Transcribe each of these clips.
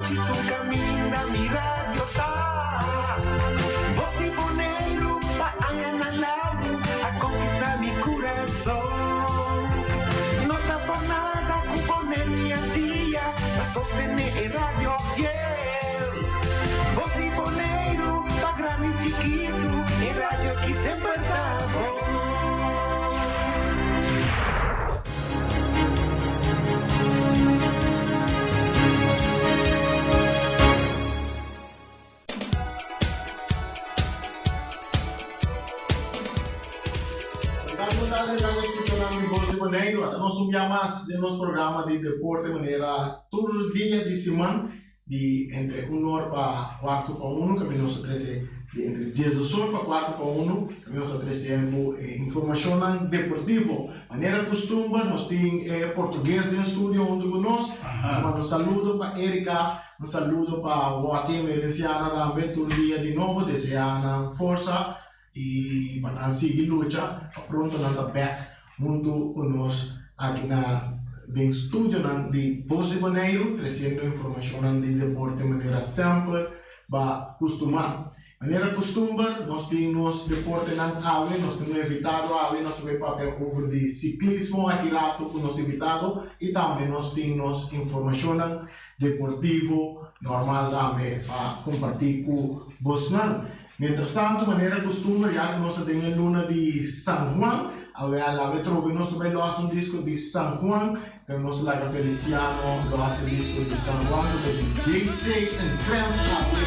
anochi tur kaminda mi radio ta. Bos di Boneiru pa añanan largu a konkistá mi kurason. No ta por nada ku Boneiru i Antia ta sostené e radio fiel. Bos di Boneiru pa grandi i chikitu, e radio ki semper ta bon. Bos di Boneiru, ata nos un bia mas den nos programa di deporte manera tur dia di siman di entre un or pa cuarto pa uno caminda nos ta trece di entre diesdos or pa cuarto pa uno caminda nos ta trece bo e informacionnan deportivo. Manera custumber nos tin e portugues den studio hunto cu nos. Nos manda un saludo pa Erika, un saludo pa Watty Emerenciana tambe tur dia di nobo desea nan forsa y pa nan sigui lucha pa pronto nan ta bek hunto cu nos aki na den studionan di Bos di Boneiru treciendo informacionnan di deporte manera semper ba custuma. Manera custumber nos tin nos deportenan awe, nos tin un invitado awe, nos ta bay papia over di ciclismo aki rato cu nos invitado y tambe nos tin nos informacionnan deportivo normal tambe pa comparti cu bosnan. Mientras tanto, manera costumber, ya cu nos ta den e luna di San Juan, awe a la trobe nos ta bay los un disco di San Juan, cu nos ta laga Feliciano los e disco di San Juan cu ta di JC and Friends awe.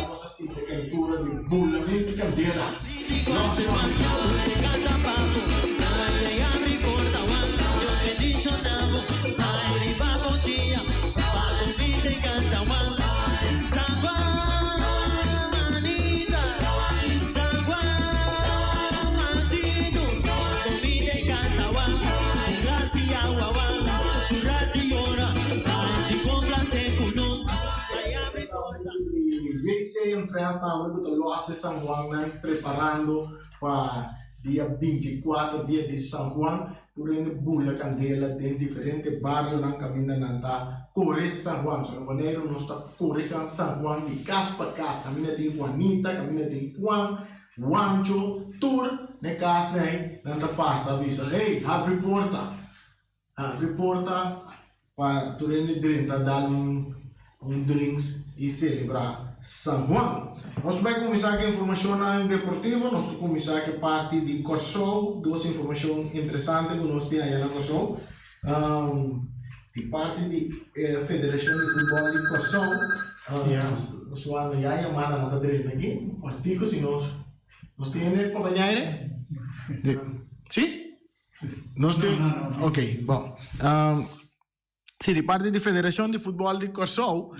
Nos a sinti e caintura di bulamento di candela. Los e JC and Friends tambe cu ta losse San Juan nan preparando pa dia 24 dia di San Juan. Tur hende bula kandela den diferente barionan kaminda nan ta kore San Juan. So na Boneiru nos ta kore San Juan di kas pa kas. Kaminda tin Juanita, kaminda tin Juan, Juancho, tur na e kasnan ei nan ta pasa bisa, Hey, habri porta! Habri porta pa tur hende drenta dal un un drinks y celebra San Juan. Nos ta bay cuminsa cu informacionnan deportivo, nos ta cuminsa cu e parti di Corsou, dos informacion interesante cu nos tin aya na Corsou. Di parti di e Federacion di Futbol di Corsou, nos wak ya yamada nan ta drenta aki, cortico si nos nos tin hende pa bañaire? Si? Nos tin? Ok, bon. Si, di parti di Federashon di Futbòl di Kòrsou,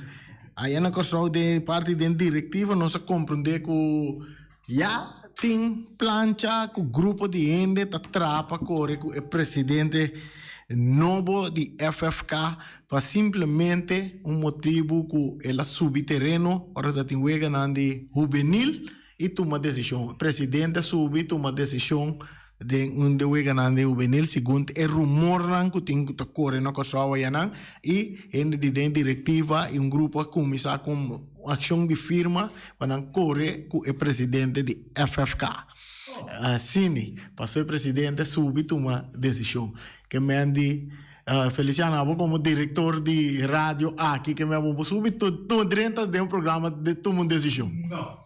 aya na Kòrsou den parti den direktiva nos a komprondé ku ya tin plancha ku grupo di hende ta traha pa kore ku e presidente nobo di FFK pa simplemente un motibu ku el a subi tereno ora ta tin weganan di hubenil i tuma desishon. E presidente a subi tuma desishon den un de weganan di hubenil segun e rumornan ku tin ku ta kore na Kòrsou ayanan i hende di den direktiva i un grupo a kuminsá ku un akshon di firma pa nan kore ku e presidente di FFK. Asini paso e presidente a subi tuma desishon. Ke men di Feliciano abo komo direktor di radio aki ke men abo bo subi tuma drenta den un programa di tuma un desishon. No.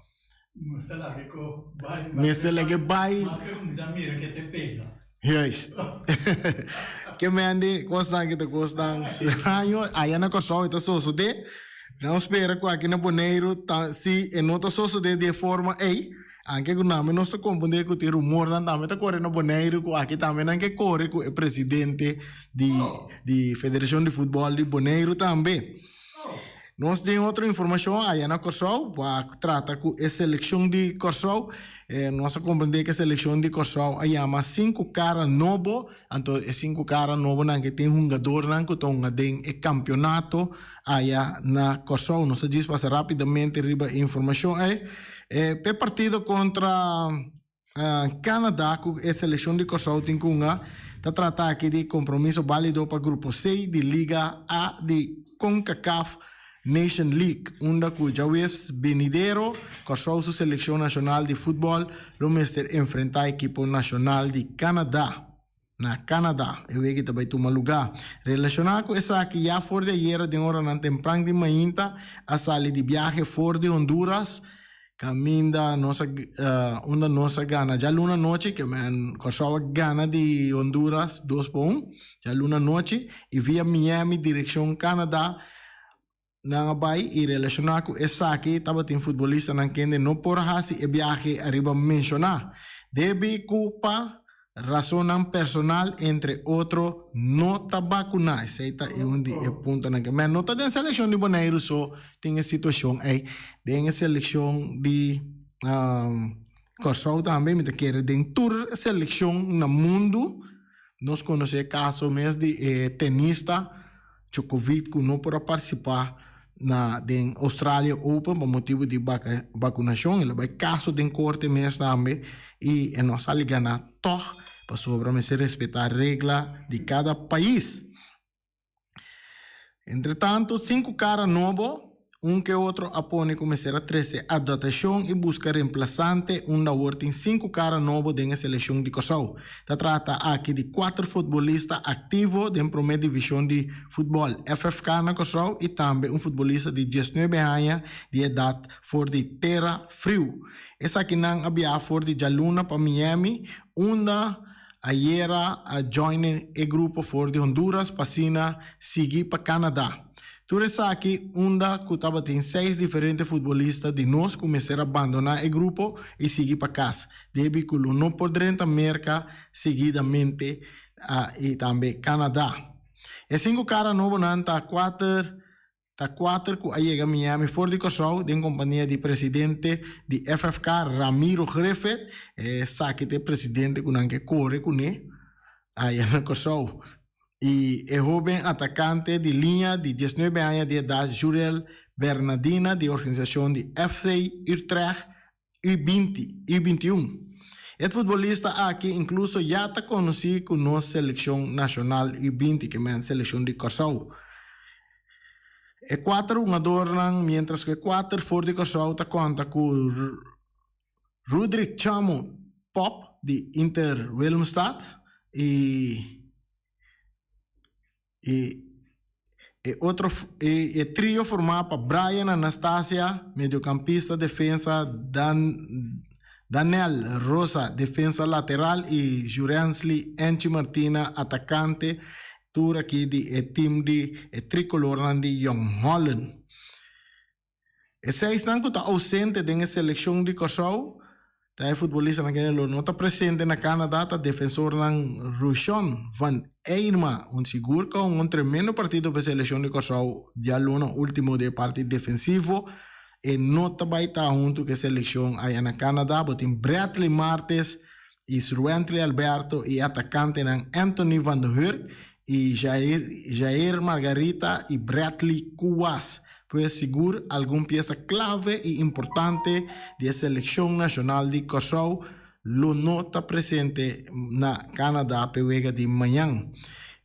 Mester laga ko bai. Mester laga bai. Maske ku mi ta mira ke te pega. Juist. Ke mende kosnan ki ta kosnan straño aya na Kòrsou e ta sosodé. Nan spera ku aki na Boneiru ta si e no ta sosodé di e forma ei. Anke ku nami nos ta kompondé ku tin rumornan tambe ta kore na Boneiru ku aki tambe nan ke kore ku e presidente di di Federashon di Futbòl di Boneiru tambe. Nos tin otro informashon aya na Kòrsou pa trata ku e selekshon di Kòrsou. Nos a komprendé ku e selekshon di Kòrsou a yama sinku kara nobo, anto e sinku kara nobonan ke tin hungadornan ku ta hunga den e kampionato aya na Kòrsou. Nos a djis pasa rápidamente riba e informashon ei. P'e partido kontra Canada ku e selekshon di Kòrsou tin ku hunga ta trata aki di kompromiso bálido pa Grupo C di Liga A di Concacaf. Nation League, unda ku djaweps benidero Kòrsou su selekshon nashonal di futbòl lo mester enfrentá ekipo nashonal di Canada. Na Canada e wega ta bai tuma lugá. Relashoná ku esaki ya for di ayera den oranan tempran di mainta a sali di biahe for di Honduras kaminda nos a unda nos a gana djaluna anochi ke men Kòrsou a gana di Honduras dos pa un djaluna anochi i via Miami direkshon Canada. Nan a bai i relashoná ku esaki tabatin futbolistanan kende no por a hasi e biahe ariba menshoná, debí ku pa rasonnan personal entre otro no ta bakuná. Esei ta e un di e puntonan ke men no ta den selekshon di Boneiru so tin e situashon ei, den e selekshon di Kòrsou tambe mi ta kere den tur selekshon na mundu. Nos konosé e kaso mes di e tenista Djokovic ku no por a partisipá na den Australia Open pa motibu di bakunashon. El a bai kaso den korte mes tambe i e no a sali ganá tòg pasobra mester respetá regla di kada pais. Entretanto, sinku kara nobo, un ke otro a pone ku mester a trese adaptashon i buska remplasante unda awor tin sinku kara nobo den e selekshon di Kòrsou. Ta trata aki di kuater futbolista aktivo den promé divishon di futbòl FFK na Kòrsou i tambe un futbolista di diesnuebe aña di edat for di Tera Friu. Esakinan a biaha for di djaluna pa Miami unda Ayera a join e grupo for di Honduras pa asina sigui pa Canada. Tur esaki unda cu tabatin seis diferente futbolista di nos cu mester a bandona e grupo y sigui pa cas, debi cu lo no por drenta Merca seguidamente y tambe Canada. E cinco cara nobonan ta cuater Ta kuater ku a yega Miami for di Kòrsou den kompania di presidente di FFK Ramiro Griffith. Esaki ta e presidente ku nan ke kore kuné aya na Kòrsou. I e hóben atakante di liña di diesnuebe aña di edat Jurel Bernadina di organisashon di FC Utrecht U binti, U bintiun. E futbolista aki inkluso ya ta konosí ku nos selekshon nashonal U 20, ke men selekshon di Kòrsou. E kuater hungadornan, miéntras ku e kuater for di Kòrsou ta konta ku Rudrick Chamo Pop di Inter Willemstad i E e otro e e trio formá pa Brian Anastasia, mediocampista defensa, Dan Danel Rosa, defensa lateral i Jurensly Enchi Martina, atakante, tur aki di e tim di e tricolornan di Jong Holland. E seisnan ku ta ousente den e selekshon di Kòrsou ta e futbolistanan kende lo no ta presente na Canada ta defensornan Rushon van Eirma, un sigur ku a hunga un tremendo partido pa e selekshon di Kòrsou djaluna ultimo den e parti defensivo. E no ta bai ta huntu ku e selekshon aya na Canada. Bo tin Bradley Martes i Sruently Alberto i e atakantenan Anthony van de Hurk i Jair Jair Margarita i Bradley Kuwas. Pues sigur algun piesa klave i importante di e selekshon nashonal di Kòrsou lo no ta presente na Canada p'e wega di mañan.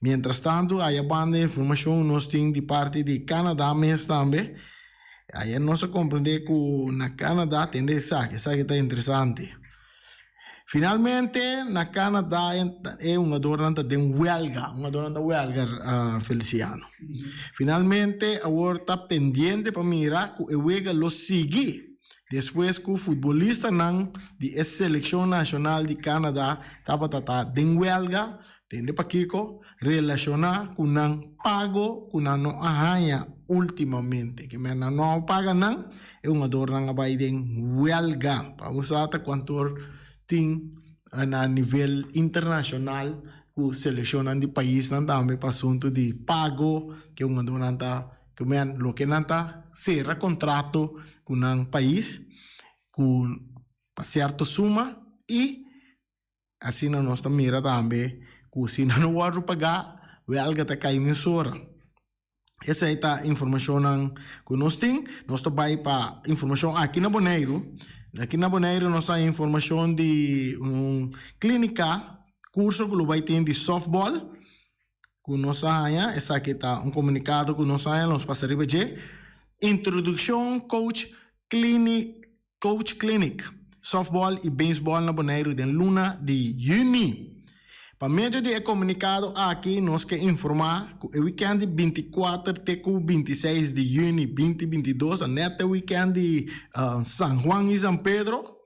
Mientrastantu aya banda informashon nos tin di parti di Canada mes tambe. Aya nos a komprendé ku na Canada tende esaki, esaki ta interesante. Finalmente na Canada e hungadornan ta den welga, hungadornan ta welga Feliciano. Finalmente awor ta pendiente pa mira cu e wega lo sigui despues cu futbolistanan di e seleccion nacional di Canada tabata ta den welga, tende pakico, relaciona cu nan pago cu nan no a haya ultimamente. Ke men nan no a paga nan, e hungadornan a bai den welga. Pa bo sa ta cuantor tin na nivel internacional cu seleccionnan di paisnan tambe pa asunto di pago ke hungadornan ta, ke men loke nan ta cera contrato cu nan pais cu pa cierto suma y Asina nos ta mira tambe ku si nan no wòrdu pagá, wèlga ta kai mesora. Esei ta informashonnan ku nos tin. Nos ta bai pa informashon aki na Boneiru. Aki na Boneiru nos ta informashon di un klínika, kurso ku lo bai tin di sòftbòl ku nos a haña. Esaki ta un komunikado ku nos a haña, nos pasa riba dje. Introdukshon Coach Clini Coach Clinic Softball i Baseball na Boneiru den luna di yüni. Pa medio di e komunikado aki nos ke informá ku e wikènt di 24 te ku 26 di yüni 2022, a nèt e wikènt di San Juan i San Pedro,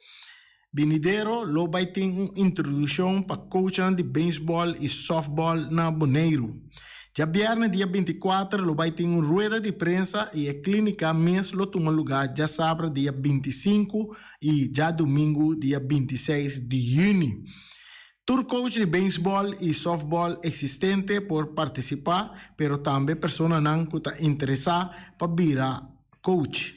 binidero lo bai tin un introdukshon pa coachnan di beisbòl i sòftbòl na Boneiru. Djabièrnè dia 24 lo bai tin un rueda di prensa i e klínika mes lo tuma lugá djasabra dia 25 i djadumingu dia 26 di yüni. Tur coach di beisbòl i sòftbòl eksistente por partisipá, pero tambe personanan ku ta interesá pa bira coach.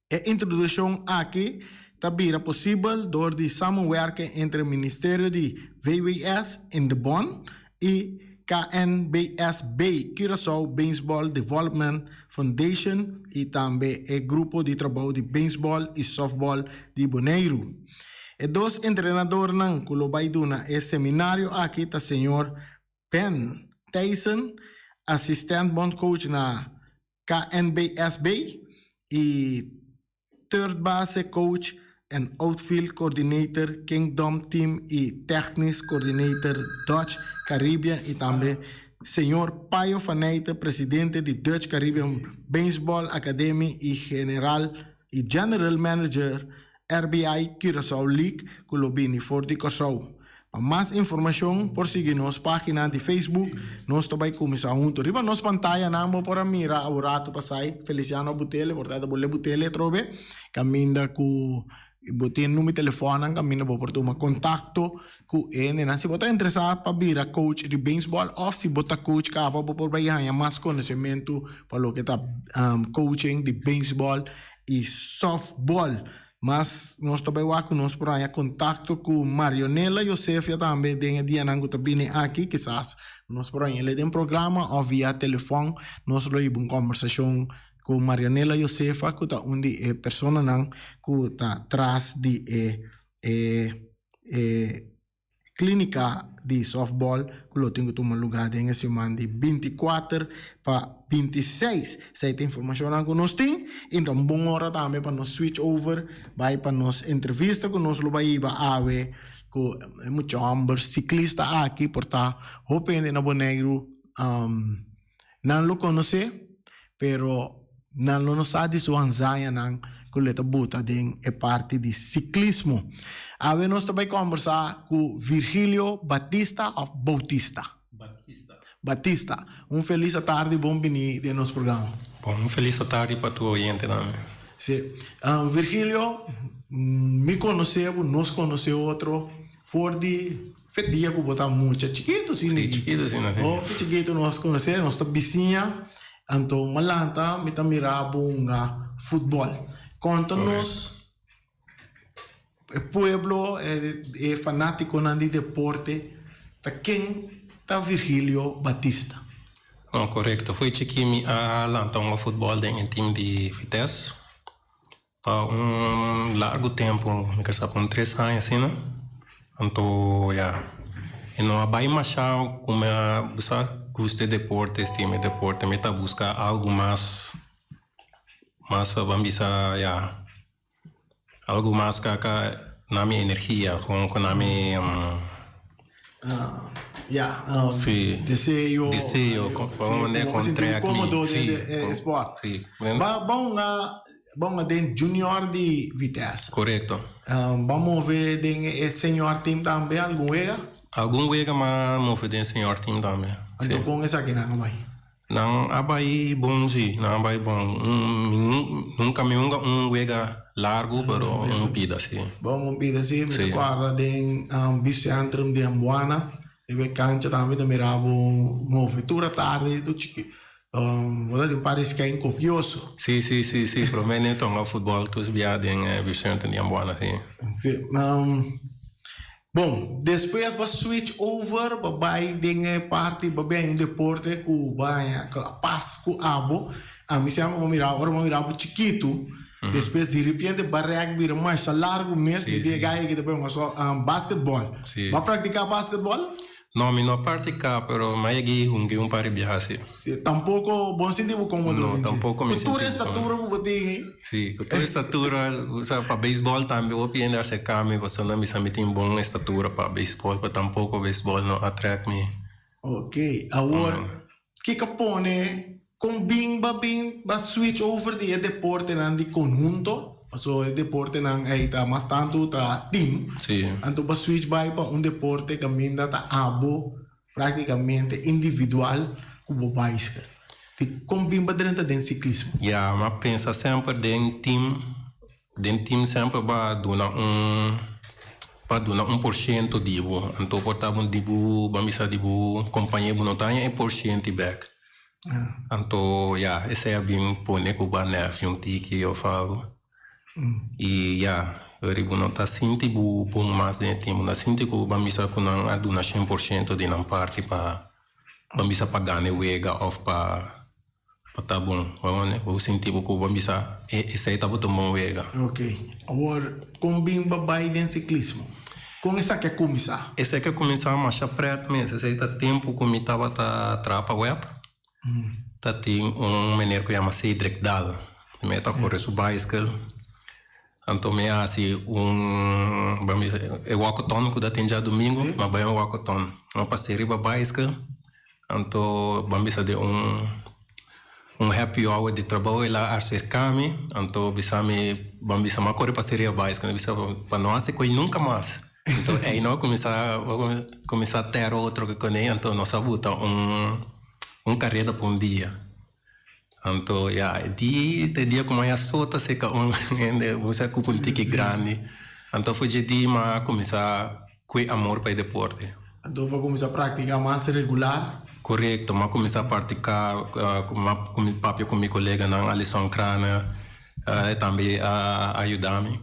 E introdukshon aki ta bira posibel dor di samenwerking entre Ministerio di VWS, Indebon, i KNBSB, Curaçao Baseball Development Foundation, i tambe e grupo di trabou di beisbòl i sòftbòl di Boneiru. E dos entrenadornan ku lo bai duna e seminario aki ta señor Ben Thijssen, asistènt bondcoach na KNBSB i third base coach en outfield coordinator Kingdom Team i technisch coordinator Dutch Caribbean i tambe señor Payo Faneyte presidente di Dutch Caribbean Baseball Academy i general i general manager RBI Curaçao League ku lo bini for di Kòrsou. Pa mas informashon por sigui nos página di Facebook. Nos ta bai kuminsá huntu. Riba nos pantayanan bo por a mira aworato pasai Feliciano Butele, por ta bo le Butele atrobe, kaminda ku bo tin number di telefònnan kaminda bo por tuma kontakto ku e hendenan. Si bo ta interesá pa bira coach di beisbòl òf si bo ta coach kaba bo por bai haña mas konosementu pa loke ta coaching di beisbòl i sòftbòl. Mas nos ta bai wak ku nos por haña kontakto ku Marionela Josefia tambe den e dianan ku ta bini aki. Kisas nos por hañ'el den programa òf via telefòn nos lo hiba un kòmbersashon ku Marionela Josefa ku ta un di e personanan ku ta tras di e e e Klínika di sòftbòl ku lo tin ku tuma lugá den e siman di 24 pa 26. Esei ta informashonnan ku nos tin i ta un bon ora tambe pa nos switch over bai pa nos entrevista ku nos lo bai hiba awe ku e mucha hòmber siklista aki por ta hopi hende na Boneiru Nan lo konosé, pero nan lo no sa di su hanzañanan ku lo e ta buta den e parti di siklismo. Awe nos ta bai kòmbersá ku Virgilio Batista òf Boutista? Batista. Batista. Un felis atardi, bon bini den nos programa. Bon, un felis atardi pa tur oyentenan. Sí. Virgilio, mi konosé bo, nos konosé otro for di Fe dia ku bo ta mucha chikitu si Sí, chikitu si no si. Hopi chikitu nos konosé, nos ta bisiña, anto mi a lanta mi ta mira bo hunga futbòl. Konta nos e pueblo, e fanátikonan di deporte ta ken ta Virgilio Batista? No, korekto. Fo'i chikí mi a lanta hunga futbòl den e tim di Vitesse. Pa un largu tempu, mi kere sa pa un tres aña asina. Anto ya, e no a bai masha ku mi a busa gusta e deporte, stima e deporte. Mi ta buska algu mas, mas ban bisa ya, algu mas ka ka na mi energia, kon ku na mi. Ya, Sí. deseo. Deseo, Sí, con, como con sinti trek mi. cómodo Sí, den e con, sport. sí. Ba, ba hunga, ba hunga den junior di Vitesse. Correcto. Ba move den e senior team tambe algun wega? Algun wega m'a move den senior team tambe, sí. Anto con esakinan a bai? Nan a bai bon si, nan a bai bon. Un, nunca mi hunga un wega largu, pero un pida si. Bon, un pida si. Mi ta Si. kòrda den Bicentrum di Ambuana, riba e kancha tambe ta mira bo move tur atardi tur chiki. Bo ta tin un par di skein kopioso. Si, si, si, si. Promé ne tonga futbòl tur bia den Bicentrum di Ambuana, si. Si. Bon, despues bo switch over, bo bai den e parti, bo bin un deporte ku bo haña ku a pas ku abo. Ami semper bo mira, ora bo mira bo chikitu, despues di repente bo rèk bira masha largu mes, mi di e gai aki ta bai hunga basketball. Bo a praktiká basketball? No, mi no a practica, pero m'a yega hunga un par di biaha si. Si, tampoco bo no sinti bo comodo No, tampoco mi Cu tur sinti e statura cu bo tin ey. Si, cu tur e statura, o pa baseball tambe hopi hende a acerca mi pasobra nan bisa mi tin bon estatura pa baseball, pero tampoco baseball no a trek mi. Ok, awor kiko a pone con bin ba bin ba switch over di e deportenan di conhunto, pasobra e deportenan ey ta mas tanto ta team, anto ba switch bay pa un deporte caminda ta abo practicamente individual cu bo bicycle. Di con bin ba drenta den ciclismo? Ya, m'a pensa semper den team. Den team semper bo a duna un bo a duna un por ciento di bo, anto por ta di bo ban bisa di bo compañe bo no ta haña e por ciento bek. Anto ya esei a bin pone ku bo a nèf un tiki of algo y ya ori bo no ta sinti bo bon mas den e team, bo no ta sinti ku ban bisa ku nan a duna cien por ciento di nan parti pa ban bisa pa gana e wega of pa Bo ta bon. Bo sinti bo ku bo bisa e esei tabata un bon wega. Ok. Awor, kon bin bo bai den siklismo? Kon esaki a kuminsá? Esaki a kuminsá masha prèt mes. Esei ta tempu ku mi tabata traha pa web. Ta tin un meneer ku yama Cedric Daal. Mi ta kore su baiskel. Anto mi a hasi un, bo bisa, e walkathon ku ta tin djadumingu. Mi a bai un walkathon. Mi a pas'é riba baiskel. Anto ban bisa den un un happy hour di trabou el a acerca mi, anto bisa mi ban bisa mi a core pa Serie Bicycle, mi bisa pa no haci coy nunca mas. Anto ey no a cuminsa cuminsa tera otro cu cune, anto nos a buta un un careda pa un dia. Anto ya e di ta e dia cu mi a sota cerca un hende bo sa cupa un tiki grandi, anto for dje di mi a cuminsa cu e amor pa e deporte. Anto bo a cuminsa practica mas regular? Corecto, mi a cuminsa practica cu mi papia cu mi coleganan Alison Crana e tambe a ayuda mi.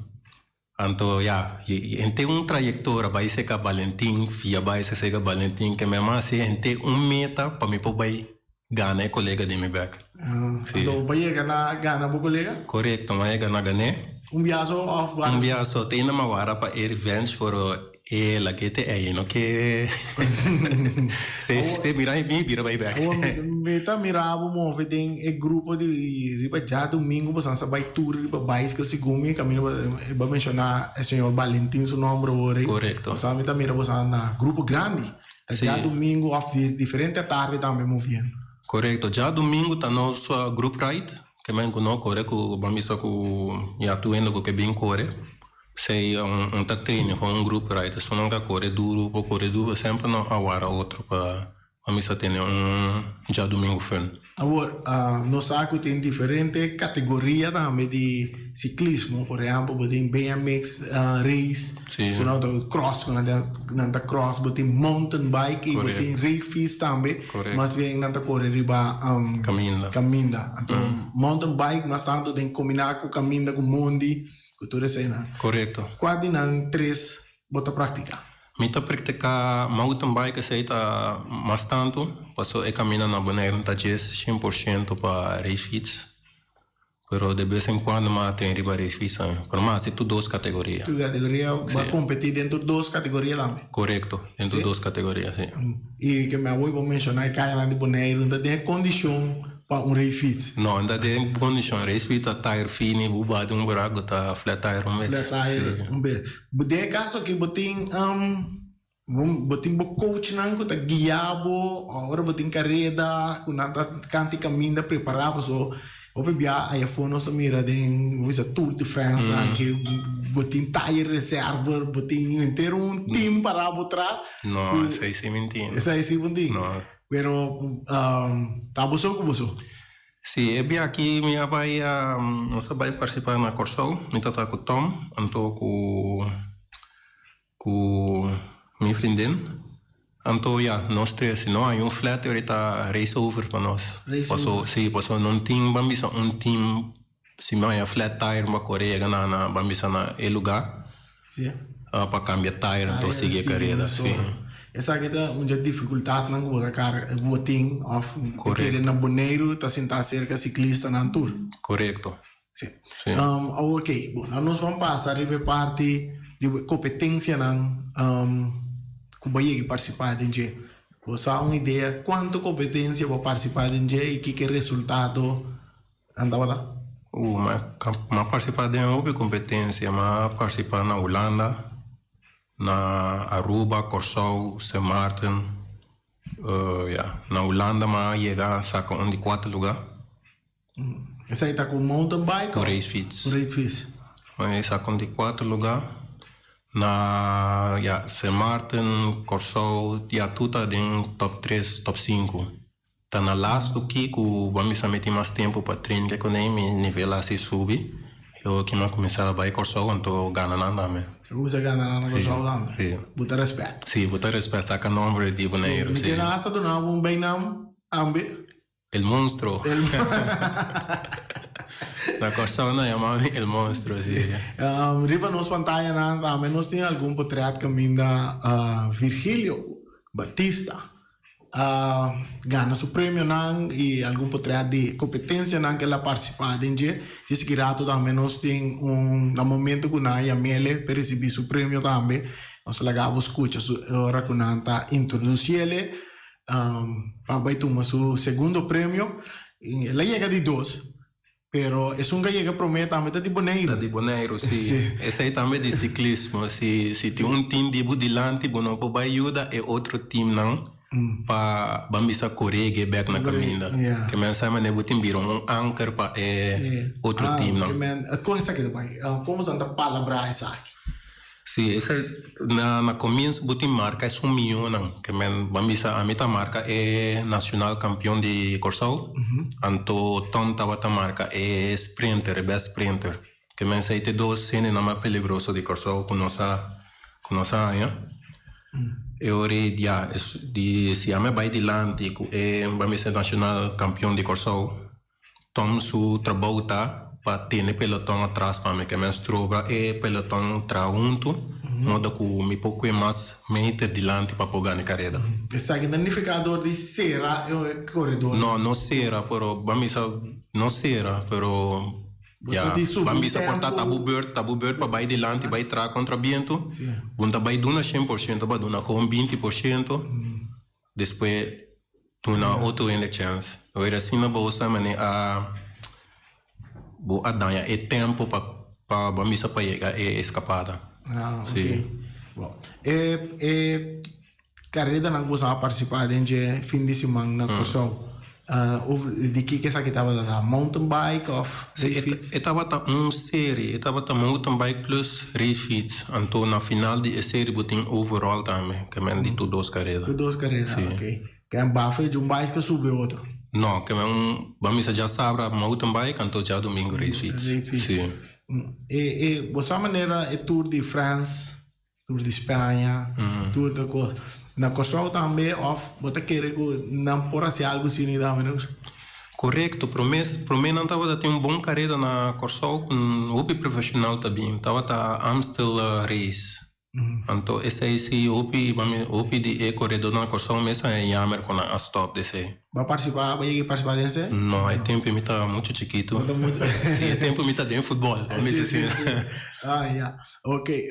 Anto ya, henter un trayectoria bai cerca Valentin, via bai cerca Valentin, ke mi a hasi henter un meta pa mi por bai gana e colega di mi bek. Si. Anto bo yega na gana bo colega? Corecto, mi a yega na gané. Un biaso of varios? Un biaso, te ainda mi a wara pa e revenge pero E lag'é te ei, no ke se se mira mi bira bai bek. Awor mi ta mira bo move den e grupo di riba djadumingu boso sa bai tur riba baiskel segun mi kaminda bo a menshoná e señor Valentin su nomber awor ei. Korekto. Boso mi ta mira boso na grupo grandi ta djadumingu òf di diferente atardi tambe moviendo. Korekto, djadumingu ta nos group ride ke men ku no kore ku bo a misa ku ya tur hende ku ke bin kore. Sei un ta trene con un grupo right esun nan ka core duro por core duro semper nan a wara otro pa pa misa tene un djadumingu fun. Awor, nos sa cu tin diferente categoria tambe di ciclismo, por ehempel bo tin BMX race, su nan ta cross, nan ta cross, bo tin mountain bike y bo tin racefiets tambe, mas bien nan ta core riba caminda. Caminda. Anto mountain bike mas tanto den combina cu caminda cu mondi. Ku tur eseinan. Korekto. Kua di nan tres bo ta praktiká? Mi ta praktiká mountain bike, esei ta mas tantu, paso e kaminda na Boneiru ta djes 100% pa racefiets. Pero de bes en kuando mi a train riba racefiets tambe. Pero mi a hasi tur dos kategoria. Tur kategoria, bo a kompetí den tur dos kategoria tambe? Korekto, den tur dos kategoria, si. I ke mi a woi bo menshoná e kayanan di Boneiru ta den e kondishon Pa un rei fiets. No, n ta den kondishon. Rei fiets ta tire fini, bu bati un buraku ta flat tire un bes. Flat tire un bes. Den e kaso aki bo tin bo tin bo coachnan ku ta guia bo ora bo tin kareda ku nan ta kanti kaminda prepará paso hopi bia ayafó nos ta mira den bo bisa Tour de France aki bo tin tire reserve bo tin henter un team pará bo tras. No, esei si mi tin. Esei si bo tin. No. Pero ta boso ku boso? Sí, e bia aki mi a bai nos a bai partisipá na Kòrsou. Mi ta ku Tom anto ku ku mi vriendin. Anto ya, nos tres. Si no hay un flat ahorita race over pa nos. Race over. Paso, sí, paso no tin ban bisa un team si no hay flat tire bo a kore yega na na ban bisa na e lugá. Sí. Pa cambia tire anto sigui e careda, sí. Esaki ta un dje dificultadnan cu bo ta carga, cu bo tin of cu kere na Boneiru ta sinta acerca ciclistanan tur. Corecto. Sí. Awor oké, bon, nos ban pasa riba e parti di bo competencianan. ku bo a yega partisipá den dje. Bo sa un idea kuantu kompetensia bo a partisipá den dje i kiko e resultado nan tabata? Uh, mi a partisipá den hopi kompetensia. Mi a partisipá na Hulanda, na Aruba, Kòrsou, Sint Maarten. Ya, na Hulanda mi a yega saka un di kuater lugá. Esei ta ku mountain bike? Ku race fiets. Ku race fiets. Mi a saka un di kuater lugá. Na, ya, Sint Maarten, Kòrsou, ya tur ta den top tres, top sinku. Ta na lastu ki ku bo a misa mi tin mas tempu pa train ke kuné mi nivel a hasi subi. E ora ki mi a kuminsá bai Kòrsou anto gana nan tambe. A kuminsá gana nan na Kòrsou tambe? Si. Bo ta rèspèt? Si, bo ta rèspèt, saka nòmber di Boneiru, si. Mi keda hasta duna bo un beinam tambe. El monstruo. Na Kòrsou nan yama mi el monstruo, si. Riba nos pantayanan tambe nos tin algun potrèt kaminda Virgilio Batista a gana su premionan i algun potrèt di kompetensianan ku el a partisipá den dje. Dje sigui rato tambe nos tin un na momento ku nan a yam'ele pa e risibí su premio tambe. Nos ta laga bo skucha su ora ku nan ta introdusiele pa bai tuma su segundo premio. El a yega di dos. Pero esun ka yega promé tambe ta di Boneiru. Ta di Boneiru, si. Esei tambe di siklismo. Si si tin un tim di bo dilanti bo no por bai yuda e otro timnan pa ban bisa korege bek na kaminda. Ke men sa manera bo tin bira un anker pa e otro timnan. Kon esaki ta bai? Kon boso ta palabrá esaki? Si, esei na na comienso bo tin marca esun miyonan ke men ban bisa ami ta marca e nacional campeon di Corsou anto Tom tabata marca e sprinter e best sprinter ke men esei ta e dos hendenan mas peligroso di Corsou ku nos a ku nos a haña e ora ei ya di si ami a bai dilanti ku e ban bisa nacional campeon di Corsou. Tom su trabou ta pa tene peloton atras pa mi ke men strobra e peloton traha huntu moda ku mi por kue mas meter dilanti pa por gana e kareda. Esaki ta nifiká dor di sera e koredor? No, no sera pero ban bisa no sera pero ya ban bisa por ta tabu bert tabu bert pa bai dilanti bai traha kontra bientu bo ta bai duna 100% bo a duna gewoon 20%. Despues duna otro hende chèns. Ora asina bo sa manera a bo a daña e tempo pa pa bo a misa pa yega e eskapada. Ah, ok. Si. Bo. E e karedanan ku boso a partisipá den dje fin di siman na Kòrsou, of di kiko esaki tabata ta? Mountain bike òf race fiets? E tabata un serie, e tabata mountain bike plus race fiets. Anto na final di e serie bo tin overall tambe, ke men di tur dos kareda. Tur dos kareda, Si. ok. Ke men bafa e djun baiska subi otro? No, ke men un, bo a misa djasabra mountain bike anto djadumingu race fiets. Race fiets. Si. E e bo sa manera e Tour de France Tour di Spaña, tur ta kos. Na Kòrsou tambe òf bo ta kere ku nan por hasi algu asina tambe no? Korekto, promé promé nan tabata tin un bon kareda na Kòrsou ku hopi profeshonal ta bin, tabata Amstel Race. Anto esei si hopi hopi di e koredónan na Kòrsou mes a yamer ku nan a stòp di esei. Bo a partisipá, bo a yega di partisipá den esei? No, e tempu mi ta muchu chikitu. Bo ta muchu. Si, e tempu mi ta den futbòl, bo mester Si, si, si. Ah, ya. Ok,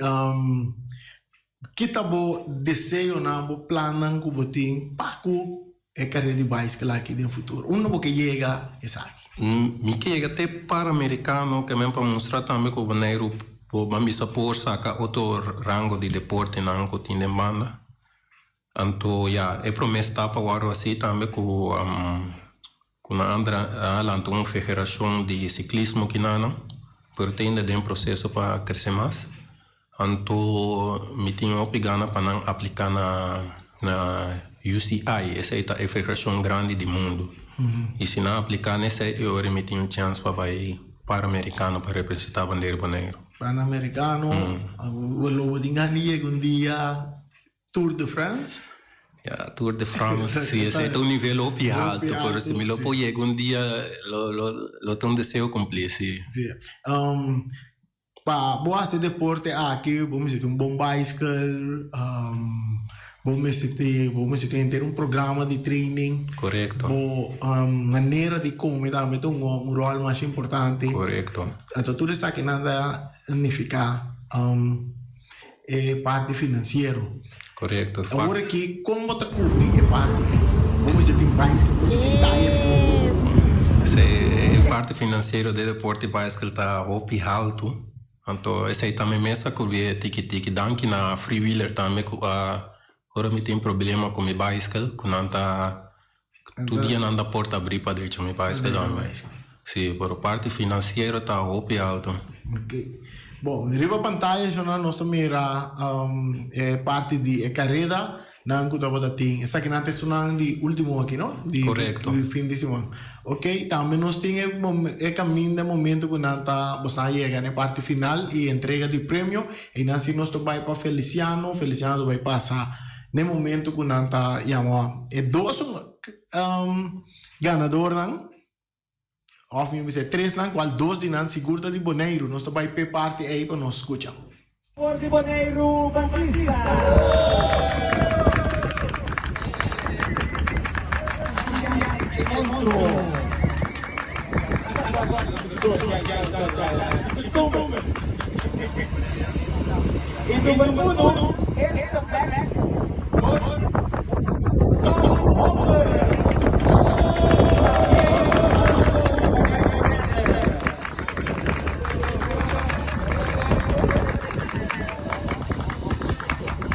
ki ta bo deseonan, bo plannan ku bo tin pa ku e karera di baiskel aki den futuro? Unda bo ke yega esaki? Mi ke yega te Panamericano ke men pa mustra tambe ku Boneiru por ban bisa por saka otro rango di deportenan ku tin den banda. Anto ya, e prome stap a wòrdu hasi tambe ku ku nan a a lanta un federashon di siklismo kinanan, pero ta ainda den proseso pa krese mas. Anto mi tin hopi gana pa nan apliká na na UCI, esei ta e federashon grandi di mundu. I si nan apliká na esei e ora mi tin un chèns pa bai Panamericano pa representá bandera Boneiru. Panamericano, lo bo tin gana di yega un dia Tour de France? Ya, Tour de France, si, esei ta un nivel hopi haltu, pero si mi lo por yega un dia, lo, lo, lo ta un deseo cumplí, si. Si. Pa bo hasi deporte aki, bo mester tin un bon baiskel, bo mester tin, bo mester tin henter un programa di training. Korekto. Bo manera di come tambe ta un rol masha importante. Korekto. Anto tur esakinan ta nifiká. e parti finansiero. Korekto. Awor aki kon bo ta kubri e parti ei? Bo mester tin baiskel, bo mester tin tayer nobo. Si, e parti finansiero di e deporte baiskel ta hopi haltu. Anto esei tambe mes a kubrié tiki tiki. Danki na Freewheeler tambe ku a ora mi tin problema ku mi baiskel ku nan ta tur dia nan ta porta abrí pa drecha mi baiskel tambe. Si, pero parti finansiero ta hopi alto. Ok. Bon, riba pantaya shona nos ta mira e parti di e kareda nan ku tabata tin. Esakinan ta esunnan di ultimo aki no? Di Korekto. di fin di siman. Ok, tambe nos tin e e kaminda e momento ku nan ta bosnan a yega na e parti final i entrega di premio. Einan si nos ta bai pa Feliciano, Feliciano ta bai pasa na e momento ku nan ta yama e dos ganadornan. Of mi bisa e tresnan, cual dos di nan sigur ta di Boneiru. Nos ta bay p'e parti ey pa nos scucha. For di Boneiru Batista. I number uno, eerste plek, door Tom Hopper.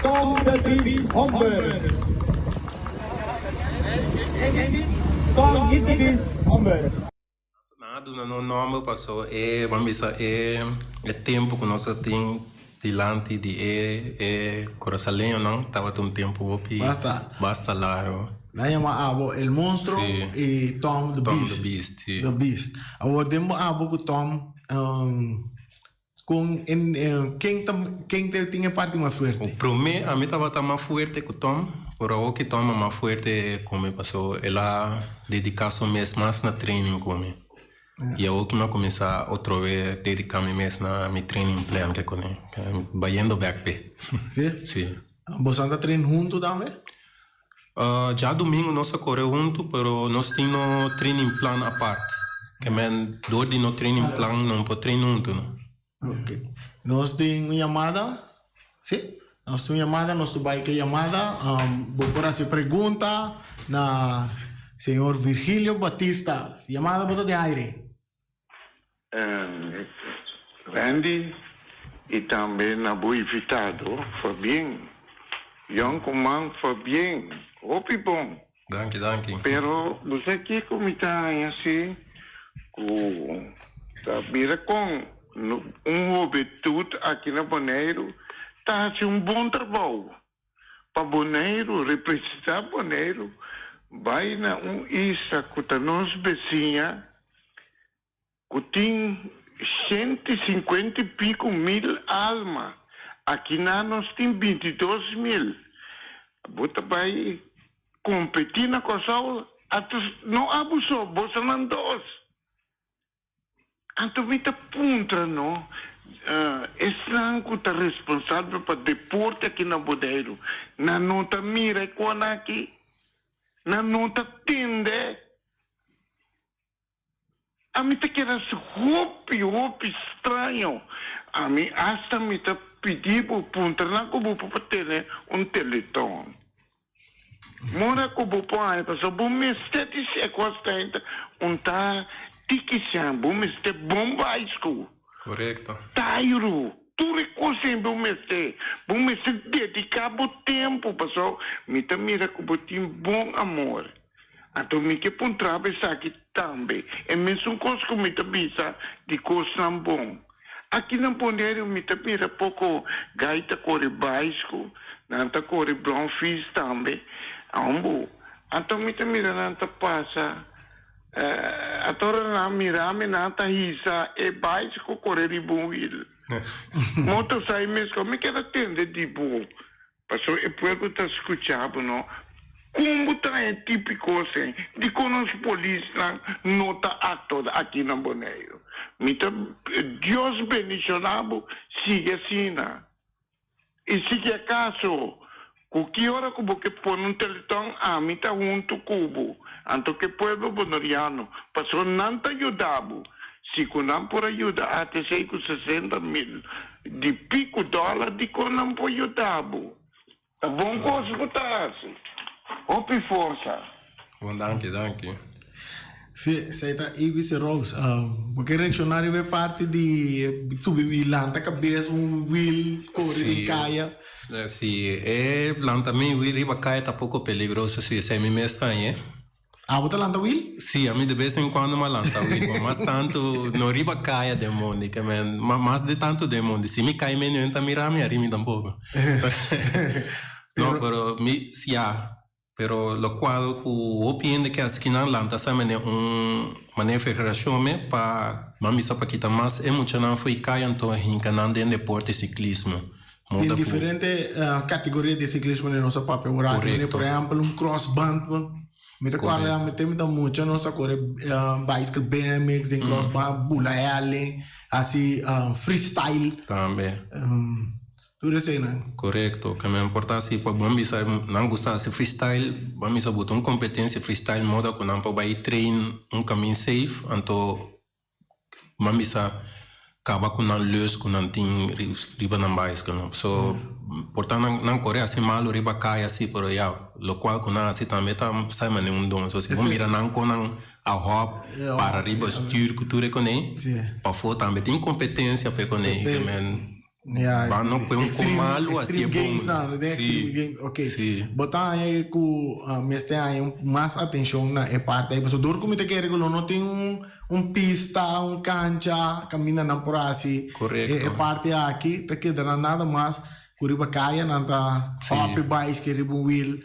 Tom de Vries Homburg. Tom de Vries Homburg. Nan a duna nos nomber paso e, ban bisa e, e tempo cu nos a tin dilanti di e, e Curaçaleñonan tabata un tempo hopi Basta. basta largo. Nan yama abo El Monstruo Sí. y Tom the Tom the Beast. Beast, sí. The Beast. Awor den bo abo cu Tom, con en, ken ta, ken ta tin e parti mas fuerte? Prome ami tabata mas fuerte cu Tom, pero awor ki Tom a mas fuerte cu mi paso el a dedica su mes mas na training cu mi. Y awor ki mi a cuminsa otro vez dedica mi mes na mi training plan ke cune, bayendo bek p'e. Si? Si. Boso ta train hunto tambe? Djadumingu nos a kore huntu pero nos tin no training plan apart. Ke men dor di no training plan no por train huntu no. Ok. Nos tin un yamada? Si? Nos tin un yamada, nos ta bai ke yamada. Bo por hasi pregunta na señor Virgilio Batista. Yamada bo ta den aire. Randy y tambe na bo invitado Fabien. Yoncuman Fabien, hopi bon. Danki, danki. Pero bo sa kico mi ta haña si cu ta mira con un hobentud aki na Boneiru ta haci un bon trabou. Pa Boneiru, representá Boneiru, bai na un isla ku ta nos besiña, ku tin 150 i piku mil alma, akinan nos tin 22 mil. Bo ta bai kompetí na Kòrsou, anto no abo so, bosonan dos. Anto mi ta puntra no, esnan ku ta responsabel pa deporte aki na Boneiru, nan no ta mira e kona aki? Nan no ta tende? Ami ta keda hopi, hopi straño. Ami asta mi ta pidi bo puntra nan ku bo por tene un teleton. Mora ku bo por haña pasobra bo mester di sekwastenta un ta tiki sian bo mester bon baisku. Korekto. Tairu tur e kos ei bo mester bo mester dediká bo tempu pasobra mi ta mira ku bo tin bon amor anto mi ke puntra bo esaki tambe e mesun kos ku mi ta bisa di kosnan bon. Aki na Boneiru mi ta mira poko gai ta kore baisku, nan ta kore bromfiets tambe. Aun Anto mi ta mira nan ta pasa, anto ora nan mira mi nan ta hisa e baisku kore riba un wiel. Moto sai mes mi keda tende di bo. Pasobra e pueblo ta skucha bo no. Kon bo ta e tipiko asin? Dikon nos polisnan no ta aktua aki na Boneiru? Mi ta Dios bendishoná bo sigui asina. I si ki akaso ku ki ora ku bo ke pone un teleton ami ta huntu ku bo anto ku e pueblo boneriano pasobra nan ta yuda bo. Si ku nan por a yuda ATC ku 60 mil. di piku dòler dikon nan por yuda bo. Ta bon kos bo ta hasi. Hopi forsa. Bon danki danki. Si, esei ta Ibis Rose. Bo ke reakshoná riba e parti di subi i lanta kabes un wil kore den kaya? Si, e lanta mi wil riba kaya ta poko peligroso si, esei mi mes ta hañ'é. Abo ta lanta wil? Si, ami de bes en cuando m'a lanta wil, ma mas tantu no riba caya den mondi, ke men, ma mas de tantu den mondi. Si mi cay medio hende ta mira mi, ari mi tampoco. No, pero mi, ya, pero locual cu hopi hende ke haci kinan lanta sa mene un manera federacion me pa, m'a bisa pa kita mas e muchanan fo'i caya anto hinca nan den deporte ciclismo. Tin diferente categoria di ciclismo den nos a papia un rato. Mane por ehempel un crossband. Mi ta corda mi te mi ta mucha nos ta core bicycle BMX den crossband, bula helling, haci freestyle. Tambe. Tur eseinan. Corecto. Ke men por ta haci pa bon bisa nan gusta haci freestyle, ban bisa bo ta un competencia freestyle moda cu nan por bay train un camin safe anto Nan bisa kaba ku nan lus ku nan tin riba nan baiskel. So por ta nan kore hasi malu riba kaya si pero ya lokual ku nan hasi tambe ta sai manera un don. So si bo mira nan kon nan a hòp para riba stür ku tur e konei pafó tambe tin kompetensia pa e konei. Ya, Ba no pue un con malu así extreme games nan, den extreme games, ok. Sí. Bo ta haña ku mester haña mas atencion na e parti ei, pasobra dor ku mi ta kere ku lo no tin un un pista, un cancha kaminda nan por hasi e parti aki, ta keda nan nada mas ku riba kaya nan ta hòp e baiske riba un wiel.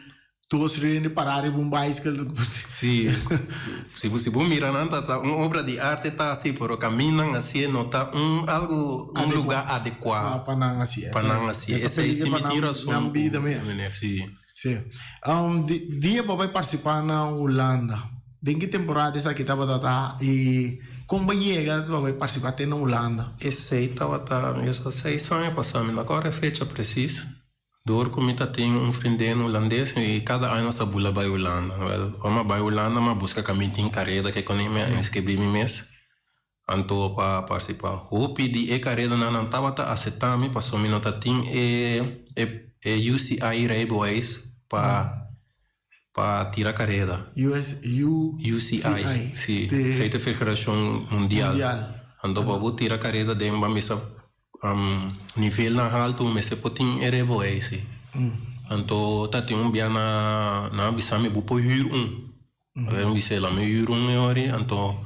Dos rende pará riba un baiskel. Sí, si bo si bo mira nan ta ta un obra di arte ta así, pero kaminnan así no ta un algo un lugá adekuá pa nan así. Pa nan así. Esei sí mi tin rason ku meneer, sí. Sí. Dia bo bai partisipá na Hulanda, den ki temporada esaki tabata ta i kon bo yega pa bai partisipá te na Hulanda? Esei tabata mi sa seis aña pasá, mi no kòrda e fecha presis. Door ku mi ta tin un vriendin hulandes i kada aña nos ta bula bai Hulanda. Wèl, ora mi a bai Hulanda mi a buska kaminda tin kareda ke koni mi a inskribí mi mes anto pa partisipá. Hopi di e karedanan nan tabata aseptá mi pasobra mi no ta tin e e UCI rijbewijs pa pa tira kareda. US UCI, si, esei ta e federashon mundial. Anto pa bo tira kareda den bo a misa Nivelnan haltu mester por tin e rebo ei si. Anto ta tin un bia na nan a bisa mi bo por hür un. Mi bisa la mi hür un e ori anto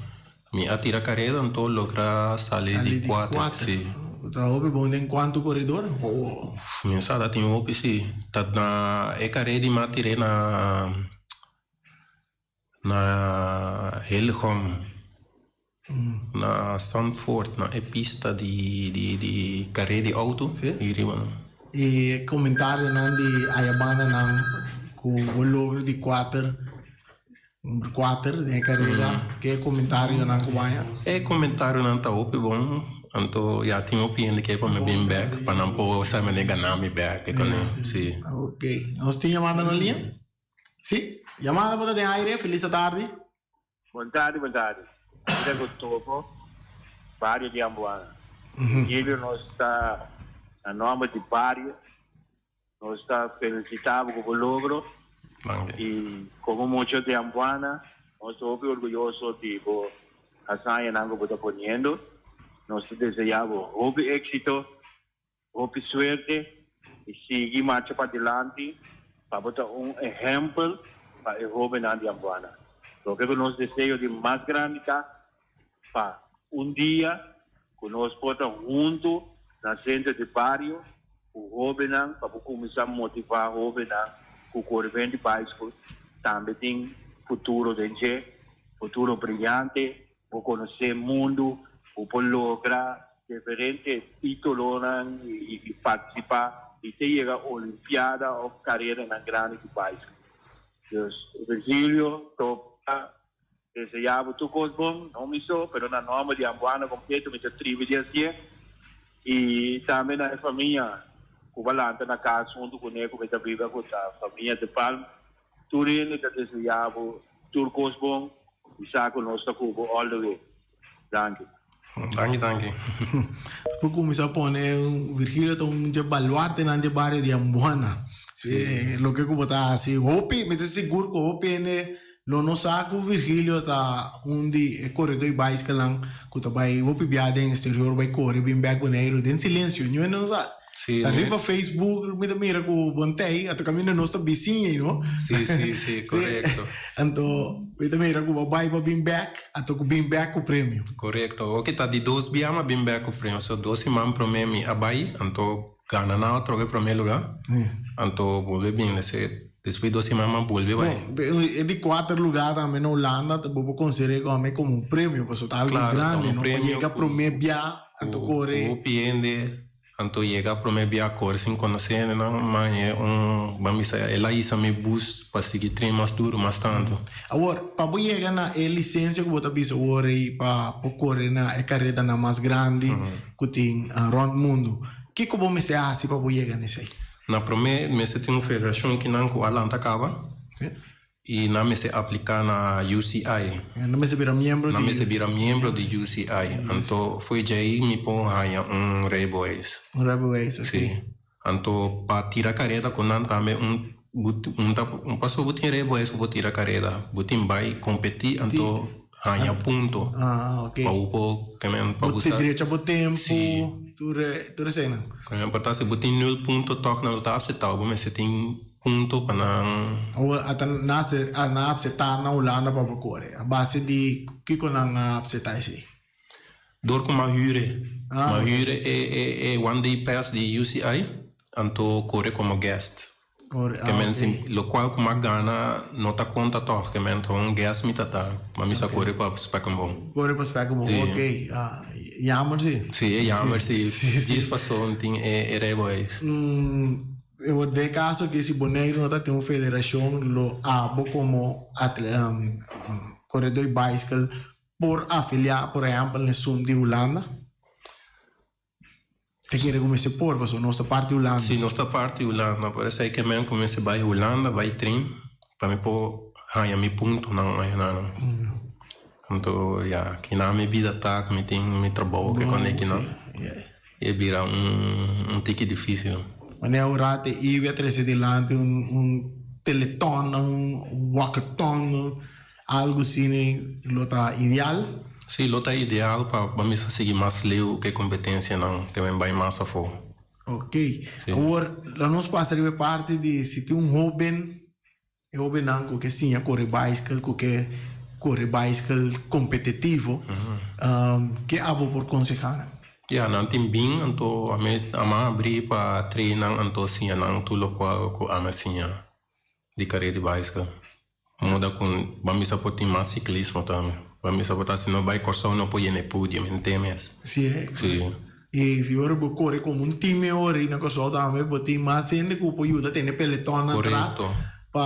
mi a tira kareda anto logra sali di kuater si. Ta hopi bon den kuantu koredor? Mi sa ta tin hopi si. Ta na e kareda di mi a tir'é na. Na Hillegom, na Zandvoort, na e pista di di di carrera di auto y riba nan. E comentarionan di ayabandanan cu bo logro di cuater, number cuater den e carrera, ke comentarionan cu baña? E comentarionan ta hopi bon, anto ya tin hopi hende ke pa mi bin bek pa nan por sa manera gana mi bek, si. Ok, nos tin yamada na linea? Sí, yamada bo ta den aire, felis atardi. Bon tardi, bon tardi. Mi ta Gustavo, bario di Amboana. Virgilio nos ta na nomber di bario nos ta felicita bo cu bo logro y como mucho di Amboana nos ta hopi orguyoso di bo hazañanan cu bo ta poniendo. Nos ta desea bo hopi exito. Hopi suerte y sigui marcha padilanti pa bo ta un ehempel pa e hobennan di Ambuana. Loke cu nos deseo di mas grandi ta pa un dia cu nos por ta hunto na centro di bario cu hobennan pa bo cuminsa motiva hobennan cu core ben di bicycle tambe tin futuro den dje, futuro briyante, bo conoce mundo, bo por logra Diferente titulonan y participa y te yega olimpiada of careranan grandi di bicycle. Dus Virgilio topa desea bo tur cos bon, no mi so, pero na nomber di Ambuana completo mi ta tribi di hacié y tambe na e famia cu bo a lanta na cas hunto cune cu mi ta biba cu ta famia De Palm. Tur hende ta desea bo tur cos bon y sa cu nos ta cu bo all the way. Danki. Danki danki. Por cuminsa pone Virgilio ta un dje baluartenan dje bario di Ambuana. Si, loke cu bo ta haci hopi, mi ta sigur cu hopi hende lo no sa cu Virgilio ta un di e coredo di baiskelnan cu ta bay hopi bia den exterior bay core bin bek Boneiru den silencio, niun hende no sa. Sí, Ta ne? riba Facebook mi ta mira ku bon tei, anto kaminda nos ta bisiña ei, no? Sí, sí, sí, korekto. Anto mi ta mira ku bo bai pa bin bek, anto ku bin bek ku premio. Korekto. Oke, ta di dos bia mi a bin bek ku premio. So dos siman promé mi a bai, anto gana nan otrobe promé lugá, anto bolbe bin. Ese despues dos siman mi a bolbe bai. Bon, e di kuater lugá tambe na Hulanda bo por konsider'é komo komo un premio, pasobra ta algu Klaro, ta grandi, un no? Pa premio yega ku promé bia, anto ku kore. hopi hende Anto yega prome bia kore sin konosé hendenan, ma e un ban bisa el a hisa mi bus pa sigui tren mas duru, mas tantu. Awor, pa bo yega na e lisensia ku bo ta bisa awor ei pa bo kore na e karedanan mas grandi ku tin rònt mundu, kiko bo mester hasi pa bo yega na esei? Na prome mester tin un federashon kinan ku a lanta kaba. I nan mester apliká na UCI. Nan mester bira miembro di. Nan mester bira miembro di UCI. Anto fo'i djei mi por haña un rijbewijs. Un rijbewijs, oké. Sí. Anto pa tira kareda ku nan tambe un un ta un paso bo tin rijbewijs bo por tira kareda. Bo tin bai kompetí anto haña punto. Ah, oké. Pa bo por ke men pa Bo bo sa. drecha bo tempu. Sí. Tur e tur eseinan. Ke men por ta si bo tin nul punto tòg nan lo ta aseptá bo mester tin. Punto pa nan. Awor a ta nase a nan apseptá na Hulanda pa bo kore. A base di kiko nan a apseptá esei? Dor ku m'a hür e. M'a hür e e e one day pass di UCI, anto kore komo guest. Kore, ah Ke men ok. si lokual ku m'a gana no ta konta tòg, ke men ta un guest mi ta ta, ma mi sa kore pa Spekkenboom. Kore pa Spekkenboom, Sí. ok. Ah, jammer si. Sí, e jammer si. Djis paso tin e e rijbewijs. E word den caso ke si Boneiru no ta tin un federacion lo abo como corredor di bicycle por afilia por ehempel na esun di Hulanda? Ta kere cu mester por pasobra nos ta parti Hulanda. Si nos ta parti Hulanda por esey ke men cu mester bay Hulanda bay train pa mi por haña mi puntonan añanan. Anto ya kinan mi bida ta cu mi tin mi trabou ke cuando e kinan. E bira un tiki dificil. Wanneer un raad e IWI a trece dilanti un teleton, un walkathon, algo asina lo ta ideal? Si, lo ta ideal pa bo mester sigui mas leu cu e competencianan te men bay mas afo. Ok. Awor, lo nos pasa riba e parti di si tin un hoben E hobennan ku ke siña kore baiskel, ku ke kore baiskel kompetitivo, ke abo por konsehá nan? Ya, nan tin bin, anto ami ama abrí pa train nan anto siña nan tur lokual ku ami a siña di kare di baiskel. Moda ku ban bisa por tin mas siklismo tambe. Ban bisa por ta si no bai Kòrsou no por yena e podium henter mes. Sí, eh? Sí. I si ora bo kore komo un team e ora i na Kòrsou tambe bo tin mas hende ku por yuda tene peletonnan atras Korekto. pa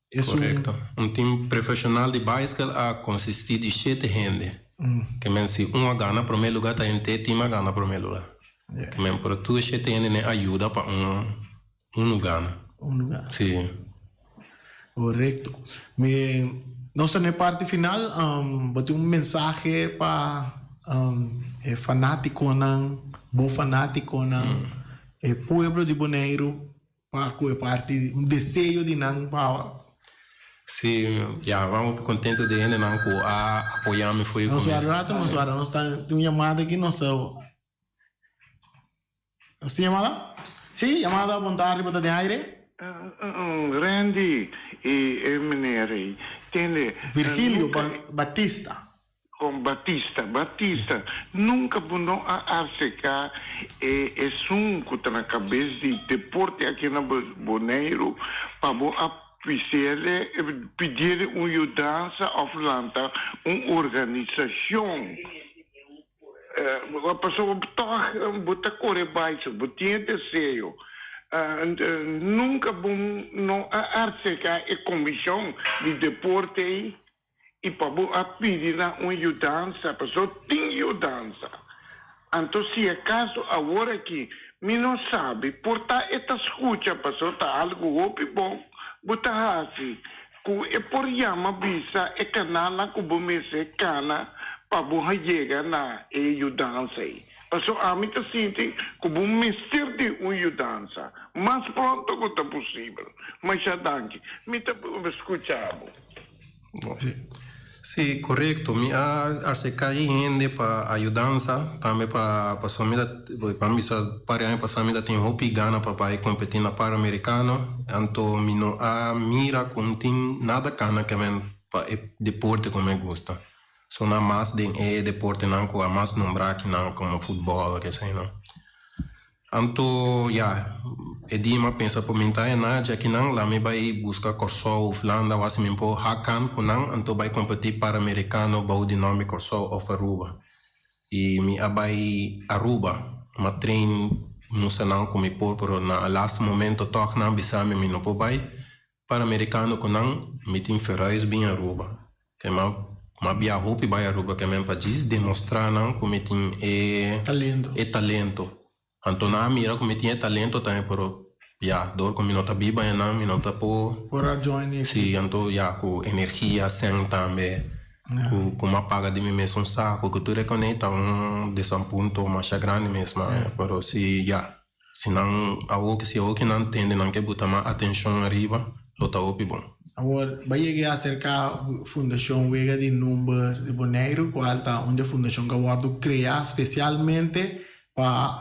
esun. Korekto. Un team profeshonal di baiskel a konsistí di shete hende. Ke men si un a gana promé lugá ta henter team a gana promé lugá. Ke men por tur shete hende ne a yuda pa un unu gana. Unu gana. Sí. Korekto. Mi nos ta na e parti final, bo tin un mensahe pa e fanátikonan, bo fanátikonan, e pueblo di Boneiru pa ku e parti, un deseo di nan pa. Sí, ya, mi hopi kontento di hendenan ku a apoyá mi for e Nos komienso. wak rato, nos wak, nos ta tin un yamada aki, nos ta. Nos tin yamada? Sí, yamada, bon tardi, bo ta den aire. Randy y e meneer ey, tende. Virgilio Batista. Con Batista, Batista, nunca bo no a acerca e esun cu ta na cabes di deporte aki na Boneiru pa bo a pidiele, pidiele un yudansa of lanta un organisacion. Pasobra tòg bo ta kore bai so, bo tin e deseo. Nunka bo no a aserká e komishon di deporte ei i pa bo a pidi nan un yudansa, pasobra tin yudansa. Anto si akaso awor aki mi no sabi, por ta e ta skucha pasobra ta algu hopi bon bo ta hasi ku e por yama bisa e kanalnan ku bo mester kana pa. pa bo yega na e yudansa ei. Paso ami ta sinti ku bo mester di un yudansa mas pronto ku ta posibel. Masha danki. Mi ta skucha bo. Sí, korekto. Mi a aserká e hende pa a yudansa, tambe pa pasobra mi ta pa mi bisa par di aña pasá mi ta tin hopi gana pa bai kompetí na Panamericano, anto mi no a mira ku no tin nada kana ke men pa e deporte ku mi gusta. So nan mas den e deportenan ku a mas nombrá akinan komo futbòl keseinan. Anto ya, e dia mi a pensa por mi ta e na djakinan la mi bai buska Kòrsou of Hulanda wasi mi por hakan ku nan anto bai kompetí Paramerikano bou di nòmber Kòrsou of Aruba. I mi a bai Aruba, mi a train mustra nan ku mi por pero na laatste momento tòg nan a bisa mi mi no por bai Panamericano cu nan mi tin verhuis bin Aruba. Ke ma ma bia hopi bai Aruba ke men pa djis demostra nan cu mi tin e Talento. e talento. Anto nan a mira cu mi tin e talento tambe pero ya door cu mi no ta biba enan mi no ta por Por a join e Si anto ya cu energia sen tambe cu cu mi a paga di mi mes un saco cu tur e cone ta un desampunto masha grandi mes ma pero si ya. Si nan awoki, si awoki nan tende nan ke buta mas atencion ariba, lo ta hopi bon. Awor, bai yega aserka Fundashon Wega di Number di Boneiru, kual ta un di e fundashon ku a wòrdu kreá spesialmente pa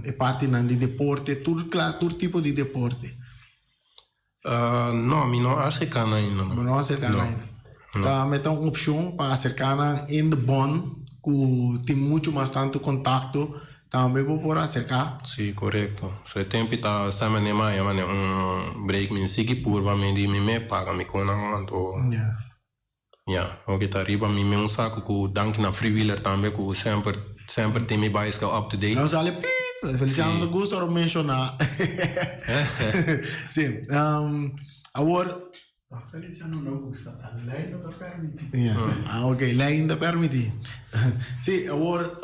e partinan di deporte, tur kla, tur tipo di deporte. No, mi no a aserká nan ainda. Bo no a aserká nan ainda? No. Ta meta un opshon pa aserká nan in de bond ku tin muchu mas tantu kontakto, tambe bo por aserká. Sí, korekto. So e tempu ta sa manera mi a haña manera un break, mi sigui purba mi di mi me paga mi konan anto. Ya, oke ta riba mi me un saco cu danki na Freewheeler tambe cu semper semper tin mi bicycle up to date. Nos dale piet! Feliciano ta gusta ora menciona. Si, awor. Feliciano no gusta, ta ley no ta permiti. Ya, ah ok, ley no ta permiti. Si, awor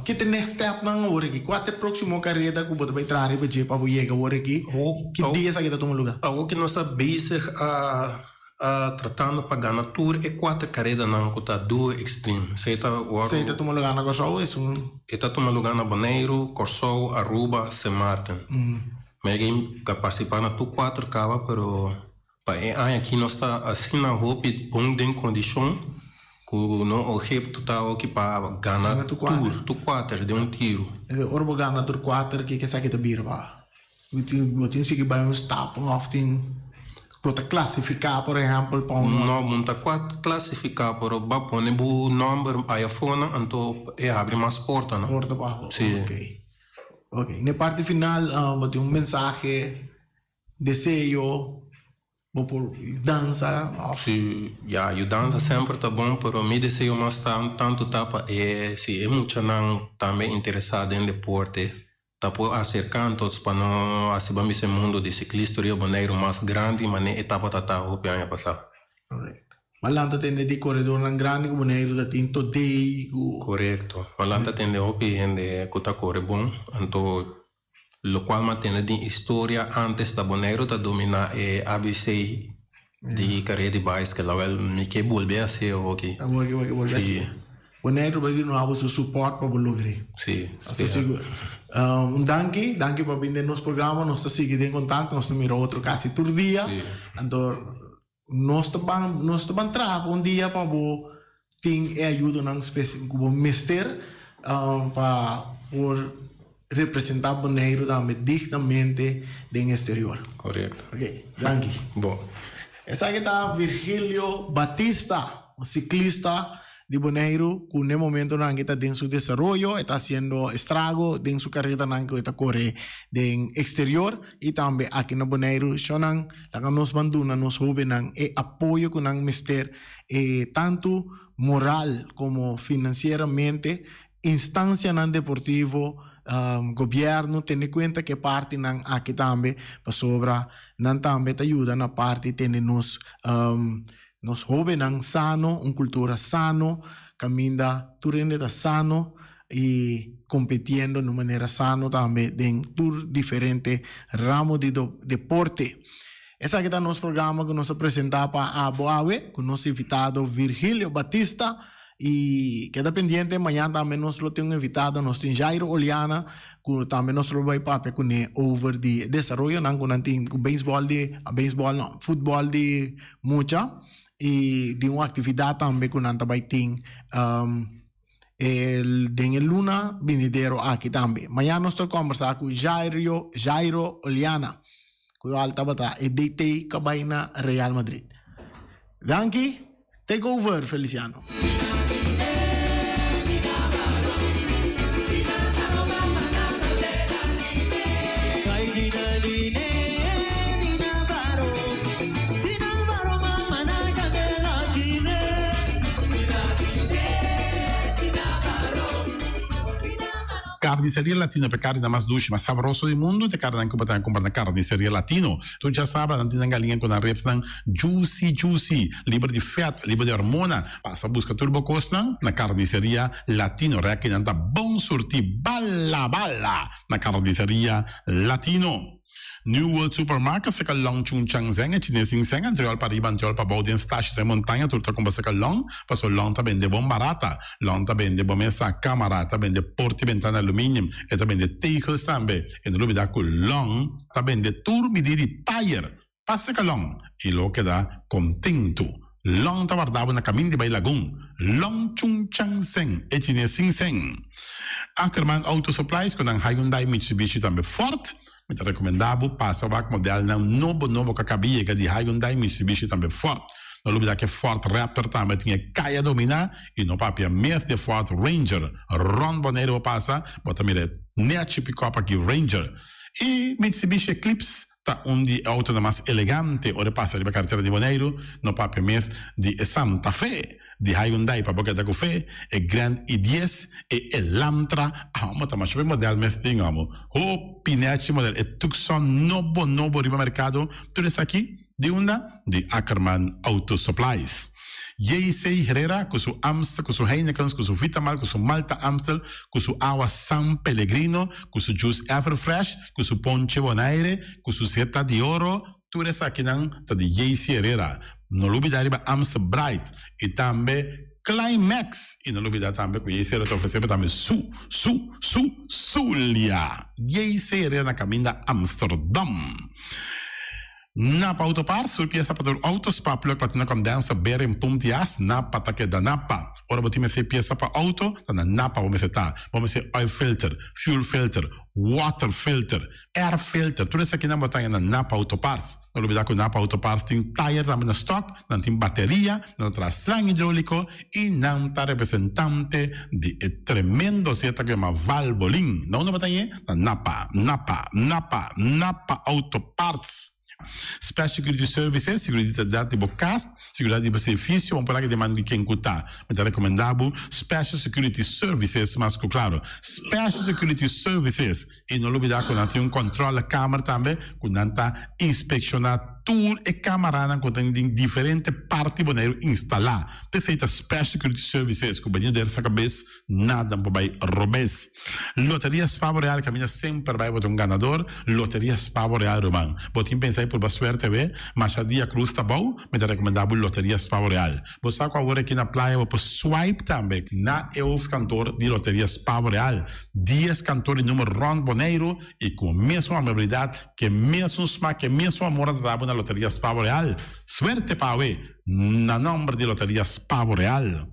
ki ta e next stepnan awor aki? Cua ta e proximo careda cu bo ta bay traha riba dje pa bo yega awor aki? Ki dia esaki ta tuma luga? Awor ki nos ta bezig a A tratando pa gana tur e kuater karedanan ku ta Duo Extreme. Esei ta wòrdu. Esei ta tuma lugá na Kòrsou esun? E ta tuma lugá na Boneiru, Kòrsou, Aruba, Sint Maarten. Mi a gen ta partisipá na tur kuater kaba pero pa e aña aki nos ta asina hopi bon den kondishon ku no oghepto ta oki pa gana tur tur kuater den un tiru. Ora bo gana tur kuater kiko esaki ta bira pa? Bo tin bo tin sigui bai un stap of tin bo ta klasifiká por ehèmpel pa un. No, bo no ta klasifiká pero bo a pone bo nòmber aya afonan anto e habri mas portanan. Porta pa bo. Sí. Ok. Ok, na e parti final bo tin un mensahe, deseo. Bo por dansa of. Si, ya, yudansa semper ta bon, pero mi deseo mas tantu ta pa e, si e muchanan tambe interesá den deporte, ta por aserká antos pa no hasi ban bisa e mundo di siklisto Rio Boneiru mas grandi manera e tabata ta hopi aña pasá. Korekto. Malanta tende di koredornan grandi ku Boneiru ta tin todei ku. Korekto. Malanta tende hopi hende ku ta kore bon, anto Locual mantene den historia antes ta Boneiru ta domina e ABC di carera di baiskel. Awel mi ke bolbe haci awoki. Awor ke bo ke bolbe haci. Boneiru bai di nobo su support pa bo logre. Si, spera. Sigur. Un danki, danki pa bini den nos programa. Nos ta sigui den contacto, nos ta mira otro casi tur dia. Anto nos ta ban, nos ta ban traha pa un dia pa bo tin e ayudonan ku bo mester pa por representá Boneiru tambe dignamente den exterior. Korekto. Ok, danki. Bo. Esaki ta Virgilio Batista, un siklista di Boneiru ku n'e momentonan aki ta den su desaroyo, e ta hasiendo estrago den su karetanan ku e ta kore den eksterior i tambe aki na Boneiru. Shonnan, laga nos ban duna nos hóbennan e apoyo ku nan mester e tantu moral komo finansieramente. Instansianan deportivo, gobièrnu tene kuenta ku e partinan aki tambe pasobra nan tambe ta yuda na parti tene nos Nos hóbennan sano, un kultura sano, kaminda tur hende ta sano i kompetiendo na un manera sano tambe den tur diferente ramo di deporte. Esaki ta nos programa ku nos a presentá pa abo awe ku nos invitado Virgilio Batista. Y keda pendiente, mañan tambe nos lo tin un invitado, nos tin Jairo Oliana, cu tambe nos lo bay papia cune over di desaroyonan cu nan tin cu beisbol di, beisbol no, futbol di mucha y di un actividad tambe cu nan ta bay tin el den e luna binidero aki tambe. Mañan nos ta combersa cu Jairio, Jairo Oliana, cu al tabata e DT cu a bay na Real Madrid. Danki. Take over, Feliciano. Carniceria Latino pa e carninan mas dushi, mas sabroso di mundu, ta e carninan cu bo ta cumpra na Carniceria Latino. Tur djasabra nan tin nan galiña cu nan ribsnan juicy juicy, liber di vet, liber di hormona. Pasa busca tur bo cosnan na Carniceria Latino. Reki nan ta bon surti bala bala na Carniceria Latino. New World Supermarket seka long Chung Chang Zeng e chines sin seng antriol pa riba antriol pa bou den stashi den montaña tur ta cumpra seka long paso long ta bende bon barata. Long ta bende bo mesa, camara, ta bende porta y bentana aluminium, e ta bende tegels tambe. E no lubida cu Long ta bende tur midi di tayer pa seka Long y lo keda contento. Long ta warda bo na camin di bay Lagun. Long Chung Chang Seng e chines sin seng. Ackerman Auto Supplies cu nan Hyundai, Mitsubishi tambe Ford. Mi ta recomenda bo pasa wak modelnan nobo nobo cu a caba yega di Hyundai, Mitsubishi tambe Ford. No lubida cu e Ford Raptor tambe tin e caya domina y no papia mes di e Ford Ranger. Rond Bonaire bo pasa bo ta mira e nechi pick-up aki Ranger. Y Mitsubishi Eclipse ta un di e autonan mas elegante ora e pasa riba carretera di Boneiru, no papia mes di e Santa Fe di Hyundai pa bo keda cu fe, e Grand i dies, e Elantra, amo ta masha be model mes tin amo, hopi nechi model, e Tucson nobo nobo riba mercado, tur esaki di unda? Di Ackerman Auto Supplies. JC Herrera cu su Amstel, cu su Heinekens, cu su Vitamal, cu su Malta Amstel, cu su awa San Pellegrino, cu su juice Everfresh, cu su ponche Bonaire, cu su seta di oro, tur esakinan ta di JC Herrera. No lubida riba Amstel Bright y tambe Climax y no lubida tambe cu JC Herrera ta ofrece bo tambe su, su, su, Zulia. JC Herrera na caminda Amsterdam. Napa Auto Parts, tur piesa pa tur auto, spark plug, platina condenser, bearing, pump di as, Napa ta keda Napa. Ora bo tin mester piesa pa auto, ta na Napa bo mester ta. Bo mester oil filter, fuel filter, water filter, air filter, tur esakinan bo ta haña na Napa Auto Parts. No lubida ku Napa Auto Parts tin tayer tambe na stock, nan tin bateria, nan ta traha slang hidrolico y nan ta representante di e tremendo zeta ku yama Valvoline. Na unda bo ta hañ'e? Na Napa, Napa, Napa, Napa Auto Parts. Special Security Services, Seguridat di bo kas, seguridat di bo servicio, bo por laga den man di ken ku ta. Mi ta rekomendá bo Special Security Services mas ku klaro. Special Security Services. I no lubidá ku nan tin un kòntròlekamer tambe ku nan ta inspekshoná Tur e camaranan cu ta den diferente parti Boneiru instala. P'esey ta Special Security Services cu bania der sa cabes nada por bay robes. Loteria Spa Boreal caminda semper bay bo ta un ganador. Loteria Spa Boreal ruman. Bo tin pensa y purba suerte we? Masha dia cruz ta bou, mi ta recomenda bo Loteria Spa Boreal. Bo sa cu awor aki na playa bo por swipe tambe na e hoofdkantoor di Loteria Spa Boreal. Dies kantoor di numero rond Boneiru y cu mesun amabilidad Ke mesun smak, ke mesun amor a ta dabo na Loteria Spavo Real. Suerte pa awe, na nomber di Loteria Spavo Real.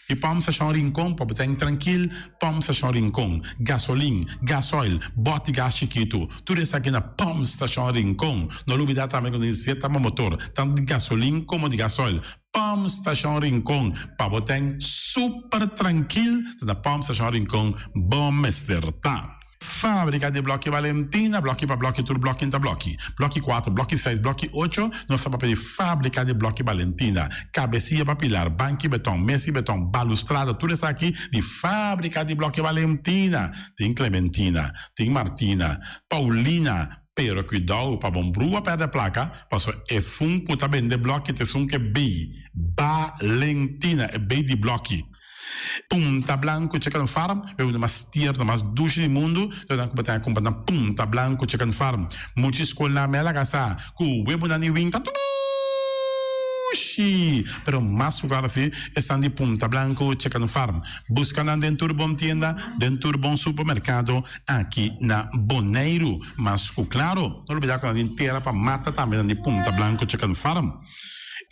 I Pump Station Rincon pa bo ten trankil, Pump Station Rincon, gasolin, gasoil, bòt di gas chikitu, tur esaki na Pump Station Rincon. No lubida tambe ku nesesita bo motor, tantu di gasolin komo di gasoil. Pump Station Rincon pa bo ten super trankil, ta na Pump Station Rincon bo mester ta. Fábrika di blòki Valentina, blòki pa blòki tur blòki ta blòki. Blòki kuater, blòki seis, blòki ocho, nos ta papia di fábrika di blòki Valentina. Kabesia pa pilar, banki beton, mesi beton, balustrada, tur esaki di fábrika di blòki Valentina. Tin Clementina, tin Martina, Paulina, pero kuidou pa bon brua pèrdè plaka, pasobra e fun ku ta bende blòki ta esun ku e bei Valentina, e bei di blòki. Punta Blanco Chicken Farm, e bebida mas tierno, mas dushi di mundu, lo nan ku bo ta kumpra na Punta Blanco Chicken Farm. Mucha skolnan mei a laga sa ku webonan di winta tur Dushi! Pero mas ku klaro si esnan di Punta Blanco Chicken Farm. Buska nan den tur bon tienda, den tur bon supermerkado aki na Boneiru. Mas ku klaro, no lubida ku nan tin tera pa mata tambe nan di Punta Blanco Chicken Farm.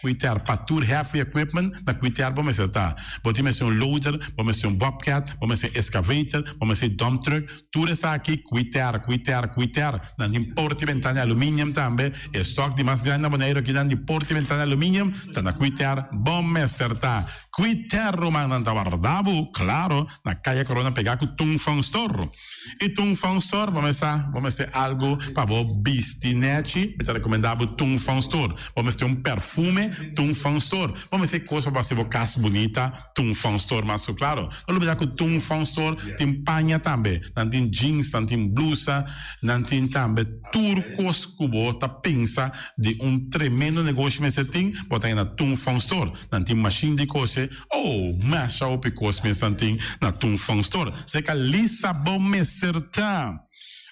Kuiter pa tur heavy equipment na kuiter bo mester ta. Bo tin mester un loader, bo mester un bobcat, bo mester excavator, bo mester dump truck, Tur esaki kuiter, kuiter, kuiter. Nan tin porta i bentana di aluminium tambe. E stok di mas grandi na Boneiru akinan di porta i bentana di aluminium ta na kuiter. Bo mester ta kuiter, ruman. Nan ta warda bo, klaro, na Kaya Korona pegá ku Tung Fong Store. I Tung Fong Store, bo mester sa, bo mester algu pa bo bisti nèchi, mi ta rekomendá bo Tung Fong Store. Bo mester un perfume, Tung Fong Store. Bo mester kos pa bo hasi bo kas bunita, Tung Fong Store mas ku klaro. No lubida ku Tung Fong Store tin paña tambe. Nan tin jeans, nan tin blusa, nan tin tambe tur kos ku bo ta pensa di un tremendo negoshi mester tin, bo ta haña na Tung Fong Store. Nan tin mashin di kose, oh, masha hopi kos mes nan tin na Tung Fong Store. Seka lisa bo mester ta.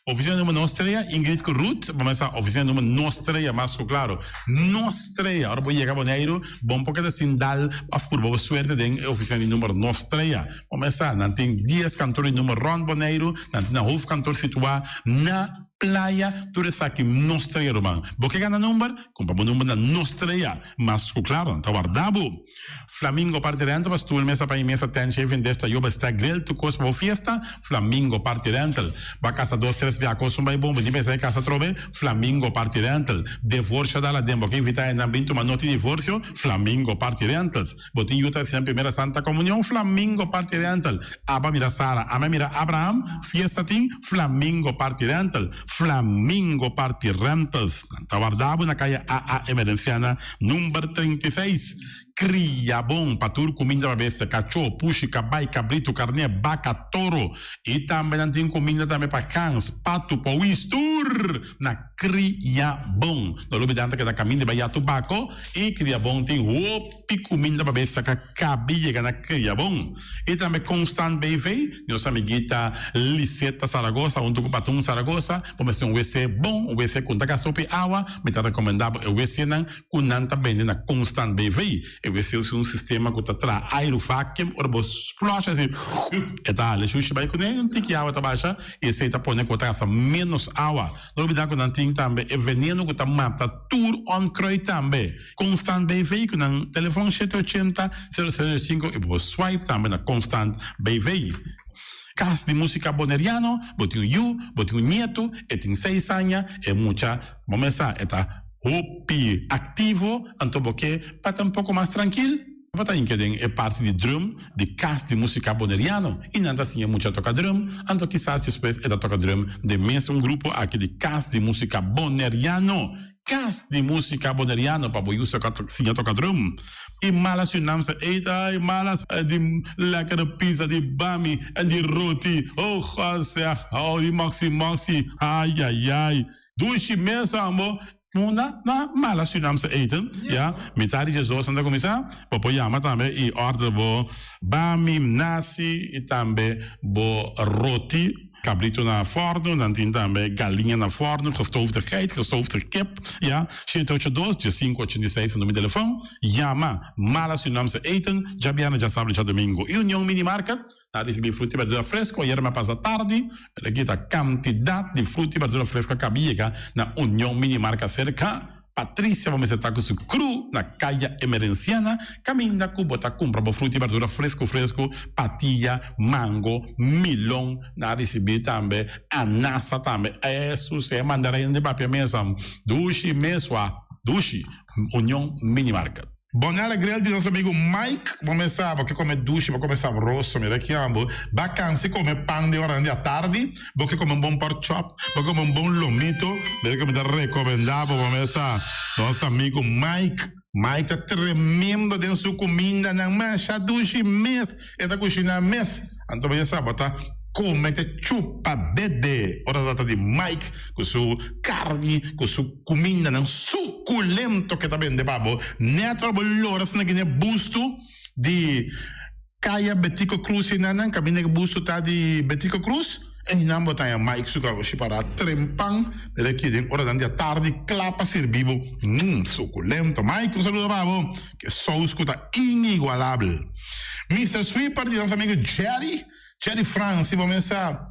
Oficina number nos trea, Ingrid ku Ruth, bo mester sa oficina number nos trea mas ku klaro. Nos trea, ora bo yega Boneiru, bo no por keda sin dal òf purba bo suerte den e oficina di number nos trea. Bo mester sa, nan tin dies kantor di number rònt Boneiru, nan tin nan hoofdkantoor situá na Playa, tur esaki nos trea ruman. Bo ke gana number? Kumpra bo number na nos trea. Mas ku klaro, nan ta warda bo. Flamingo Party Rental pa stoel, mesa pa mesa, tent, shaving dish, tayo, bestek, grill, tur kos pa bo fiesta, Flamingo Party Rental. Ba kasa dos tres bia kos un bai bon, bo tin pensa e kasa atrobe, Flamingo Party Rental. Devorsio dal aden, bo ke invita hendenan bin tuma noti divorsio, Flamingo Party Rentals. Bo tin yu ta hasinan primera santa komunion, Flamingo Party Rental. Aba mira Sara, ama mira Abraham, fiesta tin, Flamingo Party Rental. Flamingo Party Rentals. Nan ta warda bo na kaya AA Emerenciana number 36. Kria bon pa tur kuminda pa bestia, kachó, pushi, kabai, kabritu, karné, baka, toro. I tambe nan tin kuminda tambe pa gans, patu, powis, tur na Kria Bon. No lubida nan ta keda kaminda bai ya tubako i Kria Bon tin hopi kuminda pa bestia ka kabi yega na Kria Bon. I tambe Constant BV, nos amiguita Liseta Zaragoza huntu ku Patun Zaragoza, bo mester un wc bon, un wc ku no ta gasta hopi awa, mi ta rekomendá bo e wcnan ku nan ta bende na Constant BV. E wc usa un sistema ku ta traha airu vacuum, ora bo flush asi e ta hala e shushi bai kuné, un tiki awa ta basha i esei ta pone ku bo ta gasta ménos awa. No olbidá ku nan tin tambe e veneno ku ta mata tur onkruid tambe. Constant BV ku nan telefon shete ochenta, sero sero sinku i bo por swipe tambe na Constant BV. Kas di Musika Boneriano, bo tin un yu, bo tin un nietu, e tin seis aña, e mucha bo mes sa e ta hopi aktivo, anto bo ke pa ta un poko mas trankil, bo ta hinka den e parti di drum di Kas di Musika Boneriano i nan ta siña mucha toka drum, anto kisas despues e ta toka drum den mes un grupo aki di Kas di Musika Boneriano. Kas di músika boneriano pa bo yusa siña toka drum. I mala Surinaamse eten, ai malas di lekkere pizza di bami en di roti, oh God zeg, oh di moxi moxi, ai ai ai. Dushi mes ambo. Munda na mala Surinaamse eten, ya, mitad di diesdos nan ta kuminsá, bo por yama tambe i order bo bami, nasi i tambe bo roti. Cabrito na forno, nan tin tambe galiña na forno, gestoofde geit, gestoofde kip, ya, shete ocho dos, diesinco ochenta i seis ta numero di telefon, yama Mala Surinaamse Eten, djabièrnè, djasabra, djadomingo. I Union Mini Market, nan a ricibi fruta i berdura fresco, ayera mi a pasa tardi, pero aki ta cantidad di fruta i berdura fresco a caba yega na Union Mini Market cerca. Patricia bo mester ta ku su kru na Kaya Emerenciana kaminda ku bo ta kumpra bo fruta i berdura fresku fresku, patia, mango, milon, nan a risibí tambe anasa tambe, esu si e mandarin di papia mesa dushi mesua dushi, Union Mini Market. Bonella Grill di nos amigo Mike, bo mes sa bo ke come dushi, bo come sabroso, mira ki ambo, ba cansi come pan den oranan di atardi, bo ke come un bon pork chop, bo ke come un bon lomito, mira ke mi ta recomenda bo, bo mes sa nos amigo Mike, Mike ta tremendo den su cumindanan, masha dushi mes e ta cushina mes. Anto bo ya sa bo ta come te chupa dede ora ta trata di Mike cu su carni cu su cumindanan suculento ke ta bende pa bo. Net ora bo lora asina gine busto di Caya Betico Cruz enanan caminda ke busto ta di Betico Cruz. Einan bo ta haña Mike su garoshi pará trempan mira aki den oranan di atardi kla pa sirbi bo. Mmm, sukulento. Mike, un saludo pa bo. Ke sous ku ta inigualabel. Mister Sweeper di nos amigo Jerry, Jerry Frans, si bo mesa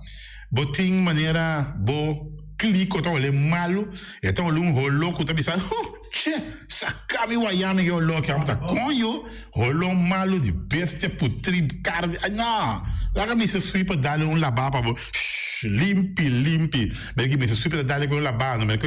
bo tin manera bo kliko ta hole malu, e ta hole un holo ku ta bisa, huh, che, saka mi waya mi ke holo aki, amo ta koño, holo malu di bestia putri karni, ay no, laga Mister Sweeper dale un labá pa bo, shh, limpi, limpi, mira ki Mister Sweeper ta dale ku un labá, no mira ku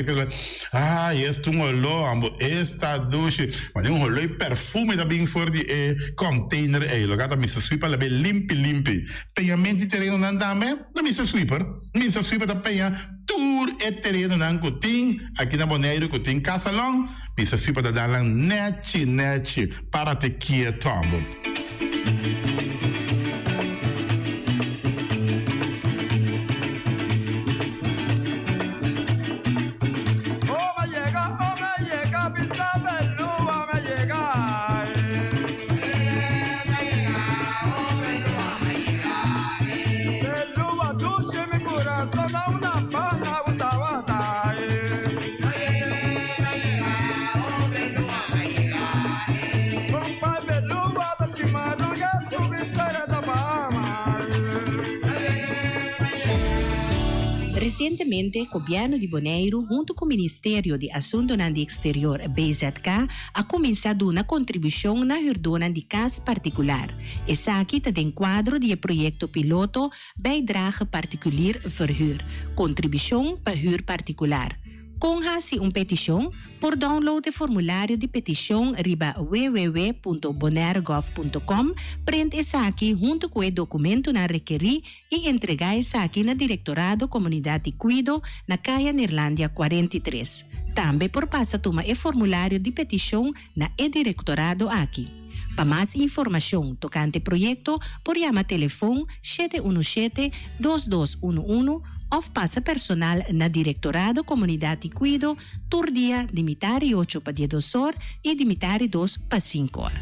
ay, esta un holo, amo, esta dushi, mane un holo i perfume ta bin for di e container ei, loke ta Mister Sweeper lab'é limpi, limpi. Peñament di terenonan tambe na Mister Sweeper. Mister Sweeper ta peña tur e terenonan ku tin aki na Boneiru ku tin kasalon. Mister Sweeper ta dal nan nechi nechi. Párate kieto abo. Resientemente Gobièrnu di Boneiru huntu ku Ministerio di Asuntunan di Eksterior, BZK, a kuminsá duna kontribushon na hürdónan di kas partikular. Esaki ta den kuadro di e proyekto piloto Bijdrage Particulier Verhuur, Kontribushon pa Hür Partikular. Kon hasi un petishon? Por download e formulario di petishon riba www.bonairegov.com, prent esaki huntu ku e dokumentunan rekerí i entregá esaki na Direktorado Komunidat di Kuido na Kaya Neerlandia 43. Tambe por pasa tuma e formulario di petishon na e direktorado aki. Pa mas informashon tokante proyekto por yama telefon 717 2211 òf pasa personal na Direktorado Komunidat di Kuido tur dia di mitari ocho pa diesdos or i di mitari dos pa sinku or.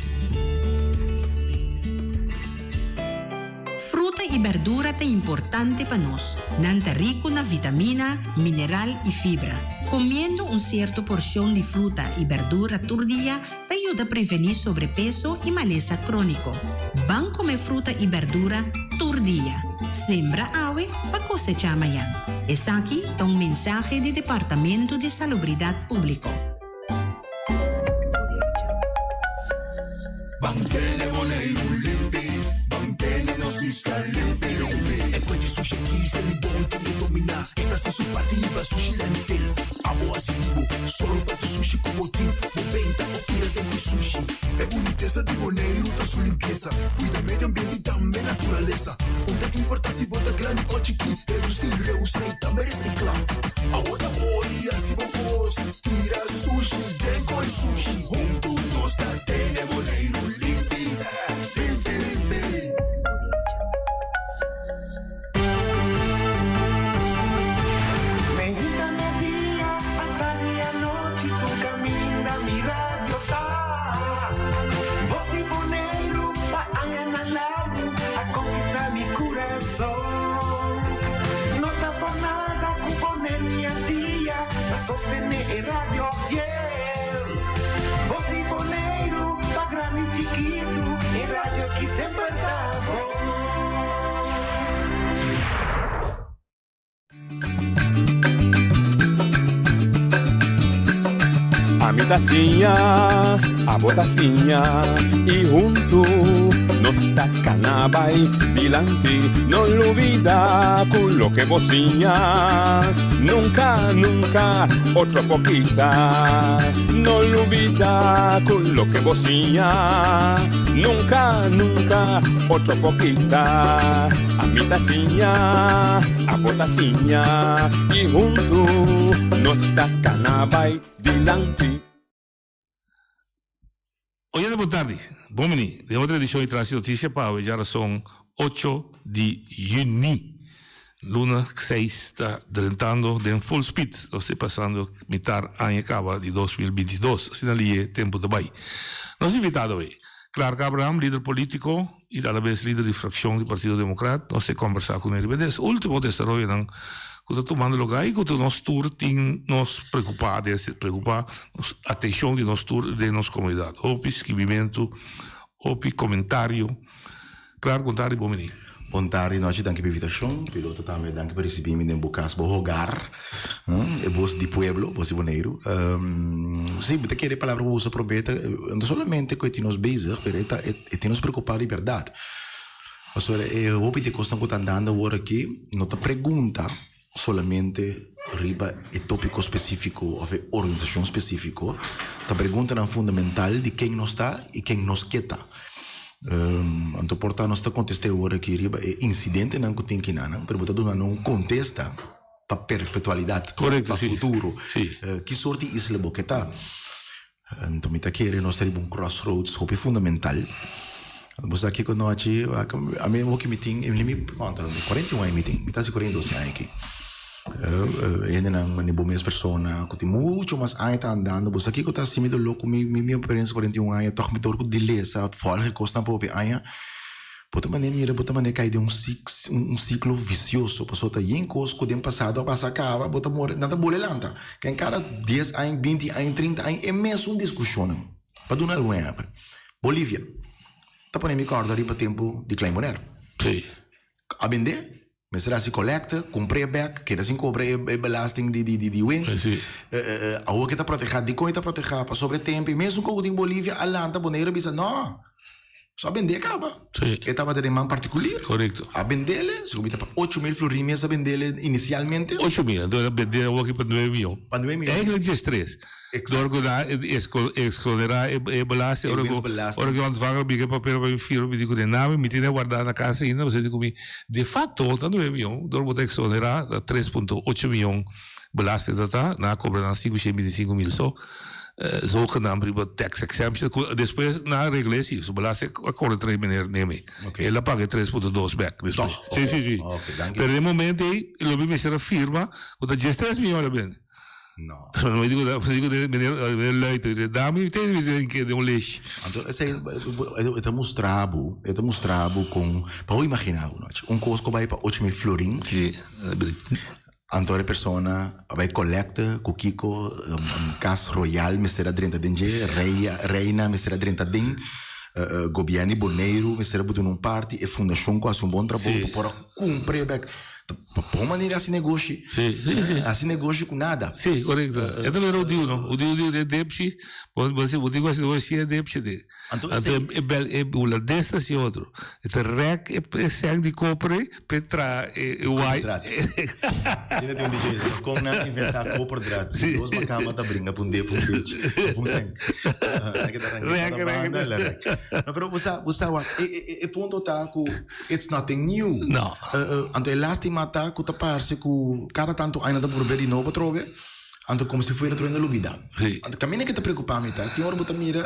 Fruta i berdura ta importante pa nos. Nan ta riku na vitamina, mineral i fibra. Komiendo un sierto porshon di fruta i berdura tur dia ta yuda prevení sobrepeso i malesa króniko. Ban kome fruta i berdura tur dia. Sembra awe pa kosechá mañan. Esaki ta un mensahe di Departamento di Salubridat Públiko. Ban tene Boneiru limpi, ban tene nos isla limpi limpi. E fuente sushi aki se mi bon tin ke dominá. E ta hasi su parti liba sushi landfill. Abo hasi di bo, solo pa tu sushi ku bo tin. Bo benta o tira den ku sushi. E bunitesa di Boneiru ta su limpiesa. Kuida medio ambiente i tambe naturalesa. Un ta importá si bo ta grandi o chikí, redusí, reusá i tambe resiklá. Awo ta ori hasi bo kos, tira sushi den koi sushi. Huntu nos ta tene Boneiru limpi, limpi limpi. Meinta media, atardi anochi, tur kaminda mi radio ta. Bos di Boneiru pa añanan largu a konkistá mi kurason. No ta por nada ku Boneiru i Antia ta sostené e radio fiel. Bos di Boneiru pa grandi i chikitu, e radio aki semper ta bon. Ami ta siña, abo ta siña y huntu nos ta cana bay dilanti. No lubida cu loke bo siña nunca, nunca otro por kita. No lubida cu loke bo siña nunca, nunca otro por kita. Ami ta siña, abo ta siña i huntu nos ta kana bai dilanti. Oyente bon tardi, bon bini den otro edicion di Trans di Noticia pa awe djarason ocho di juni. Luna seis ta drentando den full speed, nos ta pasando mitar aña caba di 2022, asina liye tempo ta bay. Nos invitado awe. Clark Abraham, lider polítiko i alabes lider di frakshon di Partido Demokrat, nos ta kombersá kuné riba des último desaroyonan ku ta tumando lugá i ku ta nos tur tin nos preokupá des preokupá nos atenshon di nos tur den nos komunidat. Hopi skibimentu, hopi komentario. Clark, bon tardi, bon bini. Bon tardi nochi, danki pa invitashon. Piloto tambe danki pa risibi mi den bo kas, bo hogar, e bos di pueblo, bos di Boneiru. Si, mi ta kere e palabra ku bo usa promé ta, no solamente ku e tin nos bezig, pero e ta e tin nos preokupá di bèrdat. Pasobra e hopi di e kosnan ku ta andando awor aki no ta pregunta solamente riba e tópiko spesífiko òf e organisashon spesífiko, ta preguntanan fundamental di ken nos ta i ken nos ke ta. Anto por ta nos ta kontest'é awor aki riba e insidentenan ku tin kinanan, pero bo ta duna nan un kontesta pa perpetualidat, pa futuro. Ki sort di isla bo ke ta? Anto mi ta kere nos ta riba un crossroads hopi fundamental. Bo sa kiko nochi, ami hopi mi tin, mi mi konta, 41 aña mi tin, mi ta hasi 42 aña aki. Hendenan manera bo mes persona ku tin mucho mas aña ta andando, bo sa kiko ta hasi mi doló ku mi mi experiencia 41 aña tòg mi dor ku di lesa, vòlg e kosnan pa hopi aña. Bo ta manera mira, bo ta manera kai den un un siklo visioso, pasobra ta yen kos ku den pasado a pasa kaba, bo ta more, nan ta bole lanta. Ken kada dies aña, binti aña, trinta aña e mesun diskushonnan. Pa duna algun ehèmpel, Bolivia ta pone mi kòrda riba tempu di Klein Bonaire. A bendé, mester hasi kolèkte, kumpr'é bèk, keda sin kobra e belasting di di di winst. Awor ke ta protehá, dikon e ta protehá? Pasobra e tempu e mesun kos ku tin Bolivia a lanta Bonaire a bisa nò. So a bendé kaba. E tabata den man partikulir. Korekto. A bendele, segun mi ta pa 8000 florin mes a bendele inisialmente. 8000, anto el a bendé awor aki pa nuebe mion. Pa nuebe mion. Eigenlijk diestres. Exacto. Dor ku nan eksonerá e belasting, E ora ku winstbelasting. ora ku e ontvanger bika e papel pa mi firma mi di ku nami mi tene wardá na kas ainda, pasobra di ku mi de facto ta nuebe mion, dor bo ta eksonerá ta tres punto ocho mion. Belasting ta ta, nan a cobra nan 525 mil so, zogenaamd riba tax exemption, cu despues nan a regla esi, so belasting a cobra tres meneer Neme, el a paga e 3.2 bek despues. Toch? Si, si, si. Ok, danki. Pero den momento ey, lo mi mester a firma cu ta 13 miyon el a bende. No. Mi di cu, mi di cu meneer, meneer Luiten, mi di, dami te mi den ke den un leshi. Anto esey e ta mustra bo, e ta mustra bo con, pa bo imagina bo, un cos cu bay pa 8000 florin. Si. Anto e persona a bai collecte cu kico cas royal mester a drenta den dje, rey, reina mester a drenta den, gobierno di Boneiru mester a duna un parti, e fundacion cu haci un bon trabou pa por a cumpra e bek. Pa bon manera haci negoshi, haci negoshi cu nada. Si, corecto. E ta mira Udiu no, Udiu di e depshi, bo bo tin cu haci negoshi e depshi den. Anto e bel e hulandes ta haci otro, e ta rek e sèn di koper ei. Petra e Koperdraad. Asina tin un dicho dice, kon nan inventa koperdraad? Si dos makama ta bringa pa un dep un bich of un sèn. Nan ke ta ranka kada banda la rek. No, pero bo sa, bo sa wak, e e e punto ta ku it's nothing new. No. Anto e lastima ta ku ta parse ku kada tantu aña nan ta purbe di nobo atrobe, anto komo si fuera atrobe nan lubida. Si. Anto kaminda ke ta preokupa mi ta, tin ora bo ta mira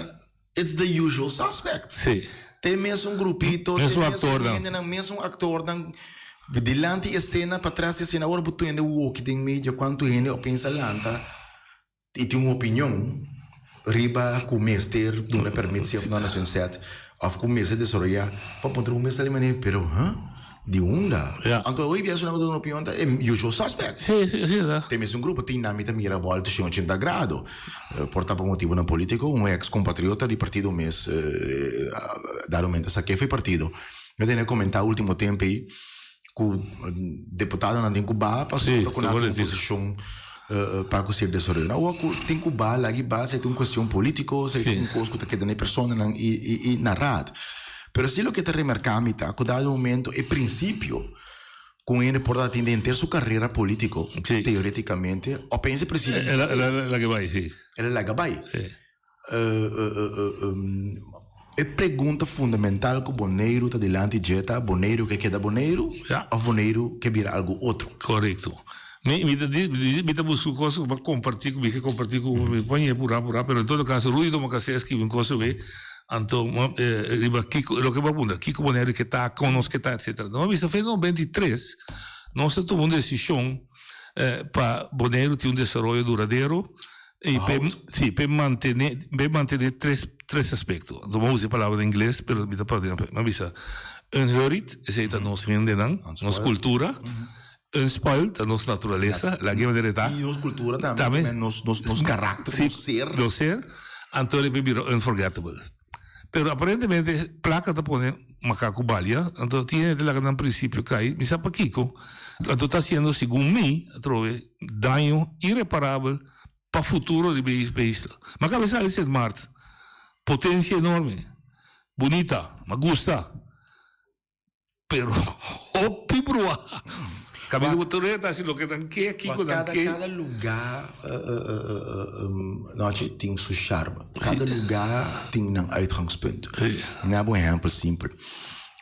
It's the usual suspects. Sí. Te mesun grupito, te Mesun mesun actornan. hendenan, mesun actornan. Dilanti escena, patras escena, ora bo tende woki den media cuanto hende opeens a lanta y tin un opinion riba cu mester duna permit si of no na Sunset of cu mester desaroya, pa puntra bo mes ta di manera, pero huh? Di unda? Ja. Anto hoy bia esnan cu ta duna opinion ta e usual suspects. Sí, sí, así ta. Te mesun grupo tin nan mi ta mira bolta 180 grado. Por ta pa motibonan politico, un ex compatriota di partido mes dado momento a saké for e partido. Mi a tene comenta ultimo tempo ei cu deputadonan tin cu baha pasobra cu nan tin un posicion pa cu ser desaroyo. Nan awor cu tin cu baha lagi baha si ta un cuestion politico, si ta un cos cu ta keda na e personanan y na raad. Pero si loke ta remarca mi ta cu dado momento e principio cu un hende por ta tin den henter su carera politico, teoreticamente, opeens e principio El a laga bay, si. El a laga bay. E pregunta fundamental cu Boneiru ta dilanti dje ta, Boneiru ke keda Boneiru of Boneiru ke bira algo otro? Corecto. Mi mi ta di mi ta busca un cos pa comparti cu mi ke comparti cu mi compañero pura pura, pero en todo caso Rudy Domacassé a scribi un cos sobre anto riba kico loke bo a puntra kico Boneiru ke ta, con nos ke ta etcetera. Nos a bisa fe 93 nos a tuma un decision pa Boneiru tin un desaroyo duradero. Y pe, sí, pe mantene, pe mantene tres, tres aspecto. Anto bo usa e palabra na ingles, pero mi ta papia na, mi a bisa, unhurried, esei ta nos hendenan, nos cultura. Unspoiled ta nos naturalesa, laga e manera e ta. Y nos cultura tambe, tambe nos, nos, nos karakter, sí, nos ser. Nos ser, anto e bira unforgettable. Pero aparentemente placa ta pone macaco balia, anto tin hende laga nan principio cay, mi sa pakico, anto ta haciendo segun mi atrobe daño irreparabel pa futuro di be isla. Ma cabeza di Sint Maarten, potencia enorme, bunita, ma gusta. Pero hopi brua. Caminda cu tur hende ta haci loke nan ke, kico nan ke. Cada lugar nochi tin su charme. Cada lugar tin nan uitgangspunt. Mi a bo un ehempel simpel.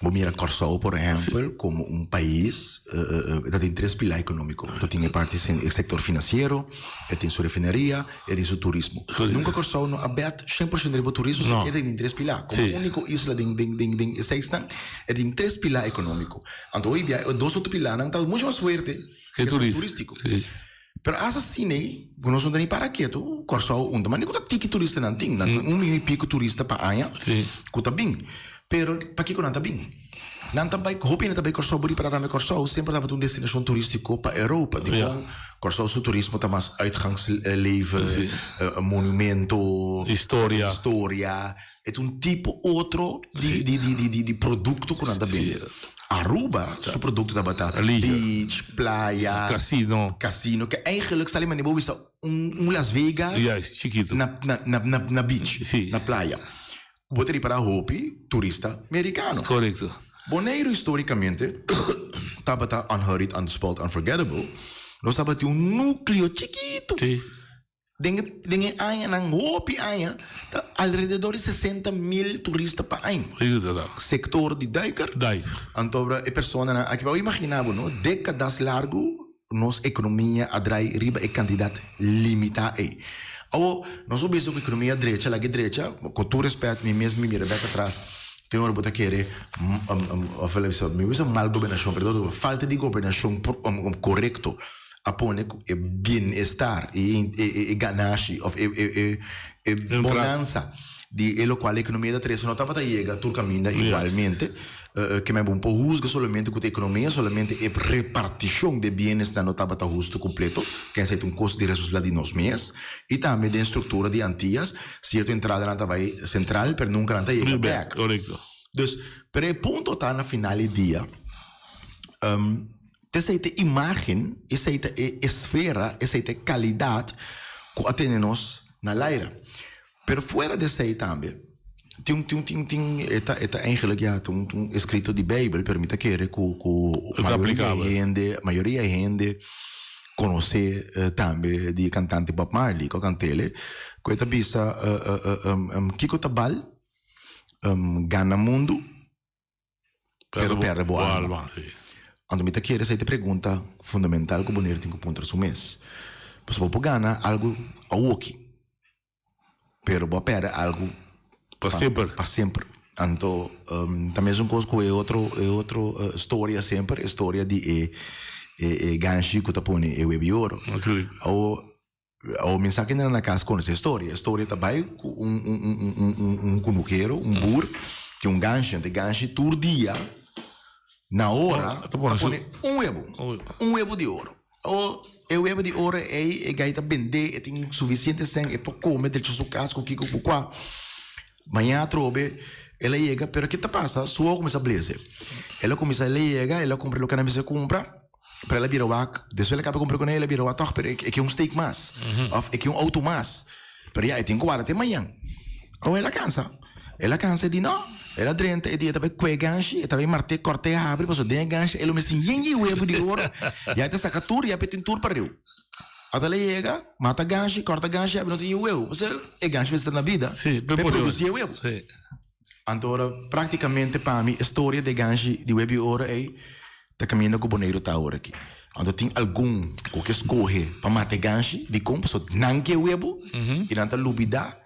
Bo mira Kòrsou por ehempel komo un pais ta tin tres pilá ekonómiko. Ta tin e parti e sektor finansiero, e tin su refineria, e tin su turismo. Nunka Kòrsou no a bèt shen por shento riba turismo, sino e ta tin tres pilá. Komo úniko isla den den den den e seisnan, e tin tres pilá ekonómiko. Anto hoy bia e dos otro pilánan ta mucho mas fuerte ke esun turístiko. Pero asta asina ei, ku nos no ta ni para ketu, Kòrsou un ta manera ku ta tiki turistanan tin. Nan tin un mion i piko turista pa aña ku ta bin. Pero pakiko nan ta bin? Nan ta bai, hopi hende ta bai Kòrsou, bo ripara tambe Kòrsou semper tabata un destinashon turístiko pa Europa. Dikon Kòrsou su turismo ta mas uitgangsleven, monumento, Historia. historia. E ta un tipo otro di di di di di di produkto ku nan ta bende. Aruba su produkto tabata beach, playa, Casino. casino, ke eigenlijk sali manera bo bisa un un Las Vegas Juist, chikitu. na na na na na beach, na playa. Bo ta ripará hopi turista merikano. Korekto. Boneiru histórikamente tabata unhurried, unspoiled, unforgettable. Nos tabatin un núkleo chikitu. Sí. Den e den e añanan, hopi aña, ta alrededor di 60 mil turista pa aña. Inderdaad. Sektor di duiker. Duik. Anto e personanan aki, bo imaginá bo no, dékadas largu nos ekonomia a drai riba e kantidat limitá ei. Awor, nos por bisa ku ekonomia drecha, laga e drecha, ku tur respèt, mi mes mi mira bèk atras, tin ora bo ta kere, òf el a bisa, mi bisa mal gobernashon, pero falta di gobernashon korekto a pone ku e bienestar, e ganashi òf e bonansa di e lokual ekonomia ta trese no tabata yega tur kaminda igualmente. Ke men bo por husga solamente ku ta ekonomia, solamente e repartishon di e bienesnan no tabata hustu kompleto, ke esei ta un kos di responsabilidat di nos mes i tambe den struktura di Antias, sierto entradanan ta bai sentral pero nunka nan ta yega bèk. Dus, pero e punto ta na final di dia, Esei ta e imágen, esei ta e esfera, esei ta e kalidat ku a tene nos na laira. Pero fuera di esei tambe, tin tin tin tin e ta e ta eigenlijk ya ta un un eskrito di Beibel, pero mi ta kere ku ku mayoria hende mayoria hende konosé tambe di e kantante Bob Marley ku a kant'el, ku e ta bisa kiko ta bal gana mundu pero perde bo alma. Anto mi ta kere esei ta e pregunta fundamental ku Boneiru tin ku puntra su mes. Pasobra bo por gana algu awoki, pero bo a perde algu pa semper. Pa semper. Anto ta mesun kos ku e otro e otro storia semper, e storia di e e ganshi ku ta pone e webi oro. Awo Awor mi sa kende na kas konosé e storia. E storia ta bai ku un un un un un un kunukero, un bur, tin un ganshi. Anto e ganshi tur dia na ora ta pone un webu, un webu di oro. Awor e webu di oro ei e gai ta bendé, e tin sufisiente sèn, e por kome, drecha su kas ku kiko ku kua. Mañana atrobe el a yega, pero ke ta pasa? Su ojo kuminsá blese. El a kuminsá, el a yega, el a kumpra loke nan mester kumpra. Pero el a bira wak, despues el a kaba kumpra kuné, el a bira wak tòg, pero e ke un steak mas, òf e ke un outo mas. Pero ya, e tin ku warda te mañan. Awor el a kansa. El a kansa, e di no. El a drenta, e di e ta bai kue ganshi, e ta bai mart'é, kòrt'é, habri, pasobra den e ganshi e lo mester yen yen webu di oro. Ya e ta saka tur, ya p'e tin tur pa riu. Ata el a yega, mata ganshi, kòrta ganshi, habri, no tin yen webu. Pasobra e ganshi mester na bida p'e produsí e webu. Anto ora práktikamente pa mi e storia di e ganshi di webi oro ei ta kaminda ku Boneiru ta awor aki. Anto tin algun ku ke skohe pa mata e ganshi, dikon? Pasobra nan ke webu i nan ta lubidá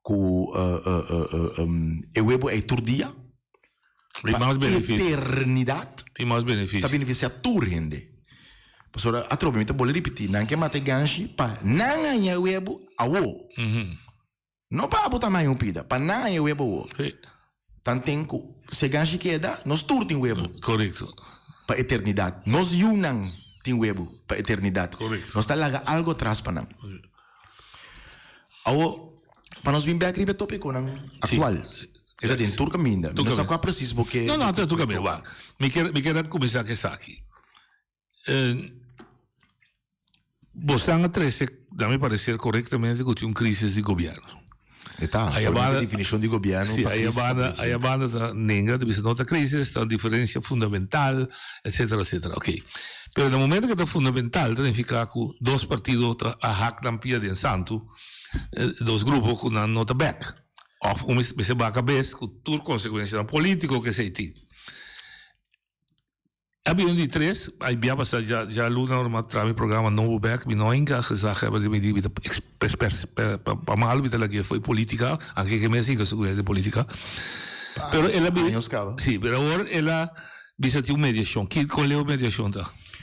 ku e webu ei tur dia pa eternidat ta benefisiá tur hende. Pasobra atrobe mi ta bolbe ripití, nan ke mata e ganshi pa nan haña webu awo. No pa abo tambe haña un pida, pa nan haña webu awo. Tanten ku si e ganshi keda, nos tur tin webu. Korekto. Pa eternidat. Nos yunan tin webu pa eternidat. Korekto. Nos ta laga algu atras pa nan. Awo, pa nos bin bek riba e topikonan aktual. E ta den tur kaminda. Mi no sa kua presis bo ke. No, no, ta tur kaminda. Wak, mi kier, mi kier a kuminsá ku esaki. Bosnan a trese, na mi parecer, korektamente ku tin un krisis di gobièrnu. E ta, solamente definishon di gobièrnu pa krisis ta diferente. Si, aya banda ta nenga, ta bisa no ta krisis, ta un diferensia fundamental, etcetera, etcetera. Oké. Pero na momento ku ta fundamental ta nifiká ku dos partido ta a hak nan pia den santu, dos grupo ku nan no ta bèk. Òf un mester baha kabes ku tur konsekuensianan polítiko ku esei tin. A bini di tres, ai bia pasa dja dja luna ora mi a traha mi programa nobo bek, mi no a hinka gezaghebber di mi di mi ta pa malu mi ta lag'é fo'i politica, anke ke mi a sinka su kues den politica. Pero el a bin, si, pero awor el a bisa tin un mediashon, ki kon leu mediashon ta?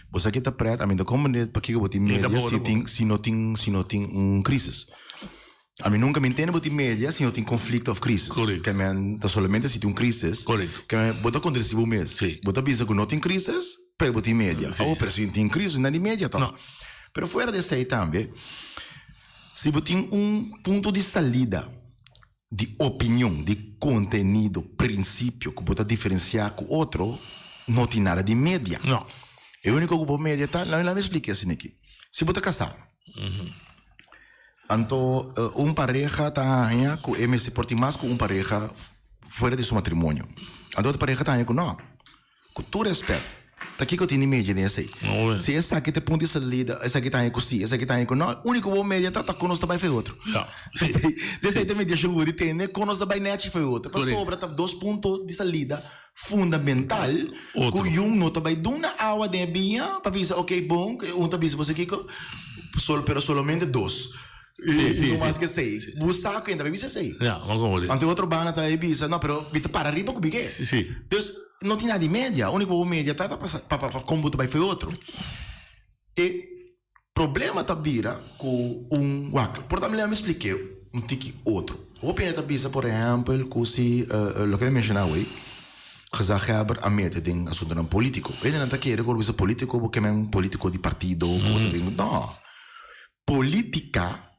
Bo sa ki ta pret, ami ta komprende pakiko bo tin media si tin si no tin si no tin un crisis. Ami nunca mi ntende bo tin media si no tin conflicto of crisis. Correcto. Ke men ta solamente si tin un crisis. Correcto. Ke men bo ta contradeci bo mes. Si. Bo ta bisa cu no tin crisis, pero bo tin media. Si. Awo, pero si tin crisis no tin media toch? No. Pero fuera di esey tambe, si bo tin un punto di salida di opinion, di contenido, principio cu bo ta diferencia cu otro, no tin nada di media. No. E unico cu bo media ta, laat mi explica esaki aki. Si bo ta casa. Anto un pareha ta haña ku e mester por tin mas ku un pareha fuera di su matrimonio. Anto otro pareha ta haña ku no. Ku tur rèspèt, ta kiko tin di media den esei? Si esaki ta e punto di salida, esaki ta haña ku si, esaki ta haña ku no, úniko bo media ta ta kon nos ta bai for e otro. Esei ta mediashon ku bo di tene, kon nos ta bai nèchi for e otro. Pasobra ta dos punto di salida fundamental ku yun no ta bai duna awa den e biña pa bisa ok bon un ta bisa bo sa kiko sol pero solamente dos i no mas ke esei bo sa ku hende ta bai bisa esei anto e otro banda ta bai bisa no pero mi ta para riba ku mi ke dus no tin nada di media uniko bo media ta ta pa kon bo ta bai for e otro e Problema ta bira ku un wak. Por ta mi lami splik'é un tiki otro. Hopi hende ta bisa por ehèmpel ku si loke mi menshoná awey, gezaghebber a mete den asuntunan polítiko. Hendenan ta kere ku ora bisa polítiko bo ke men polítiko di partido, ku bo ta den. No. Polítika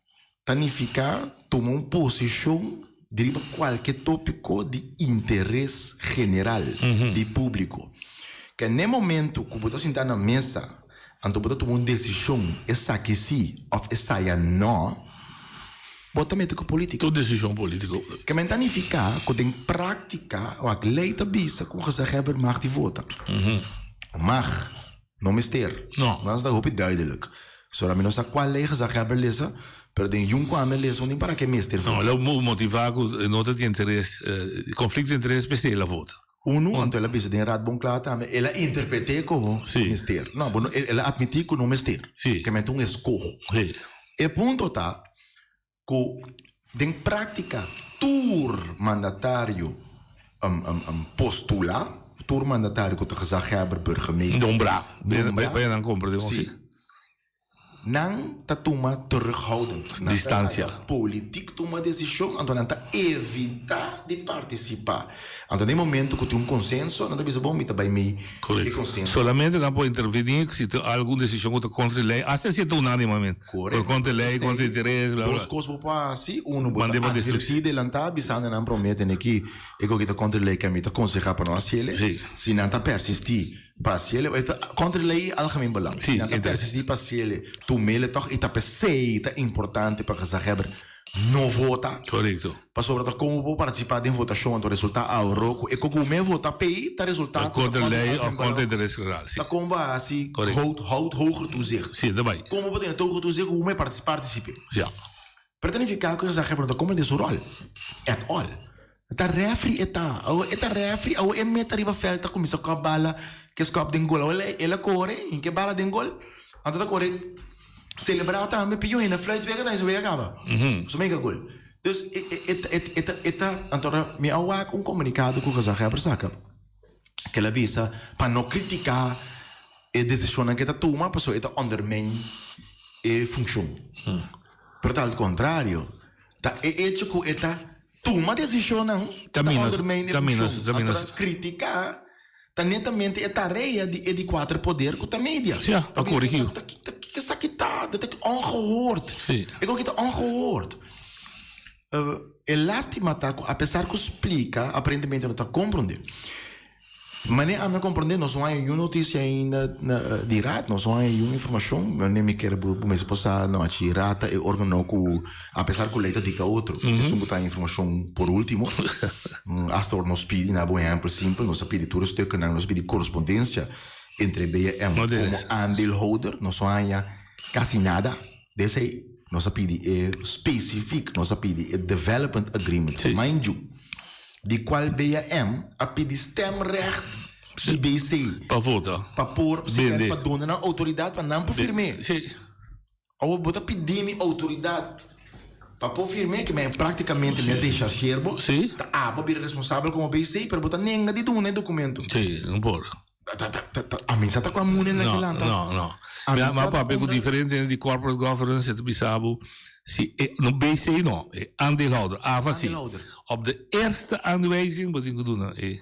ta nifiká tuma un posishon di riba kualke tópiko di interes general, di públiko. Ke n'e momentu ku bo ta sintá na mesa, anto bo ta tuma un desishon, esaki sí òf esaya nò, bo ta mete ku polítika. Tur desishon polítiko. Ke men ta nifiká ku den práktika wak lei ta bisa ku un gezaghebber mag di vota. Mag. No mester. No. Nos ta hopi duidelijk. Sora mi no sa cual ley gezaghebber lesa, pero den yun cu ami a lesa un tin para ke mester vota. No, el a motiva cu no ta tin interes, conflicto di interes p'esey el a vota. Uno, anto el a bisa den Raad bon cla tambe, el a interprete como mester. No, bo no, el a admiti cu no mester. Si. Ke men ta un escoho. Si. E punto ta Ku den práktika tur mandatario postulá, tur mandatario ku ta gezaghebber, burgemeester, Nombrá, bay nan kompra den Sí. Nan ta tuma terughoudend. Nan ta Distansia. laga politiek tuma desishon, anto nan ta evitá di partisipá. Anto den momento ku tin un konsenso, nan ta bisa, bon, mi ta bai mei e konsenso. Solamente nan por intervení si tin algun desishon ku ta kontra e lei, hasta si e ta unánimamente. Korekto. Kontra e lei, kontra interes, bla bla. Dos kos bo por hasi, uno, bo ta advertí delantá bisando nan promé tene ki e koki ta kontra e lei ke mi ta konsehá pa no hasi ele. Si nan ta persistí pa hasi ele, e ta kontra e lei algemeen belang. Si nan ta persistí pa hasi ele, tum'ele tòg i ta p'esei ta importante pa gezaghebber no vota. Korekto. Pasobra ta komo bo partisipá den votashon anto resultá awro ku e kogume vota p'ei ta resultá ku ta kontra lei òf kontra interes general. Ta kon bo a hasi houd houd hoger toezicht. Sí, ta bai. Kon bo por tene hoger toezicht ku bo partisip'é. Ja. Pero ta nifiká ku gezaghebber no ta komprendé su ròl at all. Ta rèfri e ta. Awor e ta rèfri, awor e meta riba vèlt ta kuminsá kòp bala, ke skòp den gol. Awor el a kore, hinka e bala den gol, anto ta kore selebrá tambe, piño hende fluit wega tambe, su wega kaba. Su mega gol. Dus e e e e ta e ta, anto ora mi a wak un komunikado ku gezaghebber saka, ku el a bisa pa no kritiká. E desishonnan ku e ta tuma pasobra e ta ondermijn e funshon. Pero ta al kontrario, ta e echo ku e ta tuma desishonnan ta ondermijn e funshon. Anto ta kritiká ta netamente e tarea di e di kuater poder ku ta media. Ja, pa korigí. Kiko esaki ta? Dit ta ongehoord. E koki ta ongehoord. E lástima ta ku apesar ku splika aparentemente no ta komprondé. Manera ami a komprondé nos no haña niun notisia ainda di raad, nos no haña niun informashon. Manera mi kere bo mester por sa no achi raad ta e organo ku apesar ku lei ta dikta otro, esun ku ta haña informashon por ultimo. Asta ora nos pidi, na bo ehèmpel simpel, nos a pidi tur e stukkenan, nos a pidi korespondensia entre BM komo aandeelhouder, nos no haña kasi nada. Desei nos a pidi e specifiek, nos a pidi e development agreement, mind you, di cual BAM a pidi stemrecht di BC. Pa vota. Pa por, Bende. pa duna nan autoridad pa nan por firm'é. Awor bo ta pidi mi autoridad pa por firm'é, ke men practicamente mi a dechargeer bo, ta abo a bira responsabel como BC, pero bo ta nenga di duna e documento. Sí, no por. A mi sa ta kua mune na kilanta. No, no. Mi a papia ku diferente hende di corporate governance e ta bisa bo si e no BC no, e aandeelhouder, AVA si. Op de eerste aanwijzing bo tin ku duna e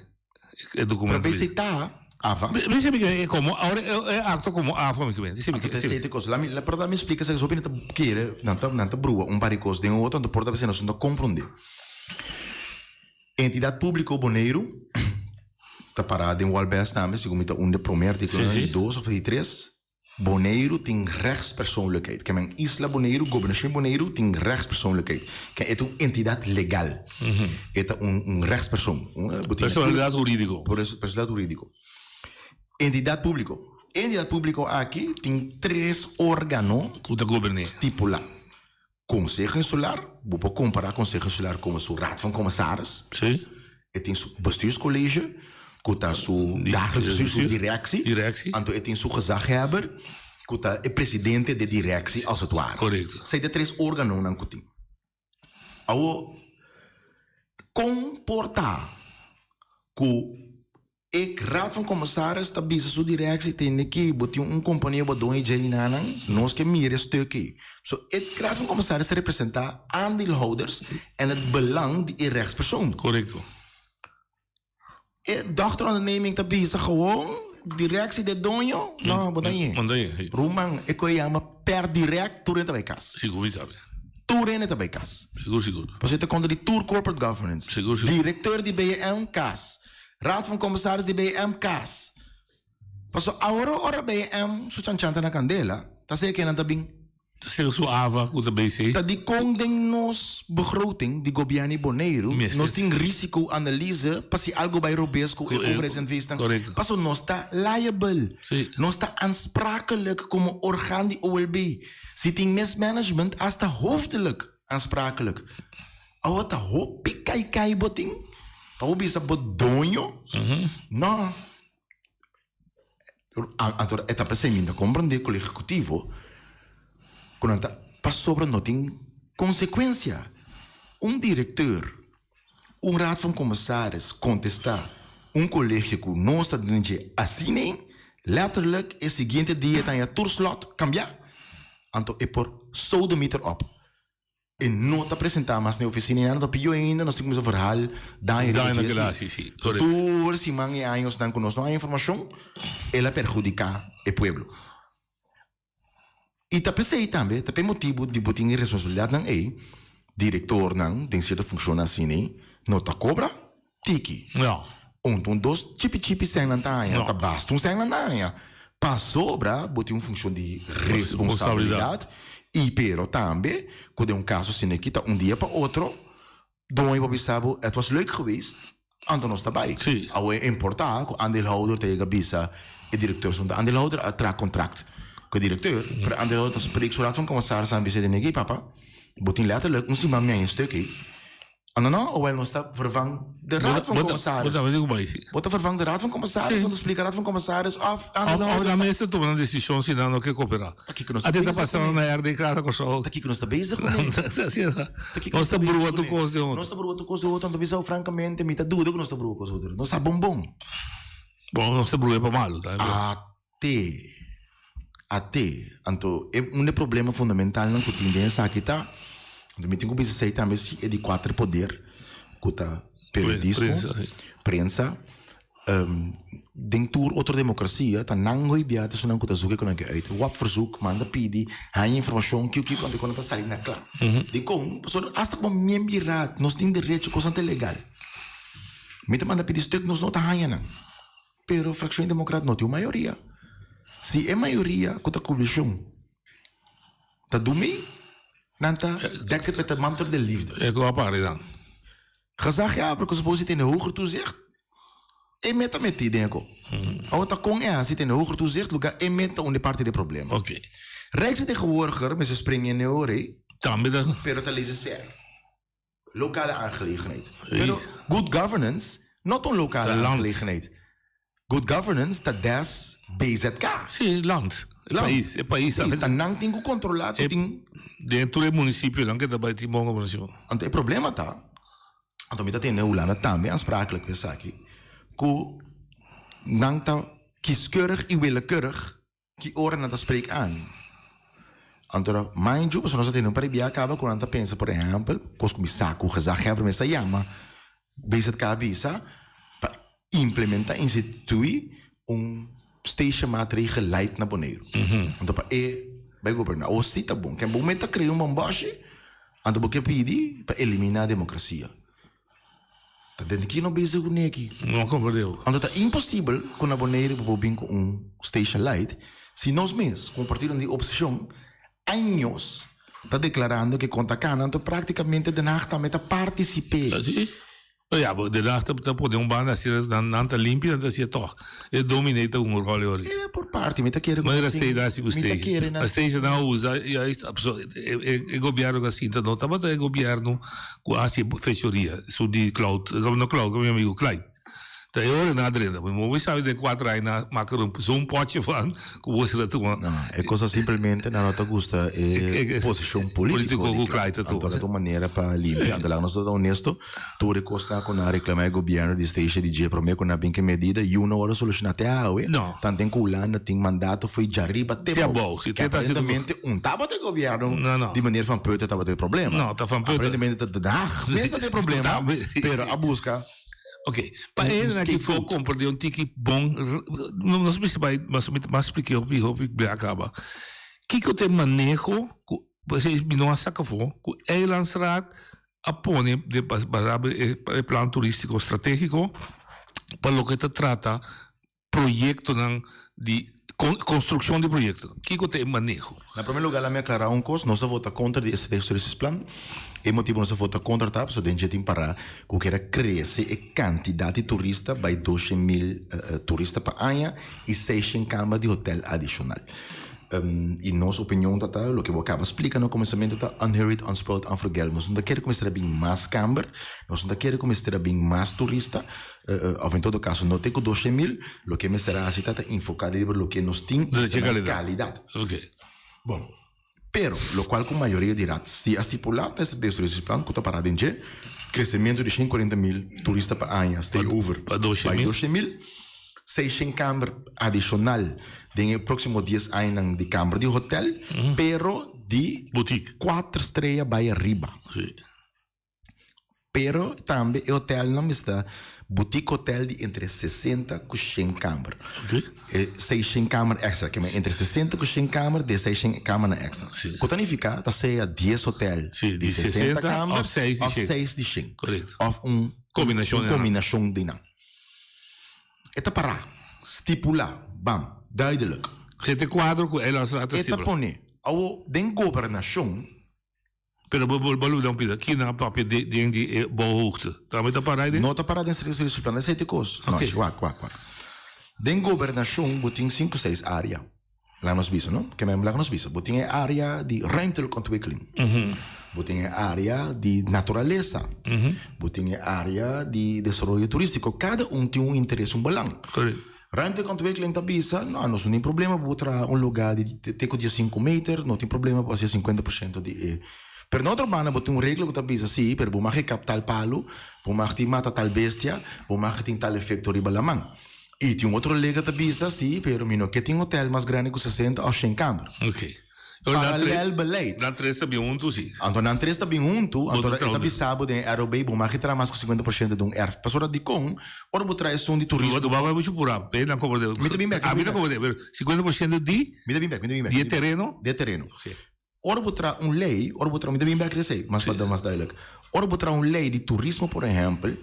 e documento. Pero BC ta AVA. BC mi ke komo awor e acto komo AVA mi ke mende. Si BC ta kos. Lami pero lami splika esaki hopi nan ta kere nan ta nan ta brua un par di kos den otro anto por ta bese nos no ta komprondé. Entidat Públiko Boneiru ta pará den Walbes tambe, segun mi ta un di e promé artíkulonan, di dos òf di tres. Boneiru tin rechtspersoonlijkheid. Ke men isla Boneiru, Gobernashon Boneiru tin rechtspersoonlijkheid. Ke e ta un entidat legal. E ta un un rechtspersoon. Personalidat hurídiko. Personalidat hurídiko. Entidat Públiko. Entidat Públiko aki tin tres órgano Ku ta gobern'é. stipulá. Conseho Insular, bo por compara Conseho Insular como su Raad van Commissaris. Sí. E tin su Bestuurscollege, cu ta su dagelijks bestuur, su directie. Directie. Anto e tin su gezaghebber, cu ta e presidente de directie als het ware. Correcto. Esey ta e tres organonan cu tin. Awo, con por ta cu E Raad van Commissaris ta bisa su directie tende ki bo tin un compania bo doño dje nanan, nos ke mira e stuk ei. So e Raad van Commissaris ta representa aandeelhouders en het belang di e rechtspersoon. Correcto. E dochteronderneming ta bisa gewoon directie di e doño, no, bo ta ñe. Bo ta ñe. Ruman, e koe yama per direct tur hende ta bay cas. Sigur mi sabi. Tur hende ta bay cas. Sigur, sigur. Pasobra e ta kontra di tur corporate governance. Sigur, sigur. Directeur di BM cas. Raad van Commissaris di BM cas. Paso awor ora BM su chanchan ta na candela, ta sea kennan ta bin? Ta sea su ava cu ta BC. Ta dicon den nos begroting di Gobierno di Boneiru nos tin risico analyse pa si algo bay robes cu e overheidsnvsnan. Paso nos ta liable. Nos ta aansprakelijk como orgaan di OLB. Si tin mismanagement hasta hoofdelijk aansprakelijk. Awor ta hopi kai kai bo tin pa bo bisa bo doño? No. Anto e ta p'esei mi ta komprendé ku ehekutivo ku nan ta pasobra no tin konsekuensia. Un direkteur, un raad van commissaris kontestá un kolegio ku nos ta den dje asina, letterlijk e siguiente dia e ta haña tur slòt kambiá, anto e por sodemieter op. E no ta presentá mas na e ofisina i nan ta pidió ainda nos tin kuminsá verhaal daño riba Daño dje keda si. hasi, sí. Correcto. Tur siman i añosnan ku nos no haña informashon, el a perhudiká e pueblo. I ta p'esei tambe, ta p'e motibu di bo tin e responsabilidatnan ei, direktornan den sierto funshonnan asina ei no ta kobra tiki. No. Un, un, dos chipi chipi sèn nan ta haña, No. ta basta un sèn nan ta haña. Pasobra bo tin un funshon di responsabilidat i pero tambe ku den un kaso asina aki ta un dia pa otro doño por bisa bo het was leuk geweest anto nos ta bai. Sí. Awe e importa ku aandeelhouder ta yega bisa e direkteur su aandeelhouder a traha kontrakt ku e direkteur pero e aandeelhouder ta spreek su raad van commissaris a bisa den papa bo tin letterlijk un siman mi haña e stuk ei. Ah, no, no, owel nos ta vervang de Raad van Commissaris. Bo ta mete ku bai, si. Bo ta vervang de Raad van Commissaris, want splika Raad van Commissaris of Of of nan mester tuma nan desishon si nan no ke koperá. Ta kiko nos ta Ate ta bezig pasando kuné. na RDK na Kòrsou. Ta kiko nos ta bezig kuné. Asina. Ta kiko Nos ta bezig brua tur kuné. kos den otro. Nos ta brua tur kos den otro, anto bisa frankamente mi ta duda ku nos ta brua kos otro. Nos sa bon bon. Bon, nos ta brua pa malu tambe. Ah. Te, ate. Anto e un de problema fundamentalnan ku tin den esaki ta, anto mi tin ku bisa esei tambe si e di kuater poder ku ta periodismo, Prensa, si. prensa, den tur otro demokrasia ta nan hoy bia ta esunnan ku ta zoek e ku nan ke uit. Wap verzoek, manda pidi, haña informashon, kiko kiko, anto kon nan ta sali na kla. Dikon? Pasobra asta komo miembro di raad nos tin derecho, kosnan ta legal. Mi ta manda pidi stuk, nos no ta haña nan. Pero Fraccion Democraat no tin un mayoria. Si e mayoria cu ta coalicion ta dumi, nan ta dek het met de mantel der liefde. E cu a pari dan. Gezaghebber cu suppose tene hoger toezicht, e met ta meti den e co. Awor ta con e haci tene hoger toezicht lugar e met ta un di parti di e problema. Oké. Rijksvertegenwoordiger mester springen in e ore. Tambe ta. Pero ta laissez-faire. Lokale aangelegenheid. Pero good governance no ta un lokale aangelegenheid. Good governance ta des BZK. Sí, land. E pais, e pais. Sí, ta nan tin ku kontrolá ku tin. Den tur e munisipionan ke ta bai tin bon gobernashon. Anto e problema ta, anto mi ta tende Hulanda tambe aansprakelijk ku esaki, ku nan ta kieskeurig i willekeurig Ki ora nan ta spreek aan? Anto ta mind you, pasobra nos a tene un par di bia kaba ku nan ta pensa, por ehèmpel, kos ku mi sa ku gezaghebber mester a yama BZK bisa pa implementá, instituí un stedenmaatregel light na Boneiru. Anto pa e bai goberná. Awor si ta bon. Ken bo mester ta krea un bòmbòshi, anto bo ke pidi pa eliminá demokrasia. Ta den ki no bezig ku neki. No komprendé. Anto ta imposibel ku na Boneiru bo por bin ku un station light si nos mes komo partidonan di oposishon años ta deklarando ke kon ta kana anto praktikamente Den Haag tambe ta partisip'é. Así? Ya, bo Den Haag ta pone un banda asina nan nan ta limpia nan ta hacié tòg. E dominé ta un ròl e ora. E por parti mi ta kere ku Manera nan tin State hasi ku mi ta station. kere nan A station nan a usa juist pasobra e e gobièrnu ku a sinta no tabata e gobièrnu Cu a haci fechoria, su di Cloud, no Cloud, mi amigo Clyde. Ta e ora na drenta, mi moe sabi den cuatro aña na maca un zo'n potje van cu bo sera tuma. No, e cosa simplemente nan no ta gusta e posicion politico di Clyde. Anto ta un manera pa limpia. Anto laga nos ta honesto, tur e cosnan cu nan a reclama e gobierno di Stacia di dje prome cu nan a bin cu e medida, yu no worde soluciona te awe. Tanten cu Hulanda tin mandato fo'i djariba te abou. Que aparentemente un tabata e gobierno di meneer Van Putten tabata e problema. No, ta Van Putten. Aparentemente ta Den Haag mes ta e problema, pero a busca. Ok, pa e hendenan aki for comprende un tiki bon, nos mester bai mas mas spliké hopi hopi bia caba. Kiko ta e maneho ku esei mi no a saka afó ku Eilandsraad a pone den basá e plan turístiko stratégiko pa loke ta trata proyektonan di konstrukshon di proyektonan. Kiko ta e maneho? Na prome lugar la mi aklará un kos, nos a vota kontra di e Strategisch Toeristisch Plan. E motibu nos a vota kontra ta pasobra den dje tin pará ku kier a krese e kantidat di turista bai 200.000 turista pa aña i 600 kamber di hotel adishonal. I nos opinion ta ta, loke bo a kaba splika na kuminsamentu ta unhurried, unspoiled, unforgettable. Nos no ta kere ku mester a bin mas kamber, nos no ta kere ku mester a bin mas turista, òf en todo kaso no te ku 200.000, loke mester a hasi ta ta enfoká riba loke nos tin i esei na kalidat. Bon, pero lokual ku mayoria di rat si a stipulá ta e destructieplan ku ta pará den dje, kresementu di 140.000 turista pa aña, stay over, bai 200.000. 600 kamber adishonal den e próksimo dies añanan di kamber di hotel, pero di Boutique. kuater strea bai ariba. Sí. Pero tambe e hotelnan mester ta boutique hotel di entre 60 ku 100 kamber. Oké. E 600 kamber extra, ke men entre 60 ku 100 kamber di e 600 kamernan extra. Sí. Ku ta nifiká ta sea dies hotel Sí, di di 60 60 kamber òf seis di òf 100. seis di 100. Korekto. Òf un Kombinashon un di nan. kombinashon di nan. E ta pará, stipulá, bam, duidelijk. Zet e kuadro ku el a trata E ta pone, awo den gobernashon. Pero bo bo lo dan pida, kina a papia den di e bouwhoogte? Tambe ta pará den? No ta pará den strategische plan, esei ta e kos. Oké. No, wak, wak, wak. Den gobernashon bo tin sinku, seis área. Laga nos bisa, no? Ke men laga nos bisa. Bo tin e área di ruimtelijke ontwikkeling. Bo tin e área di naturalesa. Bo tin e área di desaroyo turístiko. Kada un tin un interes, un belang. Correcto. Ruimtelijke ontwikkeling ta bisa, no, nos no tin problema bo traha un lugá di te ku diesinku meter, no tin problema bo hasi 50% di e. Pero na otro banda bo tin un regla ku ta bisa, sí, pero bo mag e kap tal palu, bo mag tin mata tal bestia, bo mag tin tal efekto riba laman. I tin un otro lei ku ta bisa, si, pero mi no ke tin hotel mas grandi ku 60 òf 100 kamber. Ok. Paralel beleid. Nan tres ta bin huntu, si. Anto nan tres ta bin huntu, anto e ta bisa bo den e ROB bo mag traha mas ku 50% di un erf. Pasobra dikon ora bo traha esun di turismo. Bo bai muchu purá, pe nan komprendé. Mi ta bin bèk. Mi ta komprendé, pero 50% di? Mi ta bin bèk, mi ta bin bèk. Di e tereno? Di e tereno. Ora bo traha un lei, ora bo traha, mi ta bin bèk riba esei, mas pa mas duidelijk. Ora bo traha un lei di turismo por ehèmpel,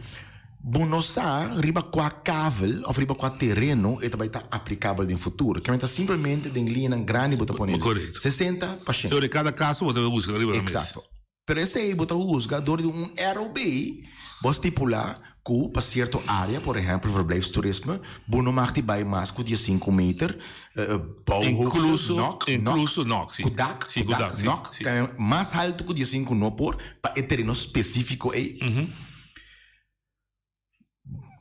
bo no sa riba kua kavel òf riba kua tereno e ta bai ta aplikabel den futuro. Kimen ta simplemente den liñanan grandi bo ta pone 60 pa shen. Pero kada kaso bo ta bai buska riba nan mes. Eksakto. Pero esei bo ta husga dor di un ROB, bo a stipulá ku pa sierto área, por ehèmpel verblijfstoerisme, bo no mag di bai mas ku diesinku meter bouwhoogte, nòk, nòk, ku dak, ku dak, nòk, mas haltu ku diesinku no por pa e tereno spesífiko ei.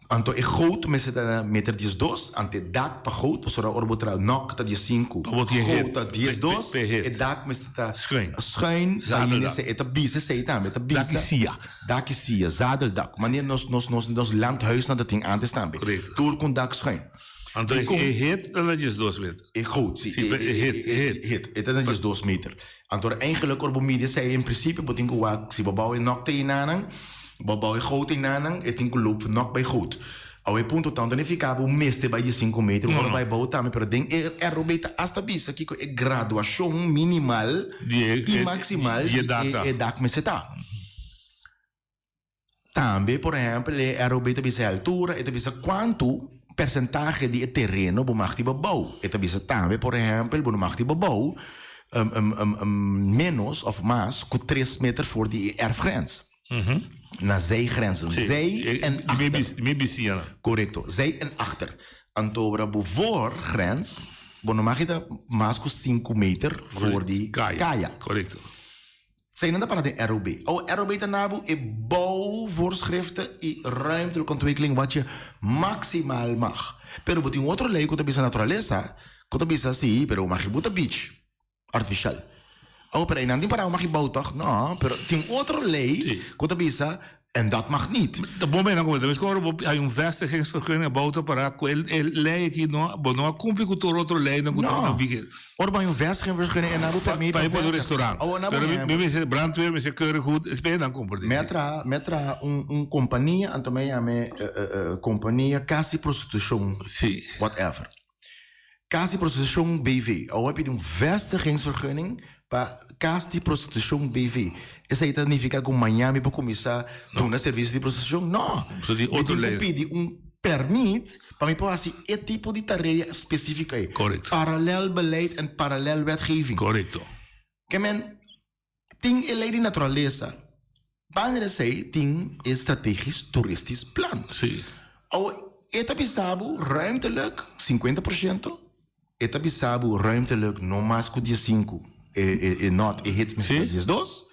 Anto e goot mester ta na meter diesdos, anto e dak pa goot, pasobra ora bo traha nok ta diesinku, goot ta diesdos, e dak mester ta schuin, pa hende esei, e ta bisa esei tambe, e ta bisa. Dak i sia. Dak i sia, zadeldak, manera nos nos nos nos landhuisnan ta tin antes tambe, tur ku un dak schuin. Anto e het ta na diesdos meter. E goot, si, e het, e ta na diesdos meter. Anto eigenlijk ora bo midi esei en principio bo tin ku wak si bo bou e nok te enanan, bo bou e goot enanan, e tin ku loop nok bai goot. Awe e punto ta, no ta nifiká bo mester bai diesinku meter, bo por bai bou tambe, pero den e ROB ta asta bisa kiko e graduashon minimal i maksimal di e dak mester ta. Tambe, por ehèmpel, e ROB ta bisa e altura, e ta bisa kuantu persentahe di e tereno bo mag riba bou. E ta bisa tambe, por ehèmpel, bo no mag riba bou ménos òf mas ku tres meter for di e erfgrens. Na zijgrenzen. Zij en achter. Korekto, zij en achter. Anto ora bo voorgrens, bo no mag ta mas ku sinku meter for di kaya. Korekto. Eseinan ta para den ROB. Awo ROB ta na bo e bouwvoorschriften i ruimtelijke ontwikkeling wat je maximaal mag. Pero bo tin un otro lei ku ta bisa naturalesa, ku ta bisa si, pero bo mag buta beach artificial. Awo pero einan tin para bo mag bou tòg? No, pero tin otro lei ku ta bisa En dat mag niet. Ta bon bena comenta. Mes ora bo hay un vestigingsvergunning bo ta para cu e ley aki no bo no a cumpli cu tur otro leynan cu ta na vigencia. Ora bo hay un vestigingsvergunning en nan bo permit pa pa un restaurant. Pero mi mester brandweer mester keurig goed es bena cumpli. Mi a traha mi a traha un un compania anto mi a yam'e compania casi prostitucion whatever. Kas di Prostitushon BV. Awor a pidi un vestigingsvergunning pa Kas di Prostitushon BV. Esei ta nifiká ku mañan mi por kuminsá duna servisio di prostitushon? No! Mi tin ku pidi un pèrmit pa mi por hasi e tipo di tarea spesífiko ei. Paralel beleid en paralel wetgeving. Ke men tin e lei di naturalesa, banda di esei tin e strategisch toeristisch plan. Awor e ta bisa bo ruimtelijk 50%, e ta bisa bo ruimtelijk no mas ku diesinku, e not, e hit mester ta diesdos.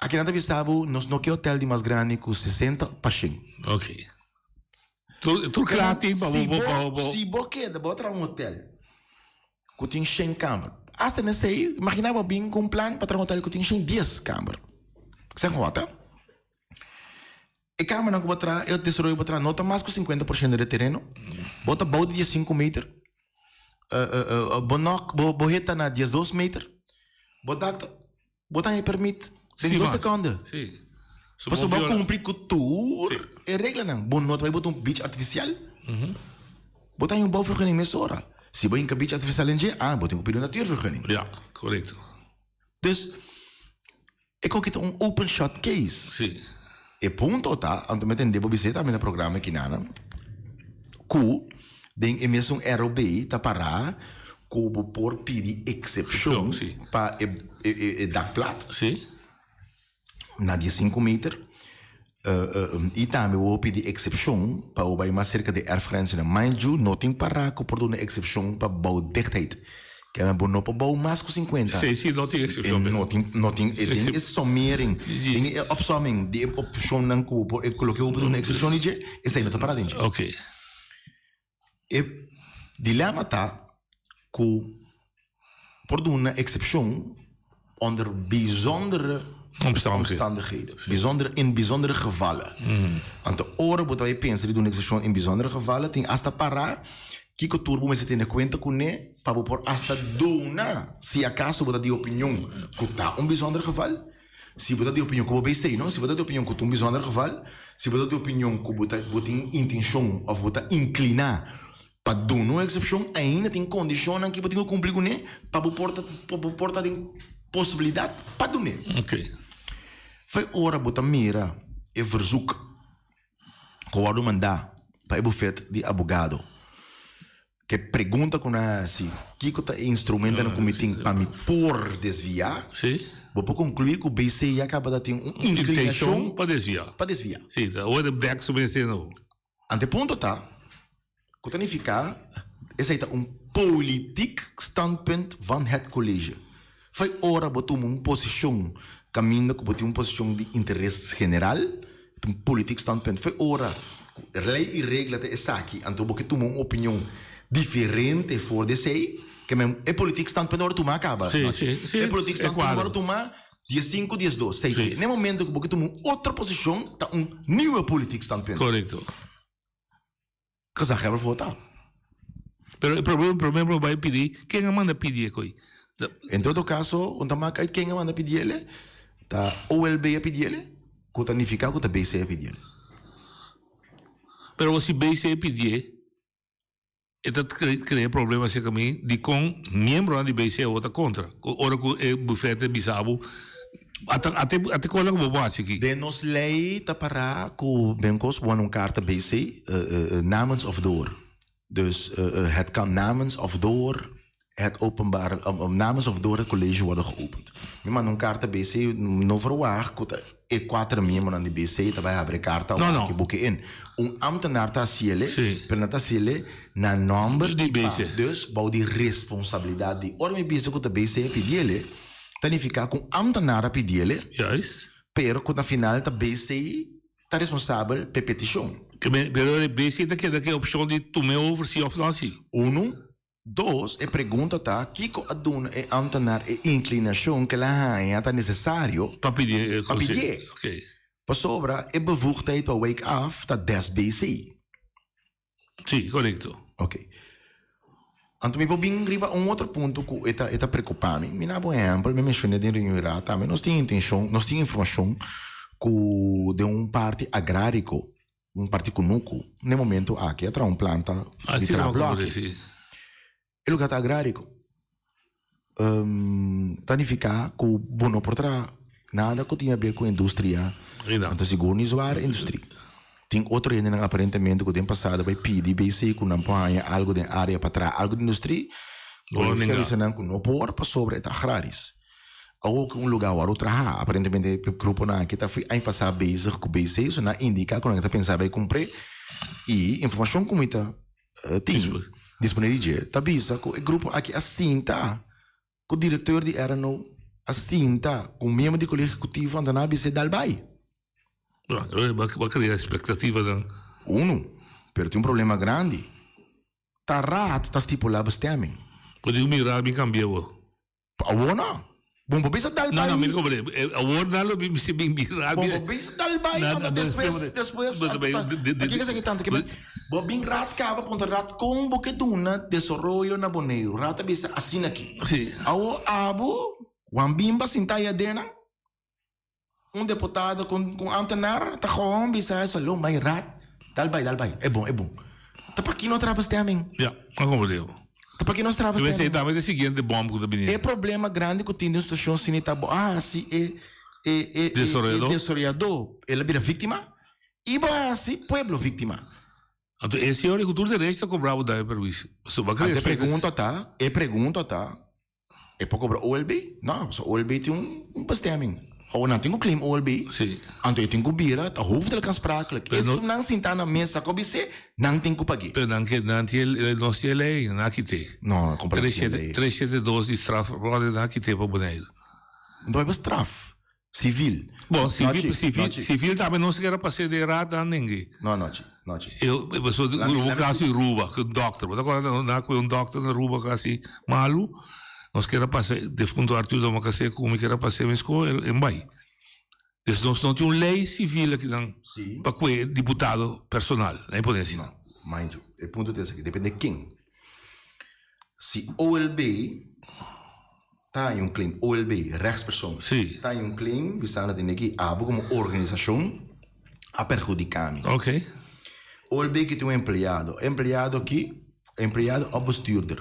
Aki nan ta bisa bo nos no ke hotel di mas grandi ku 60 pa shen. Tur kla tin pa bo. Si bo keda bo traha un hotel ku tin shen kamber. Asta nesei, imagina bo bin ku un plan pa traha un hotel ku tin shen dies kamber. Zeg maar wat, hè. E kamernan ku bo traha, e desaroyo ku bo traha no ta mas ku 50% di e tereno. Bo ta bou di diesinku meter. Bo nok, bo heta na diesdos meter. Bo dak ta, bo ta haña permit den dos sekonde. Pasobra bo a kumpli ku tur e reglanan. Bo no ta bai bota un beach artifisial. Bo ta haña un bouwvergunning mesora. Si bo hinka beach artifisial den dje, ah, bo tin ku pidi un natuurvergunning. Ja, korekto. Dus, e koki ta un open shut case. Si. E punto ta, anto mi a tende bo bis'é tambe na programa ekinana, ku den e mesun ROB ta pará ku bo por pidi eksepshon pa e dak plat. Si. Na diesinku meter. I tambe bo por pidi eksepshon pa bo bai mas serka di erfgrenzen. Mind you, no tin pará ku por duna eksepshon pa bouwdichtheid. Kende bo no por bou mas ku 50. Sí, sí, no tin eksepshon. No tin, no tin, e tin e sommering, tin e opsomming di e opshonnan ku bo por, ku loke bo por duna eksepshon di dje, esei no ta pará den dje. Oké. E dilema ta ku por duna eksepshon onder bijzondere. Omstandigheden. Bijzondere, in bijzondere gevallen. Anto ora bo ta bai pensa di duna eksepshon in bijzondere gevallen, tin asta pará kiko tur bo mester tene kuenta kuné pa bo por asta duna si akaso bo ta di opinion ku ta un bijzonder geval. Si bo ta di opinion ku bo bay sei no, si bo ta di opinion ku ta un bijzonder geval, si bo ta di opinion ku bo ta bo tin intenshon òf bo ta inkliná pa duna un eksepshon, ainda tin kondishonnan ku bo tin ku kumpli kuné pa bo por ta pa bo por ta den posibilidat pa dun'é. Fei ora bo ta mira e verzoek ku a wòrdu mandá pa e bufet di abogado, Ke pregunta ku nan a hasi, Kiko ta e instrumentonan ku mi tin pa mi por desviá? Bo por konkluí ku BC ya kaba ta tin un inklinashon pa desviá. Pa desviá. Sí, ta ora de bèk su mester no. Ante punto ta ku ta nifiká esei ta un politiek standpunt van het college. Fai ora bo tuma un posishon kaminda ku bo tin un posishon di interes general, ta un politiek standpunt. Fai ora ku lei i regla ta esaki, anto bo ke tuma un opinion diferente for di esei, ke men e politiek standpunt ora tuma a kaba. Sí, sí, sí, E politiek e standpunt kuadro. ora tuma dies sinku, dies dos, sei te. Na e momento ku bo ke tuma un otro posishon ta un nieuwe politiek standpunt. Korekto. Gezaghebber vota. Pero e problema, prome bo bai pidi, ken a manda pidi e koi? En todo caso, un ta mak uit ken a manda pidi ele, ta OLB a pidi ele, ku ta nifiká ku ta BC a pidi ele. Pero si BC a pidié, e ta krea problema aserka mi dikon miembronan di BC a vota kontra. Ora ku e bufete bisa bo, Ata ate ate kola ku bo por hasi aki. Den nos lei ta pará ku den kos bo un karta BC namens of door. Dus het kan namens of door het openbaar namens of door het college worden geopend. Mi manda un karta BC no verwagt ku ta e kuater miembronan di BC ta bai habri e karta No, wak no. e buki in. Un ambtenaar ta hasiele Sí. pero nan ta hasiele na nòmber Di di pa. BC. Dus bou di responsabilidat di. Ora mi bisa ku ta BC a pidiele. Ta nifiká ku un ámtenar a pidiele, Juist. pero ku na final ta BC ta responsabel p'e petishon. Ke men, pero e BC ta keda ku e opshon di tum'é over si òf no si. Unu. Dos, e pregunta ta, kiko a duna e ámtenar e inklinashon ku el a haña ta nesesario Pa pidi e pa pidié? Oké. Pasobra e bevoegdheid pa wijk af ta des BC. Sí, korekto. Ok. Anto mi por bin riba un otro punto ku e ta e ta preokupá mi. Mi na bo ehèmpel, mi menshoné den reunion i raad tambe, nos tin intenshon, nos tin informashon ku den un parti agráriko, un parti kunuku, na e momento aki a traha un planta di Así traha lo blòki. sí. E lugá ta agráriko. Ta nifiká ku bo no por traha nada ku tin haber ku industria, anto sigur ni zware industria. Tin otro hendenan aparentemente ku den pasado bai pidi BC ku nan por haña algu den área pa traha algu di industria, kolega a bisa nan ku no por pasobra e ta agraris. Awor ku un lugá wòrdu traha, aparentemente e gruponan aki ta fui aña pasá bezig ku BC, so nan a indiká ku nan ta pensa bai kumpr'é i informashon ku mi ta Tin disponé di dje ta bisa ku e grupo aki a sinta ku direkteur di RNO, a sinta ku miembro di kolegio ehekutivo anto nan a bis'é dal bai. Bo a krea espektativanan. Unu, pero tin un problema grandi. Ta raad ta stipulá bestemming. Bo tin ku mira mi kambia bo. Awor no. Bon por bisa dal No, bai. no, mi komprende. Awor nan lo mi si bin bin rabia. Bon por bisa dal bai, Na, anda na, despues, despues, despues, bo ta bai, anda de, de, Aki de, esaki tanto ke men. Bo bin raad kaba puntra raad kon bo ke duna desaroyo na Boneiru. Raad a bisa asina aki. Si. Awor abo, Juan Bimba sinta ahi adena, un deputado ku un ambtenaar ta gewoon bisa eso lo mai raad dal bai dal bai e bon e bon. Ta paki no traha bestemming? Ja, a komprende bo. Ta paki nos traha Debe bestemming? ser tambe de siguiente bom ku ta bini. E problema grandi ku tin den situacion asina ta bo a hasi e e e e Desoroyadó. desoroyadó el a bira víctima i bo a hasi pueblo víctima. Anto e señor di ku tur derecho ta kobra bo daño perhuisio. Pasobra bo a krea Anto e pregunta ta, e pregunta ta, E por cobra OLB? No, pasobra OLB tin un bestemming. Awor nan tin cu claim OLB. Sí. Anto e tin cu bira ta hoofdelijk aansprakelijk. Pero no- Esun nan sinta na mesa cu bis'é, nan tin cu pag'é. Pero nan ke nan tin e nos tin e ley, nan a kit'é. No, compra Tres tin shete ley. tres shete dos di straforde nan a kit'é pa Boneiru. Anto bai pa straf. Civil. Bon, civil, Nochi, civil, nochi. civil tambe no siquiera pasé de raad dan ningué. No, nochi, nochi. Eu, eu sou de Lami- un lami- caso em Ruba, que un doctor. Bo ta acorda na cu un doctor na Ruba casi malu. Nos kier a pasa, defunto Arthur Domacassé cu mi kier a pasa mi sco, el, en bai. Dus nos no tin un ley civil akinan pa cu e diputado personal, na e pone asina. No, mind you, e punto ta esaki, depende ken. Si OLB ta haña un claim, OLB, rechtspersoon, ta haña un claim bisando tene ki abo como organisacion a perhudica mi. OLB ki tin un empleado, e empleado aki, empleado of bestuurder,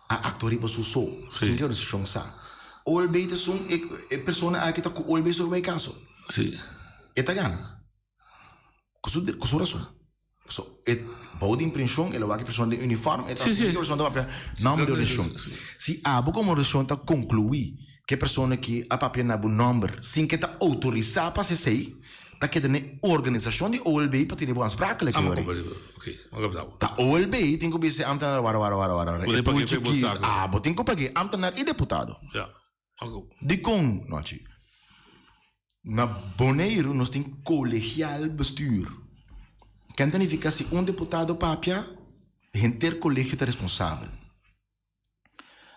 a actua riba su so, sin ki organisacion sa. OLB ta esun, e persona aki ta cu OLB so riba e caso. E ta gana. Cu su, cu su rason. So, e bou di impresion, e lo wak e persona den uniform, e ta sinti ki e persona ta papia nomber di organisacion. Si abo como organisacion ta conclui cu e persona aki a papia na bo nomber sin cu e ta autorisa pa haci esey, ta keda na e organisacion di OLB pa tene bo aansprakelijk Ah, e ora. Ta OLB tin cu bisa e ambtenaar wara wara wara wara wara e pulchi ki abo tin cu pag'e ambtenaar y deputado. Dikon, Nochi? Na Boneiru nos tin colegiaal bestuur. Ken ta nifica si un deputado papia, henter colegio ta responsabel.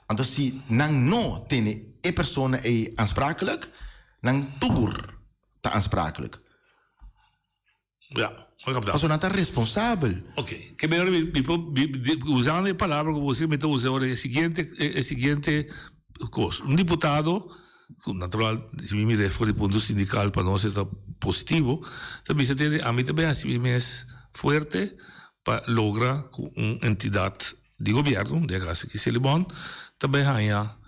Anto si nan no tene e persona ei aansprakelijk, nan tur ta aansprakelijk. Ja, mi kapta. Pasobra nan ta responsabel. Ok, ke mehor mi mi por usando e palabra ku bo si mi ta usa ora e siguiente e siguiente kos. Un diputado ku natural si mi mira for di punto sindikal pa nos e ta positivo ta bisa tende ami ta bin hasi mi mes fuerte pa logra ku un entidat di gobierno, den e caso aki Selibon, ta bay haña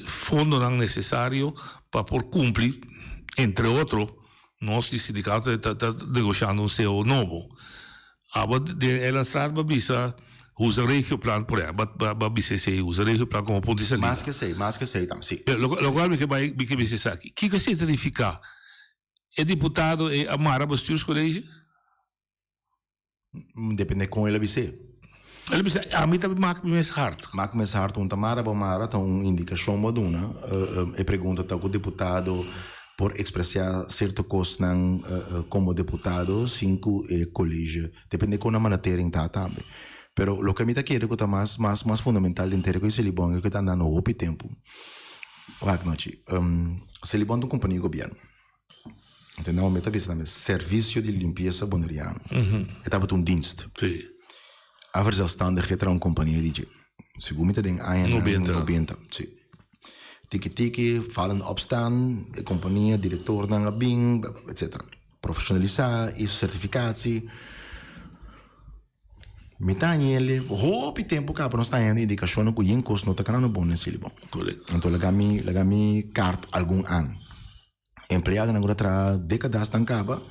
fondonan necesario pa por cumpli, entre otro, nos di sindicato ta ta negoshando un cao nobo. Abo den Eilandstraat bo a bisa usa regioplan, por ehempel, bo a bisa esey, usa regioplan como punto di salida. Mas ke esey, mas ke esey tambe, si. Locual mi ke bay, mi ke bisa esaki. Kiko esey ta nifica? E diputado ey a mara bestuurscollege? Depende kon el a bis'é. El a bisa, Ami ta mak mi mes hart. Mak mes hart un ta mara bo mara ta un indikashon bo duna. E pregunta ta ku diputado por ekspresá sierto kosnan komo diputado sin ku e kolege. Depende kon nan mandatering ta tambe. Pero loke mi ta kere ku ta mas mas mas fundamental den tera ku e Selibon e ku ta andando hopi tempu. Wak nochi. Selibon ta un kompania di gobièrnu. Anto na momento a bisa tambe servicio di limpieza boneriano. E tabata un dienst. Sí. A verzelfstandig e tra un compania di dje. Segun mi ta den añanan Nobenta. nobenta. Sí. Tiki tiki, vallen opstaan, e compania, directornan a bin, etcetera. Profesionalisa, hizo certificatie. Mi ta hañ'el hopi tempu kaba nos ta hañando indikashonnan ku yen kos no ta kanando bon den Silibon. Korekto. Anto laga mi laga mi kart algun an. Empleadonan ku ta traha dekadas nan kaba,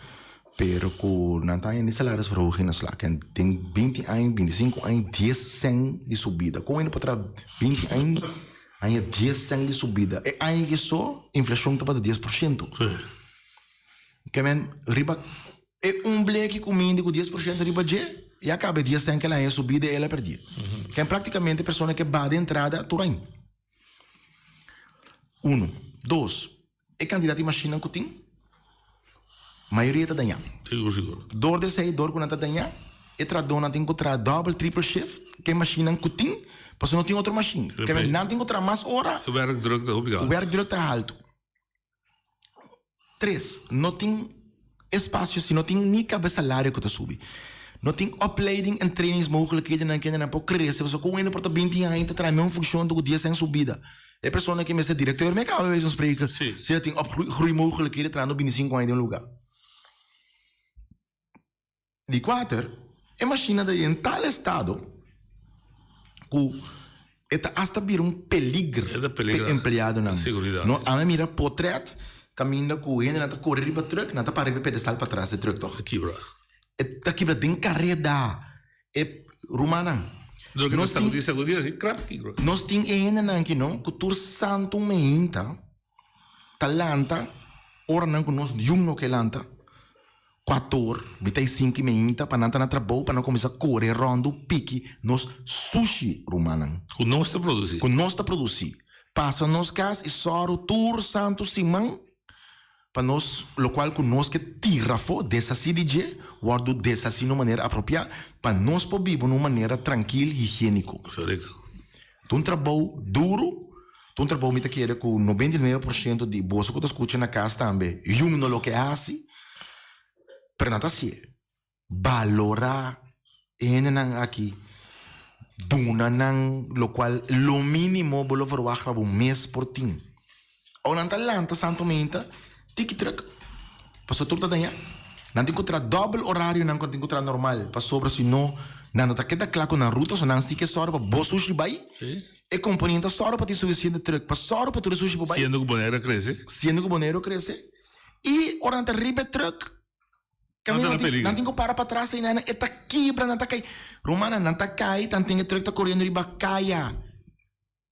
pero ku nan ta haña ni salarisverhoging na slag. En den binti aña, bintisinku aña, dies sèn di subida. Kon hende por traha binti aña haña dies sèn di subida? E aña aki so inflashon tabata dies por shento. Ke men riba E un bleki kuminda ku 10% riba dje, ya kaba e dies sèn ku el haña subida el a pèrdí. Ken praktikamente persona ke ba den entrada tur aña. Uno. Dos, e kantidat di mashinnan ku tin, mayoria ta dañá. Sigur, sigur. Dor di esei, dor ku nan ta dañá, e trahadónan tin ku traha dòbel, tripel shift ku e mashinnan ku tin, pasobra no tin otro mashin. Ke nan tin ku traha mas ora. E wèrkdruk ta hopi haltu. Wèrkdruk ta haltu. Tres, no tin espacio si no tin ni cabe salario cu ta subi. No tin opleiding en trainingsmogelijkheden nan kende nan por crece pasobra cu un hende por ta binti aña ta traha meun funcion cu dies aña su bida. E persona ki mester directeur me caba bij wijze van spreken si ta tin opgroeimogelijkheden trahando binticinco aña den un lugar. Di kuater, e mashina ta den tal estado ku e ta asta bira un peligro pa e empleadonan. No, ami a mira potret kaminda ku hendenan ta kore riba trùk, nan ta para riba e pedestal patras di trùk tòg. E ta kibra den kareda. E rumannan, nos tin, nos tin e hendenan aki no ku tur santu meinta ta lanta oranan ku nos yun no ke lanta. Kuator, mitá i sinku i meinta pa nan ta na trabou pa nan kuminsá kore ròndu piki nos sushi, rumannan. Ku nos ta produsí. Ku nos ta produsí. Pasa nos kas i sòru tur santu siman pa nos lokual ku nos ke tira afó, deshasí di dje, wòrdu deshasí na un manera apropiá pa nos por biba na un manera trankil, higiéniko. Korekto. Ta un trabou duru. Ta un trabou mi ta kere ku 99% di boso ku ta skucha na kas tambe yun no loke hasi, pero nan ta hasié. Balorá e hendenan aki, duna nan lokual lo mínimo bo lo verwagt pa bo mes por tin. Ora nan ta lanta Santo Meinta, tiki truk, pasobra tur ta dañá. Nan tin ku traha dòbel orarionan ku nan tin ku traha normal, pasobra si no nan no ta keda kla ku nan ruta, so nan si ke sòru pa bo sushi bai. E kompania ta sòru pa tin sufisiente truk pa sòru pa tur e sushi por bai. Siendo ku Boneiru a krese. Siendo ku Boneiru a krese. I ora nan ta riba e truk, Nan ta na peligro. Nan tin ku para patras ei nan e ta kibra, nan ta kai. Rumannan, nan ta kai, tan tin e truk ta koriendo riba kaya.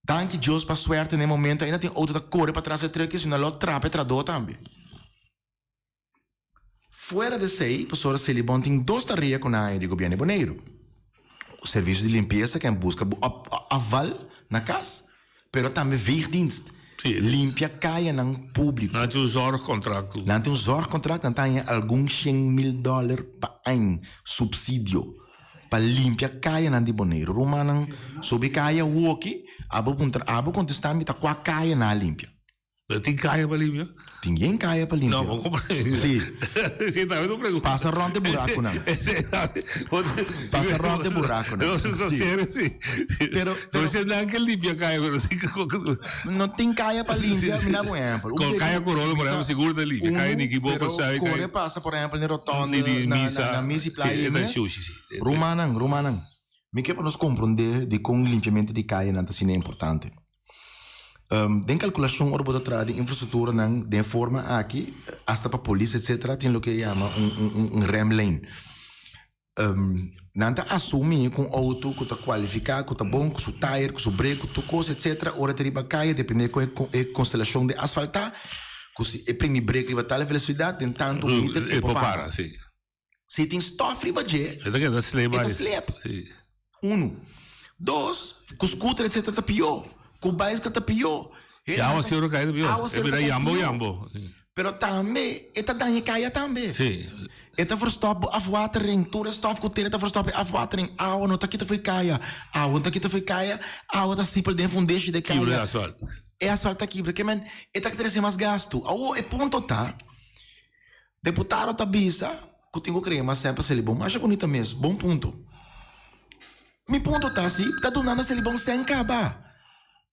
Danki Dios pa suerte na e momento ainda tin outo ta kore patras e truk i si no lo trapa e tradó tambe. Fuera di esei, pasobra Selibon tin dos tarea ku nan haña di gobièrnu di Boneiru, servisio di limpiesa ken buska bo afval na kas, pero tambe veegdienst, limpia kayanan públiko. Nan tin un zorgkontrakt. Nan tin un zorgkontrakt, nan ta haña algun shen mil dòler pa aña supsidio pa limpia kayanan di Boneiru. Rumannan, subi kaya hoki, abo puntra, abo kontestá mi ta kua kaya nan a limpia. Pero tin kaya pa limpia? Tin yen kaya pa limpia. No, bo comprende. Sí. Sí, tambe tu pregunta. Pasa rond e buraconan. Pasa rond e buraconan. No, no, Sí. serio, sí. Pero, pero si nan ke limpia kaya, pero sí. No tin kaya pa limpia, mi da un ehempel. Con kaya Corona, por ehempel, sigur ta limpia. Kaya Niki Boko, Pero sabe, kore pasa, por ehempel, ni rotonde, Ni di na, misa. na, na misa y playa Sí, y e ta mes. shushi, sí. Rumannan, rumannan, mi ke pa nos comprende dikon limpiamento di kayanan ta asina importante. Den kalkulashon ora bo ta traha den infrastrukturanan den e forma aki, asta pa polis etsetera, tin loke yama un remlijn. Nan ta asumí ku un outo ku ta kualifiká, ku ta bon, ku su tayer, ku su brek, ku tur kos etsetera, ora ta riba kaya depende kon e konstelashon di asfaltá, ku si e primi brek riba tal velosidat den tantu meter e por para. Si tin stof riba dje, E ta keda slip e ta bai. slip. Sí. Unu. Dos, ku scooter etcetera ta pió. Ku bicycle ta pió. E awacero kai ta pió. Awacero E bira ta kai yambo pió. yambo. Pero tambe e ta daña kaya tambe. Sí. E ta verstòp bo afwatering. Tur e stof ku tene ta verstòp e afwatering. Awa no ta kita fo'i kaya. Awa no ta kita fo'i kaya. Awa ta sipel den fundeshi de kaya. Kibra e asfalt. E asfalt ta kibra. Ke men e ta trese mas gastu. Awor e punto ta. Deputado ta bisa ku tin ku krea mas sèn pa Selibon. Masha bunita mes. Bon punto. Mi punto ta si ta dunando Selibon sèn kaba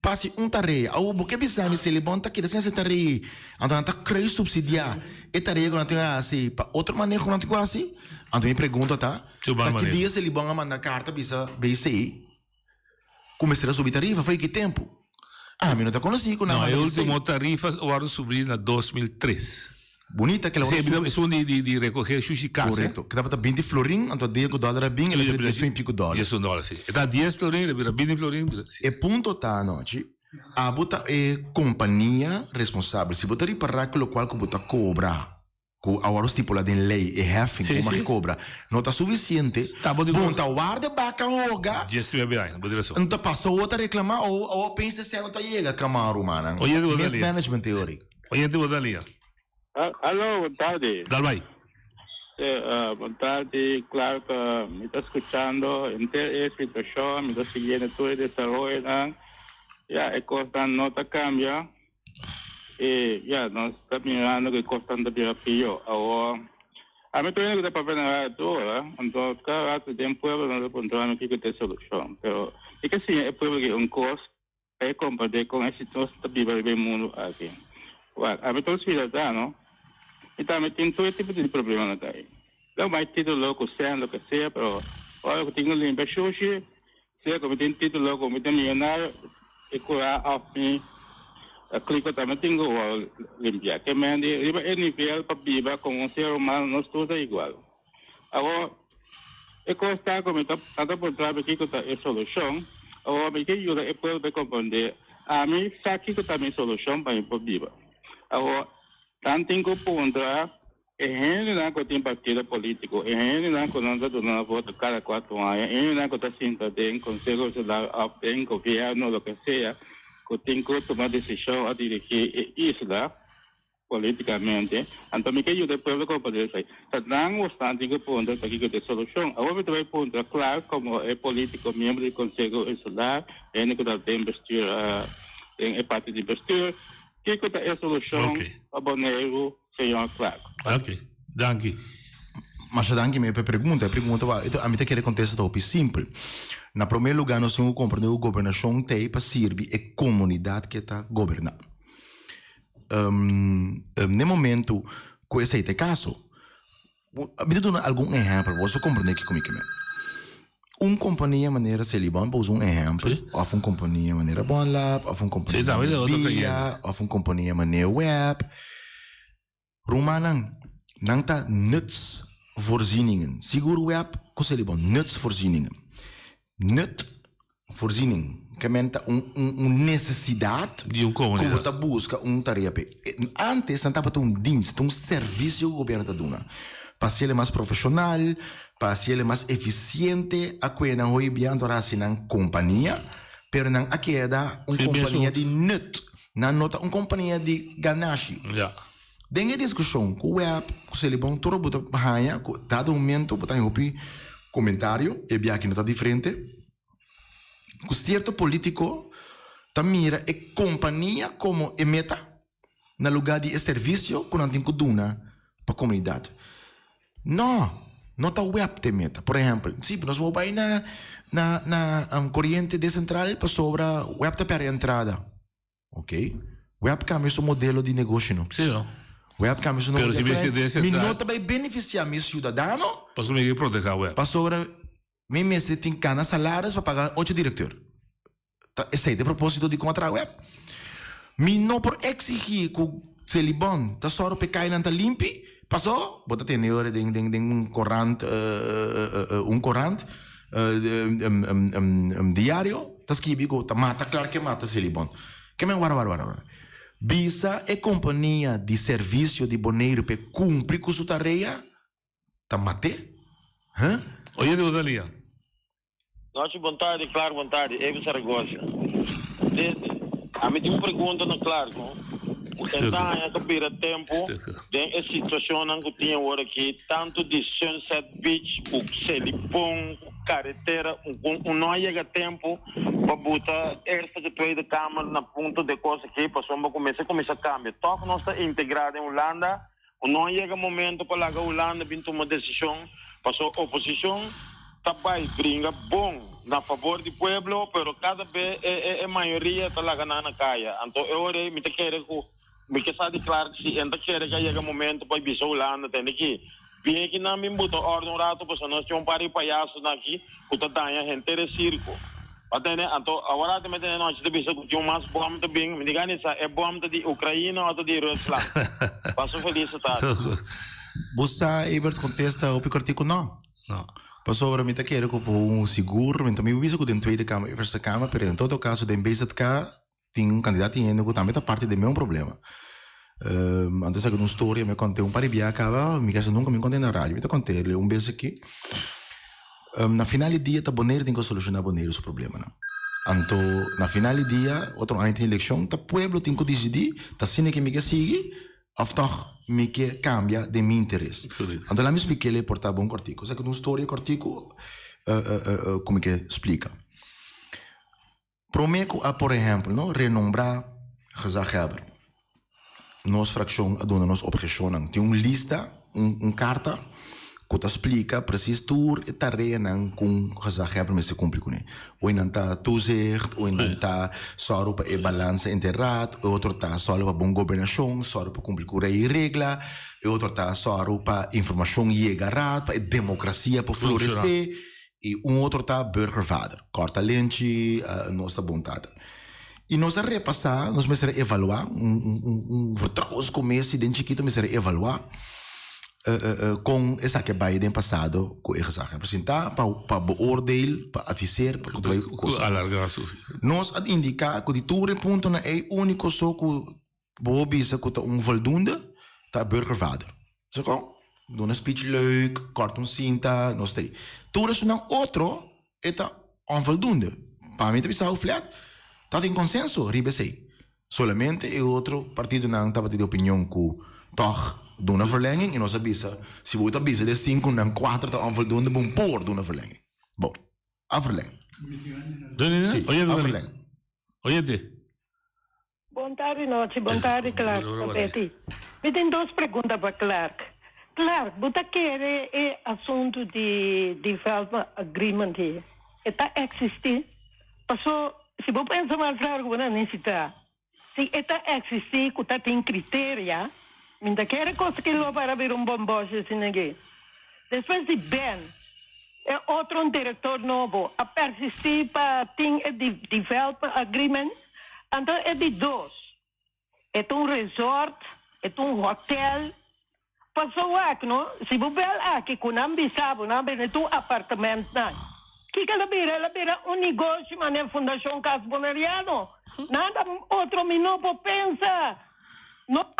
pa hasi un tarea. Awor bo ke bisa mi Selibon ta keda sin hasi tarea anto nan ta kruis supsidiá e tarea ku nan tin ku hasi pa otro maneho ku nan tin ku hasi? Anto mi pregunta ta, ta ki dia Selibon a manda karta bisa BC ku mester a subi tarifa? Fo'i ki tempu? Ami no ta konosí ku nan No, manda e esei. ultimo tarifa a wòrdu subí na 2003. Bunita kila Sí, wòrdu esun di, di, di rekohé shushi kas, eh. Korekto. Ki tabata binti florin, anto dia ku dòler a bin, el a bira diesun i piku dòler. Diesun dòler, sí. E ta dies florin, el a bira binti florin, bira, sí. E punto ta anochi, abo ta e kompania responsabel. Si bo ta ripará ku lokual ku bo ta kobra ku awor stipula den ley e heffing Sí, ku mag sí. kobra no ta sufisiente, Ta bo di bon ta warda baka hoga, 19 aña, bo di rason. nta pasa awor ta reclama o awor pensa esei no ta yega, come on rumannan. Oyente bo ta lia. Mismanagement theory. Oyente bo ta lia. Aló, bon tardi. Dal bai. Sí, bon tardi. Claro que mi ta escuchando henter e situacion, mi ta siguiendo tur e desaroyonan. Ya, e cosnan no ta cambia. E ya, nos ta mirando ku e kosnan ta bira pió. Awor, ami tur hende ku ta papia na radio tur ora, anto kada rato den pueblo nan ta puntra mi kiko ta e solushon. Pero mi ke siña e pueblo aki un kos pa e komprendé kon e nos ta biba riba e mundu aki. Wak, ami ta un siudadano i tambe tin tur e tipo di problema nan ta ei. Lo mai título ku sèn loke sea, pero ora ku tin ku limpia shushi, Sea ku mi tin título, ku mi ta miyonario, e kurá òf mi kliko tambe tin ku wòrdu limpiá. Ke men di riba e nivel pa biba komo un ser humano nos tur ta igual. Awor, e kos ta ku mi ta ta puntra mi kiko ta e solushon. Awor mi ke yuda e pueblo pa e komprondé. Ami sa kiko ta mi solushon pa mi por biba. Awor, nan tin ku puntra. E hendenan ku tin partido polítiko, e hendenan ku nan ta duna nan voto kada kuatro aña, e hendenan ku ta sinta den Konseho Insular òf den gobièrnu, loke sea, ku tin ku tuma desishon òf dirigí e isla polítikamente. Anto mi ke yuda e pueblo komprendé esei. Ta nan bosnan tin ku puntra ta kiko ta e solushon. Awor mi ta bai puntra Clark komo e polítiko, miembro di Konseho Insular, hende ku ta den bestuur. den e parti di bestuur. Kiko ta e solushon pa Boneiru, señor Clark? Ok, danki. Masha danki mi pa e pregunta. E pregunta wa, ami ta kere kontesta ta hopi simpel. Na prome luga nos tin ku komprende ku gobernashon ta ei pa sirbi e komunidat ke ta goberná. N'e momentu ku esei ta e kaso, Mi ta duna algun ehèmpel, boso komprendé kiko mi ke men. Un kompania manera Selibon, pa usa un ehèmpel, òf un kompania manera Bonlab, òf un kompania manera Via, òf un kompania manera Web. Rumannan, nan ta nutsvoorzieningen. Sigur Web ku Selibon, nutsvoorzieningen. Nut, voorziening, ke men ta un un nesesidat Di un ku bo komunidat. ta buska un tarea p'e. Antes nan tabata un dienst, un servisio ku gobièrnu ta duna pa hasiel e mas profeshonal, pa hasiel e mas efisiente, a kue nan hoy bia anto a hasi nan kompania, pero nan a keda un Sí, kompania mesun. di nut, nan no ta un kompania di ganashi. Ja. Den e diskushon ku web ku Selibon tur bo ta haña ku dado momento bo ta haña hopi komentario, e biaha aki no ta diferente, ku sierto politiko ta mira e kompania komo e meta na luga di e servisio ku nan tin ku duna pa komunidat. No, no ta web ta e meta. Por ehèmpel, si nos bo bai na na na koriente desentral pasobra web ta pèrdè entrada. Ok. Web cambia su modelo di negoshi no. Sí no. Web cambia su Pero si negoshi. mi Mi no ta bay beneficia mi ciudadano. Pasobra mi ke proteha web. Pasobra mi mester tin gana salaris pa paga ocho directeur. Ta esey ta e proposito di con a traha web. Mi no por exigi cu Selibon ta soro pa e cayanan ta limpi. Paso bo ta tende ora den den den un corant un corant diario ta skibi ku ta mata Clark ke mata Selibon. Ke men wara wara wara wara. Bisa e kompania di servisio di Boneiru pa e kumpli ku su tarea ta mat'é? Huh? Oye di Rosalia. Nochi bon tardi Clark bon tardi Evi Zaragoza Desde ami tin un pregunta na Clark no Ten ta haña ta bira tempo den e situacionnan cu tin awor aki tanto di Sunset Beach cu Selipon cu caretera un no a yega tempo pa buta Eerste cu Tweede Kamer na punto de cos aki pasobra cu mester cuminsa cambia toch nos ta integra den Hulanda Ku no a yega momento pa laga Hulanda bin tuma desishon, paso oposishon ta bai bringa bon na fabor di pueblo, pero kada be e e mayoria ta laga nan na kaya. Anto e ora ei mi ta kere ku mi ke sa di Clark si en ta kere ku a yega momento pa bisa Hulanda tende ki bin aki nan bin buta orde un rato paso nos tin un par di payasonan aki ku ta daña henter e sirko. Pa tene, anto awor ati mi tene nochi ta bisa ku tin un mas bom ta bin, mi di gani sa e bom ta di Ukraina o ta di Rusland. Pasa un felis tardi. Bo sa Ebert kontesta hopi kortiku no. No. Pasobra mi ta kere ku por un sigur, mi ta mi bisa ku den Tweede Kamer i Eerste Kamer, pero en todo kaso den BZK tin un kantidat di hende ku tambe ta parti den meun problema. Anto esaki ta un storia mi a konte un par di bia kaba, mi kasa nunka mi konte na radio, mi ta konte un bes aki. Na final di dia ta Boneiru tin ku solushoná Boneiru su problemanan. Anto na final di dia otro aña tin elekshon, ta pueblo tin ku disidí ta asina ke mi ke sigui òf tòg mi ke kambia den mi interes. Anto laat mi splik'é por ta bon kòrtiku. Esaki ta un storia kòrtiku ku mi ke splika. Promé ku a por ehèmpel no renombrá gezaghèber, nos frakshon a duna nos opheshonnan. Tin un lista, un karta ku ta splika presis tur e tareanan ku un gezaghèber mester kumpli kuné. Oi nan ta toezicht, oi nan ta sòru pa e balansa entre raad, e otro ta sòru pa bon gobernashon, sòru pa kumpli ku rei i regla, e otro ta sòru pa informashon yega raad, pa e demokrasia por floresé. I un otro ta burgervader. Kòrta lenchi, nos ta bon tata. I nos a repasá, nos mester a evaluá, un un un vertrouwenscommissie den chikito mester a evaluá kon esaki a bai den pasado ku e gezag. A presentá pa pa beoordeel, pa adviseer, pa ku ta bai Ku alargá su. Nos a indiká ku di tur e puntonan ei úniko so ku Bo bisa ku ta un voldoende ta burgervader. Sa kon? Duna speech leuk, kòrta un sinta, nos ta ei. Tur esunnan otro e ta onvoldoende. Pa mi ta bisa flat, ta tin konsenso riba esei. Solamente e otro partidonan tabata di opinion ku tòg duna verlenging i nos a bisa si bo ta bisa di e sinkunan kuater ta onvoldoende bo por duna verlenging. Bon, a verleng. Sí, a verleng. Oyente. Bon tardi nochi, bon tardi Clark, ta Betty. Mi tin dos pregunta pa Clark. Clark, bo ta kere e asuntu di development agreement ei e ta existi? Paso si bo pensa mas largu bo na nesita. Si e ta existi ku ta tin criteria, mi ta kere kos ki lo para bira un bomboshi asina aki. Despues di Ben, e otro un director nobo a persisti pa tin e development agreement, anto e di dos, e ta un resort, e ta un hotel, paso wak no, si bo bel aki cu nan bisa bo nan bende tur apartamentnan, kico el a bira? El a bira un negoshi manera Fundacion Cas Boneriano, nada otro mi no por pensa, no.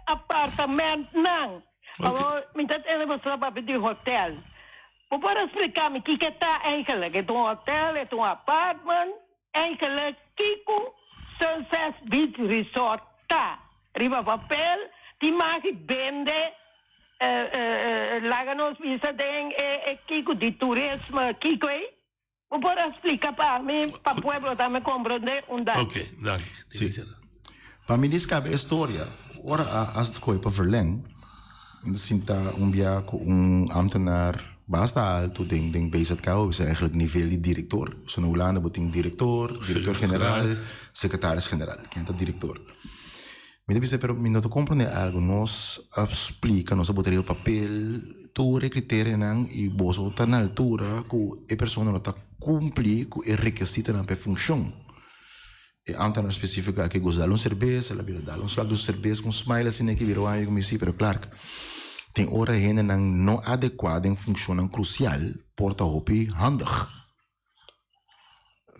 Apartamentnan. Awor mi ta tende boso ta papia di hotel. Bo por a splica mi kiko e ta eigenlijk? E ta un hotel, e ta un apartment? Eigenlijk kiko Sunset Beach Resort ta? Riba papel tin magi bende laga nos bisa den e kiko di turismo kiko ei? Bo por a splica pa mi, pa pueblo tambe comprende un danki. Ok, danki. Si. Pa mi discabe e storia, ora a a scohe pa verleng, mi ta sinta un bia cu un ambtenaar basta alto den den BZK, o bisa eigenlijk nivel di director. So na Hulanda bo tin director, director general, secretaris general, ken ta director. Mi ta bisa, pero mi no ta comprende algo. Nos a splica, nos a bota riba papel tur e criterianan y boso ta na altura cu e persona no ta cumpli cu e requisitonan pa e funcion. E ambtenaar specifico aki goza dal un cerbes, el a bira dal un slag di su cerbes cu un smile asina aki bira wak mi cu mi si, pero Clark, tin ora hendenan no adecua den funcionnan crucial por ta hopi handig.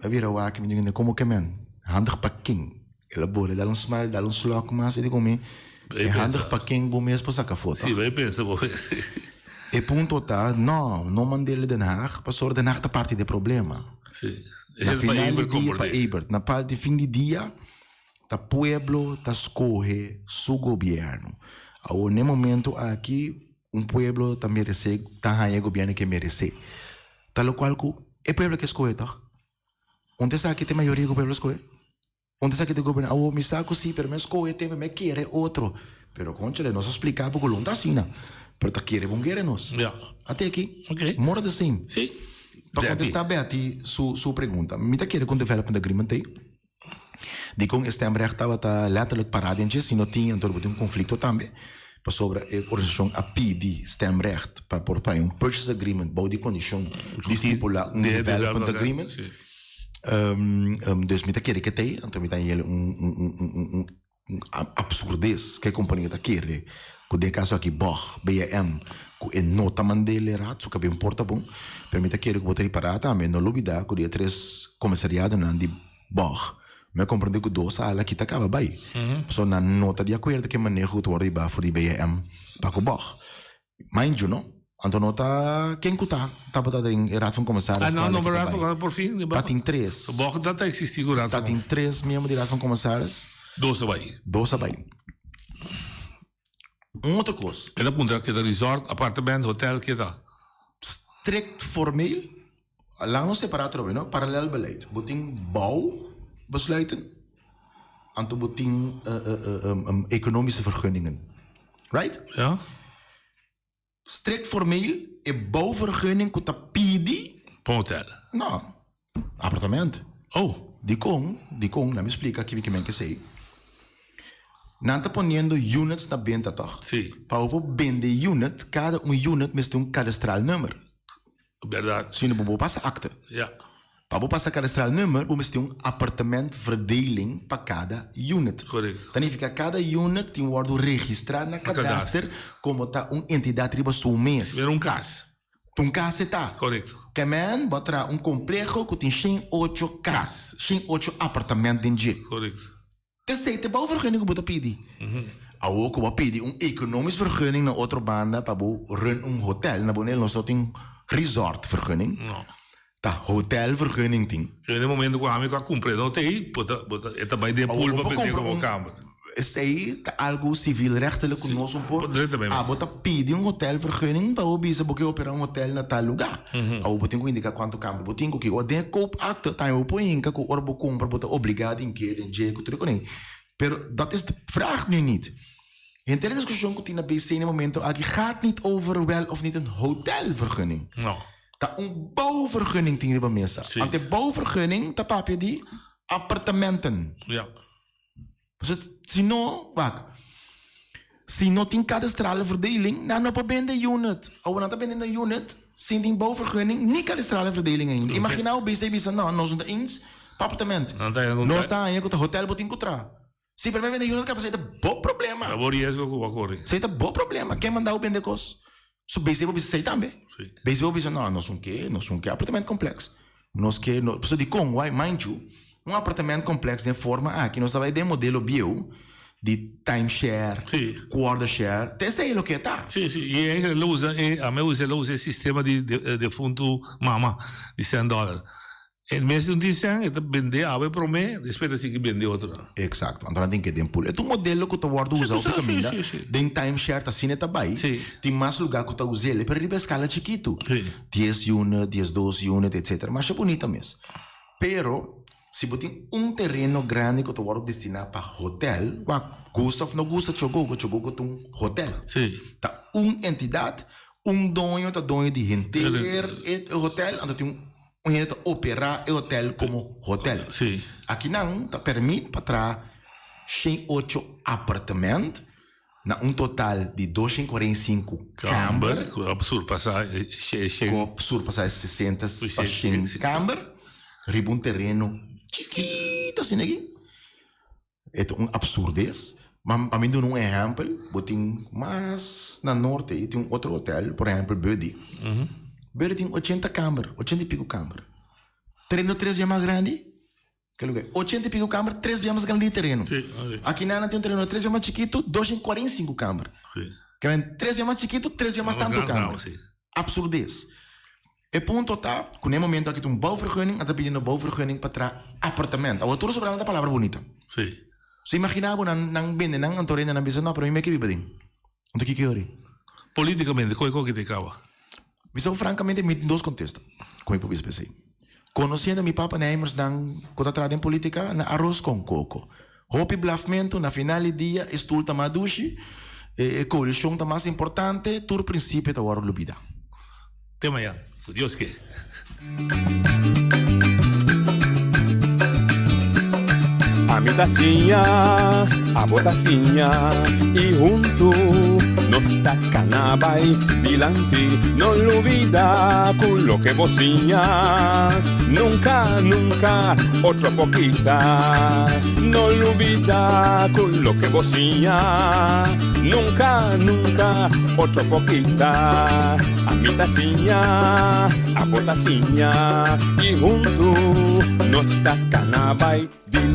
A bira wak mi di como ke men? Handig pa ken? El a bole dal un smile, dal un slok mas y di con mi, e handig pa ken bo mes por saca foto? Sí, bai pensa bo mes. E punto ta, no, no mandele Den Haag, pasobra Den Haag ta parti di e problema. Sí. Na final di dia, pa Ebert, na parti fin di dia, ta pueblo ta scoge su gobierno. Awor, n'e momento aki, un pueblo ta merece, ta haña e gobierno ke merece. Ta lokual ku e pueblo ke skohe tòg? Un ta esaki ta e mayoria ku pueblo skohe? Un ta esaki ta goberná? Awor mi sa ku si, pero mi a skohe tempu mi a kere otro. Pero kónchale, nos a splika bo ku lo no ta asina. Pero ta kere bon kere nos. Ate aki. More the same. Pa kontestá Betty su su pregunta, mi ta kere ku un development agreement ei. Dikon e stemrecht tabata letterlijk pará den dje? Si no tin, anto bo tin un konflikto tambe. Pasobra e organisashon a pidi stemrecht pa por paña un purchase agreement bou di kondishon di stipulá un development agreement. Dus mi ta kere ke t'ei, anto mi ta haña un un absurdez ke kompania ta kere ku den e kaso aki bog, BM, ku e no ta mand'é leraad, su kab'é un por ta bon, pero mi ta kere ku bo ta ripará tambe, no lubidá ku di e tres komisariadonan di bog, mi a komprendé ku dos a ala kita kaba bai, pasobra nan no ta di akuerdo ku e maneho ku ta wòrdu hibá for di BM pa ku bog. Mind you no, anto no ta ken ku ta tabata den e Raad van Commissaris Ah, no, ku no, ala kita Raad van bai. Commissaris por fin. Ta tin tres. Bog ta ta existi ku Raad Ta van tin tres miembro di Raad van Commissaris. Dos a bai. Dos a bai. Un otro kos. El a puntra keda resort, apartement, hotel, keda? Strikt formeel, laat nos separa atrobe no, paralel beleid. Bo tin bouwbesluiten, anto bo tin economische vergunningen. Right? Ja. Strikt formeel, e bouwvergunning ku ta pidi. Pa un hotel? No, apartement. Oh. Dikon? Dikon? Laat mi splika kibi ke men ke sei. Nan ta poniendo units na benta tòg? Sí. Pa bo por bende unit, kada un unit mester un kadastraal nummer. Berdad. Si no bo por pasa akte. Ja. Pa bo pasa kadastraal nummer, bo mester un appartementverdeling pa kada unit. Correcto. Ta nifica kada unit tin wordo registra na kadaster como ta un entidad riba su mes. Mira un kas. Ta un kas e ta. Correcto. Ke men bo a traha un compleho cu tin 108 kas, 108 apartament den dje. Correcto. Esei ta e bouwvergunning ku bo ta pidi. Awor ku bo a pidi un economisch vergunning na otro banda pa bo run un hotel, na Boneiru nos no tin resort vergunning, ta hotel vergunning tin. Den e momento ku ami ku a kumpra e no ta ei, bo ta, bo ta, e ta bai den pool pa bende komo kamber. Esei ta algu civilrechtelijk ku nos no por. Abo ta pidi un hotelvergunning pa bo bisa bo ke opera un hotel na tal lugá. Abo bo tin ku indiká kuantu kamber bo tin ku kiko. Den e koopakte tambe bo por hinka ku ora bo kumpra bo ta obligá di inkee den dje ku tur e konen. Pero dat is de vraag nu niet. Henter e diskushon ku tin na BC na e momento aki gaat niet over wel of niet een hotelvergunning. Ta un bouwvergunning tin riba mesa. Ant e bouwvergunning ta papia di apartamenten. Pasobra si no, wak, si no tin kadastrale verdeling, nan no por bende unit. Awor nan ta bende na unit sin tin bouwvergunning ni kadastrale verdeling ainda. Imagina bo bisa y bisa, no, nos no ta eens pa apartement. Nos ta haña ku ta hotel bo tin ku traha. Si pero bende unit kaba, esei ta bo problema. Ta bo riesgo ku bo a kore. Esei ta bo problema. Ken manda bo bende kos? So bc bo bisa esei tambe. Bc bo bisa, no, nos no ke, nos no ke apartement complex. Nos ke, no, pasobra dikon? Why? Mind you, un apartement complex den forma aki nos ta bai den modelo bieu di timeshare, quarter share, ta esei loke e ta. Sí, sí, i eigenlijk lo usa e, ami a usa, lo usa e sistema di defuntu mama di sèn dòler. E mes un tin sèn, e ta bende awe promé, despues e ta sigui bende otro. Exacto, anto nan tin ke den pool. E ta un modelo ku ta wòrdu usa hopi kaminda, den timeshare ta asina e ta bai, tin mas lugá ku ta us'el, pero riba eskala chikitu. 10 unit, 12 unit, etcetera. Masha bunita mes. Pero, si bo tin un tereno grandi ku ta wòrdu destiná pa hotel, wak, gusta òf no gusta Chogogo, Chogogo ta un hotel. Ta un entidat, un doño ta doño di henter e hotel, anto tin un hende ta operá e hotel komo hotel. Akinan ta permit pa traha 108 apartement. Na un total di 245 kamber. Ku a surpasá e shen. Ku a surpasá e 60 pa shen kamber riba un tereno chikitu asina aki. E ta un absurdes. Ma pa mi duna un ehèmpel, bo tin mas na norte ei tin un otro hotel, por ehèmpel Buddy. Buddy tin 80 kamber, 80 i piko kamber. Tereno tres bia mas grandi. Ke lugar? 80 y pico kamber, tres bia mas grandi di tereno. Sí, sí. Aki nan tin un tereno tres bia mas chikitu, 245 kamber. Sí. Ke men tres bia mas chikitu, tres bia mas tantu kamber. Sí. Absurdez. E punto ta, ku na e momento aki tin un bouwvergunning, nan ta pidiendo bouwvergunning pa traha apartamento. Awor tur sobrá nan ta palabra bunita. Sí. So imagina bo nan nan bende nan anto rende nan bisa no, pero mi meke biba den. Anto kiko yori? Politikamente, koe koki te kaba? Bisa bo frankamente mi tin dos kontesta ku mi por bisa p'esei. Konosiendo mi papa Nijmers nan ku ta traha den politika na aros kon koko. Hopi blafmentu, na final di dia e stul ta mas dushi, e koalishon ta mas importante, tur prinsipio ta wòrdu lubida. Te mañan, ku Dios ke. Ami ta siña, abo ta siña y huntu nos ta cana bay dilanti. No lubida cu loke bo siña nunca, nunca otro por kita. No lubida cu loke bo siña nunca, nunca otro por kita. Ami ta siña, abo ta siña y huntu nos ta cana bay dilanti.